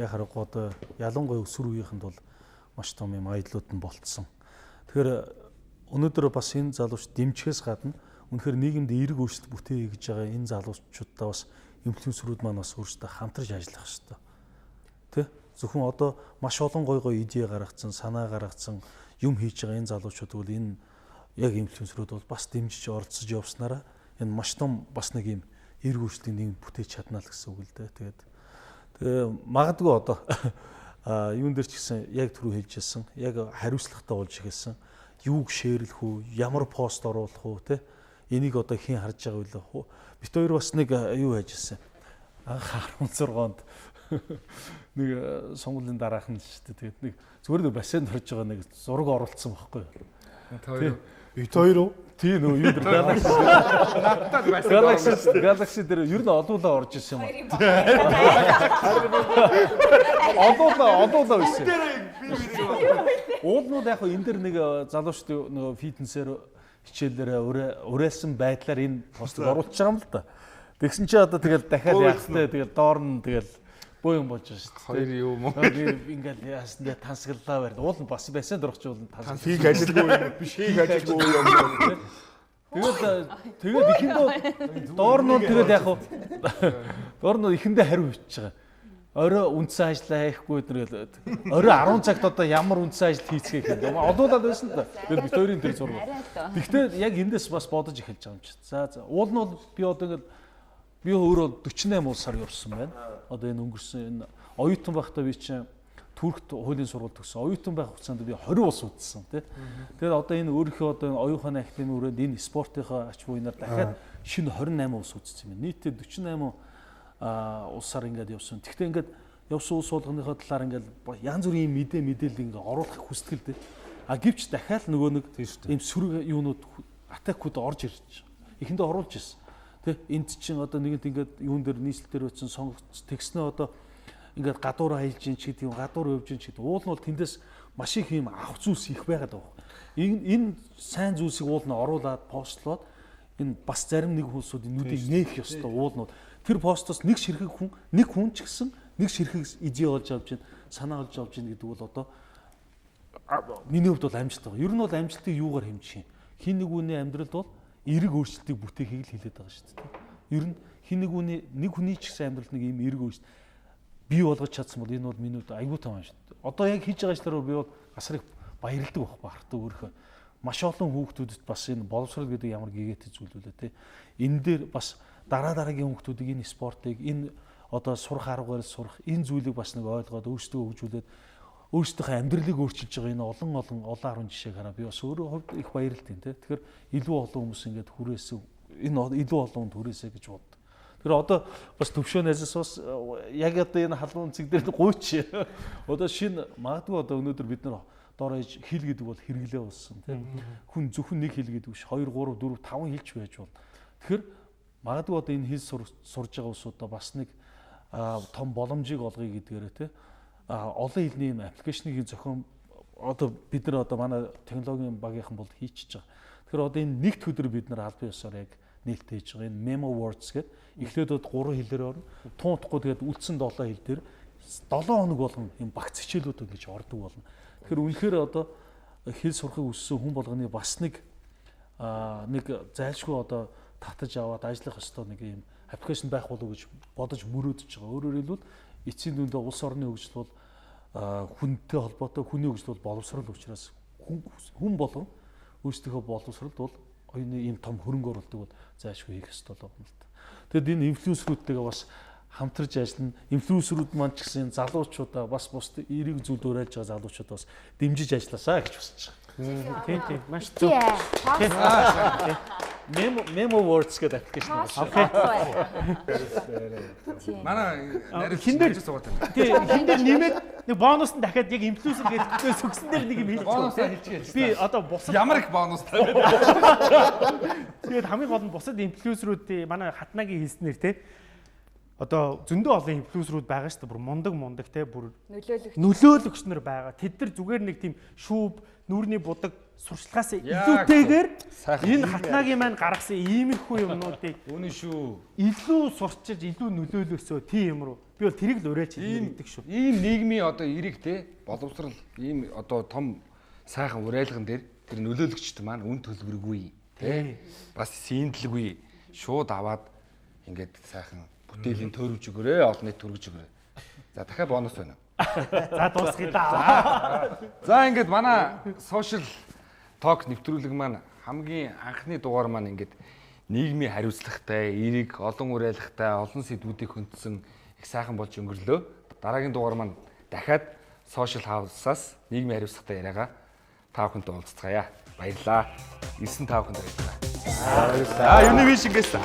Яг харахгүй одоо ялангуяа өсвөр үеийнхэнд бол маш том юм айдлууд нь болцсон. Тэгэхээр өнөөдөр бас энэ залууч дэмжихээс гадна үнэхээр нийгэмд эерэг өөрчлөлт бүтээе гэж байгаа энэ залуучуудаа бас инфлюенсерүүд маань бас өөрсдөө хамтарч ажиллах ёстой. Тэ? Зөвхөн одоо маш олон гой гой идея гаргацсан, санаа гаргацсан, юм хийж байгаа энэ залуучууд бол энэ яг инфлюенсерүүд бол бас дэмжиж оролцож явснараа энэ маш том бас нэг юм эерэг өөрчлөлтийг нийгэмд бүтээж чадна л гэсэн үг л дээ. Тэгээд тэгээ магадгүй одоо юун дээр ч гэсэн яг түрүү хэлжсэн, яг хариуцлагатай болж эхэлсэн. Юуг шеэрлэх үү, ямар пост оруулах уу, тэ? Энийг одоо хэн харж байгаа вэ? Бит хоёр бас нэг юу хайжсэн. Анх 16 онд нэг сонгуулийн дараах нь шүү дээ. Тэгээд нэг зүгээр нэг бассейнд орж байгаа нэг зураг оруулсан байхгүй юу? Та хоёр Бит хоёр уу? Тийм нөө юу дээр Galaxy Galaxy дээр ер нь олуулаа орж ирсэн юм аа. Олуулаа байсан. Уулнууд яг энэ дэр нэг залуучд нөгөө фитнесээр хичээлээрээ уриалсан байдлаар энэ постыг оруулчих юм л да. Тэгсэн чи одоо тэгэл дахиад яахтай тэгэл доор нь тэгэл бөө юм болж байгаа шүү дээ. Хоёр юм уу? Ингээл яасан дээ тансаглалаа барь. Уул нь бас бассейн дөрөх чи уул нь тансаглал. Хийх ажилгүй юм биш, хийх ажилгүй юм. Тэгээд эхэндээ доор нь тэгэл яг уу доор нь эхэндээ хариу бичиж байгаа. Орой үндсэн ажиллаа хийхгүй гэл орой 10 цагт одоо ямар үндсэн ажил хийцгээх юм. Олуулаад байсан л да. Тэгээд бит хоёрын тэр зураг. Гэхдээ яг эндээс бас бодож эхэлж байгаа юм чи. За уул нь бол би одоо ингээл би өөрөө 48 улсаар явсан байна. Одоо энэ өнгөрсөн энэ оюутан байхдаа би чинь Туркт хуулийн сургууль төгссөн. Оюутан байх хугацаанд би 20 улс үзсэн тий. Тэгээд одоо энэ өөрийнхөө одоо энэ оюун ухааны академийн өрөөнд энэ спортынхоо ач буйнаар дахиад шинэ 28 улс үзсэн юм. Нийтдээ 48 улсаар ингээд явсан. Тэгэхдээ ингээд явсан улс болгоныхоо талаар ингээд янз бүрийн мэдээлэл ингээд оруулахыг хүсдэг л дээ. А гэвч дахиад нөгөө нэг ийм сөрөг юунууд атакууд орж ирж. Эхэндээ оруулж ирсэн. Тэ энд чинь одоо нэгэнт ингээд юун дээр нийслэл дээр очсон сонгогч тэгснээ одоо ингээд гадуур аялж ин ч гэдэг юм, гадуур явж ин ч гэдэг. Уул нь бол тэндээс маш их юм авах зүйлс их байгаад байгаа. Энэ сайн зүйлсийг уул нь оруулаад постлоод энэ бас зарим нэг хүмүүсүүдийн нүдийг нээх ёстой уул нь. Тэр постоос нэг ширхэг хүн, нэг хүн ч гэсэн нэг ширхэг идея олж авч ин, санаа олж авч ин гэдэг бол одоо миний хувьд бол амжилт байгаа. Ер нь бол амжилтыг юугаар хэмжих юм? Хин нэг үний амьдралд бол эерэг өөрчлөлтийг бүтээхийг л хэлээд байгаа шүү дээ. Ер нь хин нэг үний нэг хүний ч гэсэн амьдралд нэг ийм эерэг өөрчлөлт бий болгож чадсан бол энэ бол миний хувьд айгүй том амжилт. Одоо яг хийж байгаа ажлаараа би бол асар их баярлдаг байхгүй хартаа өөрийнхөө. Маш олон хүүхдүүдэд бас энэ боловсрол гэдэг ямар гэгээтэй зүйл үлээ те. Энэ дээр бас дараа дараагийн хүүхдүүдийг энэ спортыг энэ одоо сурах аргаар сурах энэ зүйлийг бас нэг ойлгоод өөрсдөө хөгжүүлээд өөрсдийнхөө амьдралыг өөрчилж байгаа энэ олон олон олон арван жишээг хараа би бас өөрөө хувьд их баярлалтай те. Тэгэхээр илүү олон хүмүүс ингээд хүрээсээ энэ илүү олон хүнд хүрээсэй гэж боддог. Тэр одоо бас төвшөө найзаас бас яг одоо энэ халуун цэг дээр гуйч. Одоо шинэ магадгүй одоо өнөөдөр бид нар дор хаяж хил гэдэг бол хэрэглээ болсон тийм. Хүн зөвхөн нэг хил гэдэг биш 2 3 4 5 хилч байж бол. Тэгэхээр магадгүй одоо энэ хил сурж байгаа улсуудаа бас нэг том боломжийг олгоё гэдгээрээ тийм. Олон хэлний юм аппликейшнийг зохион одоо бид нар одоо манай технологийн багийнхан бол хийчихэж байгаа. Тэгэхээр одоо энэ нэгд өдөр бид нар албан ёсоор яг нээлттэй хийж байгаа. Энэ Memo Words гэдэг эхлээд 3 хэлээр орно. Тун утгагүй тэгээд үлдсэн 7 хэл дээр 7 хоног болгон юм багц хичээлүүд ингэж ордог болно. Тэгэхээр үнэхээр одоо хэл сурахыг хүссэн хүн болгоны бас нэг нэг зайлшгүй одоо татаж аваад ажиллах ёстой нэг юм аппликейшн байх болов уу гэж бодож мөрөөдөж байгаа. Өөрөөр хэлбэл эцсийн дүндээ улс орны хөгжил бол хүнтэй холбоотой, хүний хөгжил бол боловсрол учраас хүн болгон өөрсдийнхөө боловсролд бол оюуны ийм том хөрөнгө оруулалтыг бол зайлшгүй хийх ёстой л байна л та. Тэгэд энэ инфлюенсерүүдтэйгээ бас Хамтарч ажиллана. Инфлюенсерүүд маань ч гэсэн залуучуудаа бас бусд эерэг зүйл уриалж байгаа залуучуудаа бас дэмжиж ажилласаа гэж хүсэж байгаа. Тийм тийм маш зөв. Тий. Memo Memo Words гэдэг аппликейшн байна. Манай нарийн Хин дээр- суугаад байна. Тий, хин дээр нэмээд нэг бонус нь дахиад яг инфлюенсер гэдэг сүгсэн дээр нэг юм хэлчих. Бонусаа хэлчихье. Би одоо бусад Ямар их бонус таа. Тэгээд хамгийн гол нь бусад инфлюенсерүүдийн манай хатнагийн хэлснээр те одоо зөндөө олон инфлюенсерүүд байгаа шүү дээ. Бүр мундаг мундаг те бүр Нөлөөлөгч. нөлөөлөгч нар байгаа. Тэд нар зүгээр нэг тийм шүүб, нүүрний будаг сурчлагаас Яг илүүтэйгээр сайхан. энэ хатнагийн маань гаргасан иймэрхүү юмнуудыг Үнэн шүү. илүү сурчилж, илүү нөлөөлөөсөө тийм юм руу. Би бол тэрийг л уриалж Ийм хэлдэг шүү. ийм нийгмийн одоо эрэг те боловсрал ийм одоо том сайхан уриалган дээр тэр нөлөөлөгчд маань үн төлбөргүй те бас синдлгүй шууд аваад ингээд сайхан бүтээлийн төрөвж өгөөрэй, олон нийт төрөж өгөөрэй. За дахиад бонус байна. За дуусгая да. За ингээд манай social talk нэвтрүүлэг маань хамгийн анхны дугаар маань ингээд нийгмийн хариуцлагатай, эерэг, олон уриалгатай, олон сэдвүүдийг хөндсөн их сайхан болж өнгөрлөө. Дараагийн дугаар маань дахиад social house-аас нийгмийн хариуцлагатай яриагаа та бүхэнтэй уулзцгаая. Баярлалаа. Ирсэн та бүхэнд баярлалаа. Аа, юуны биш ингээс.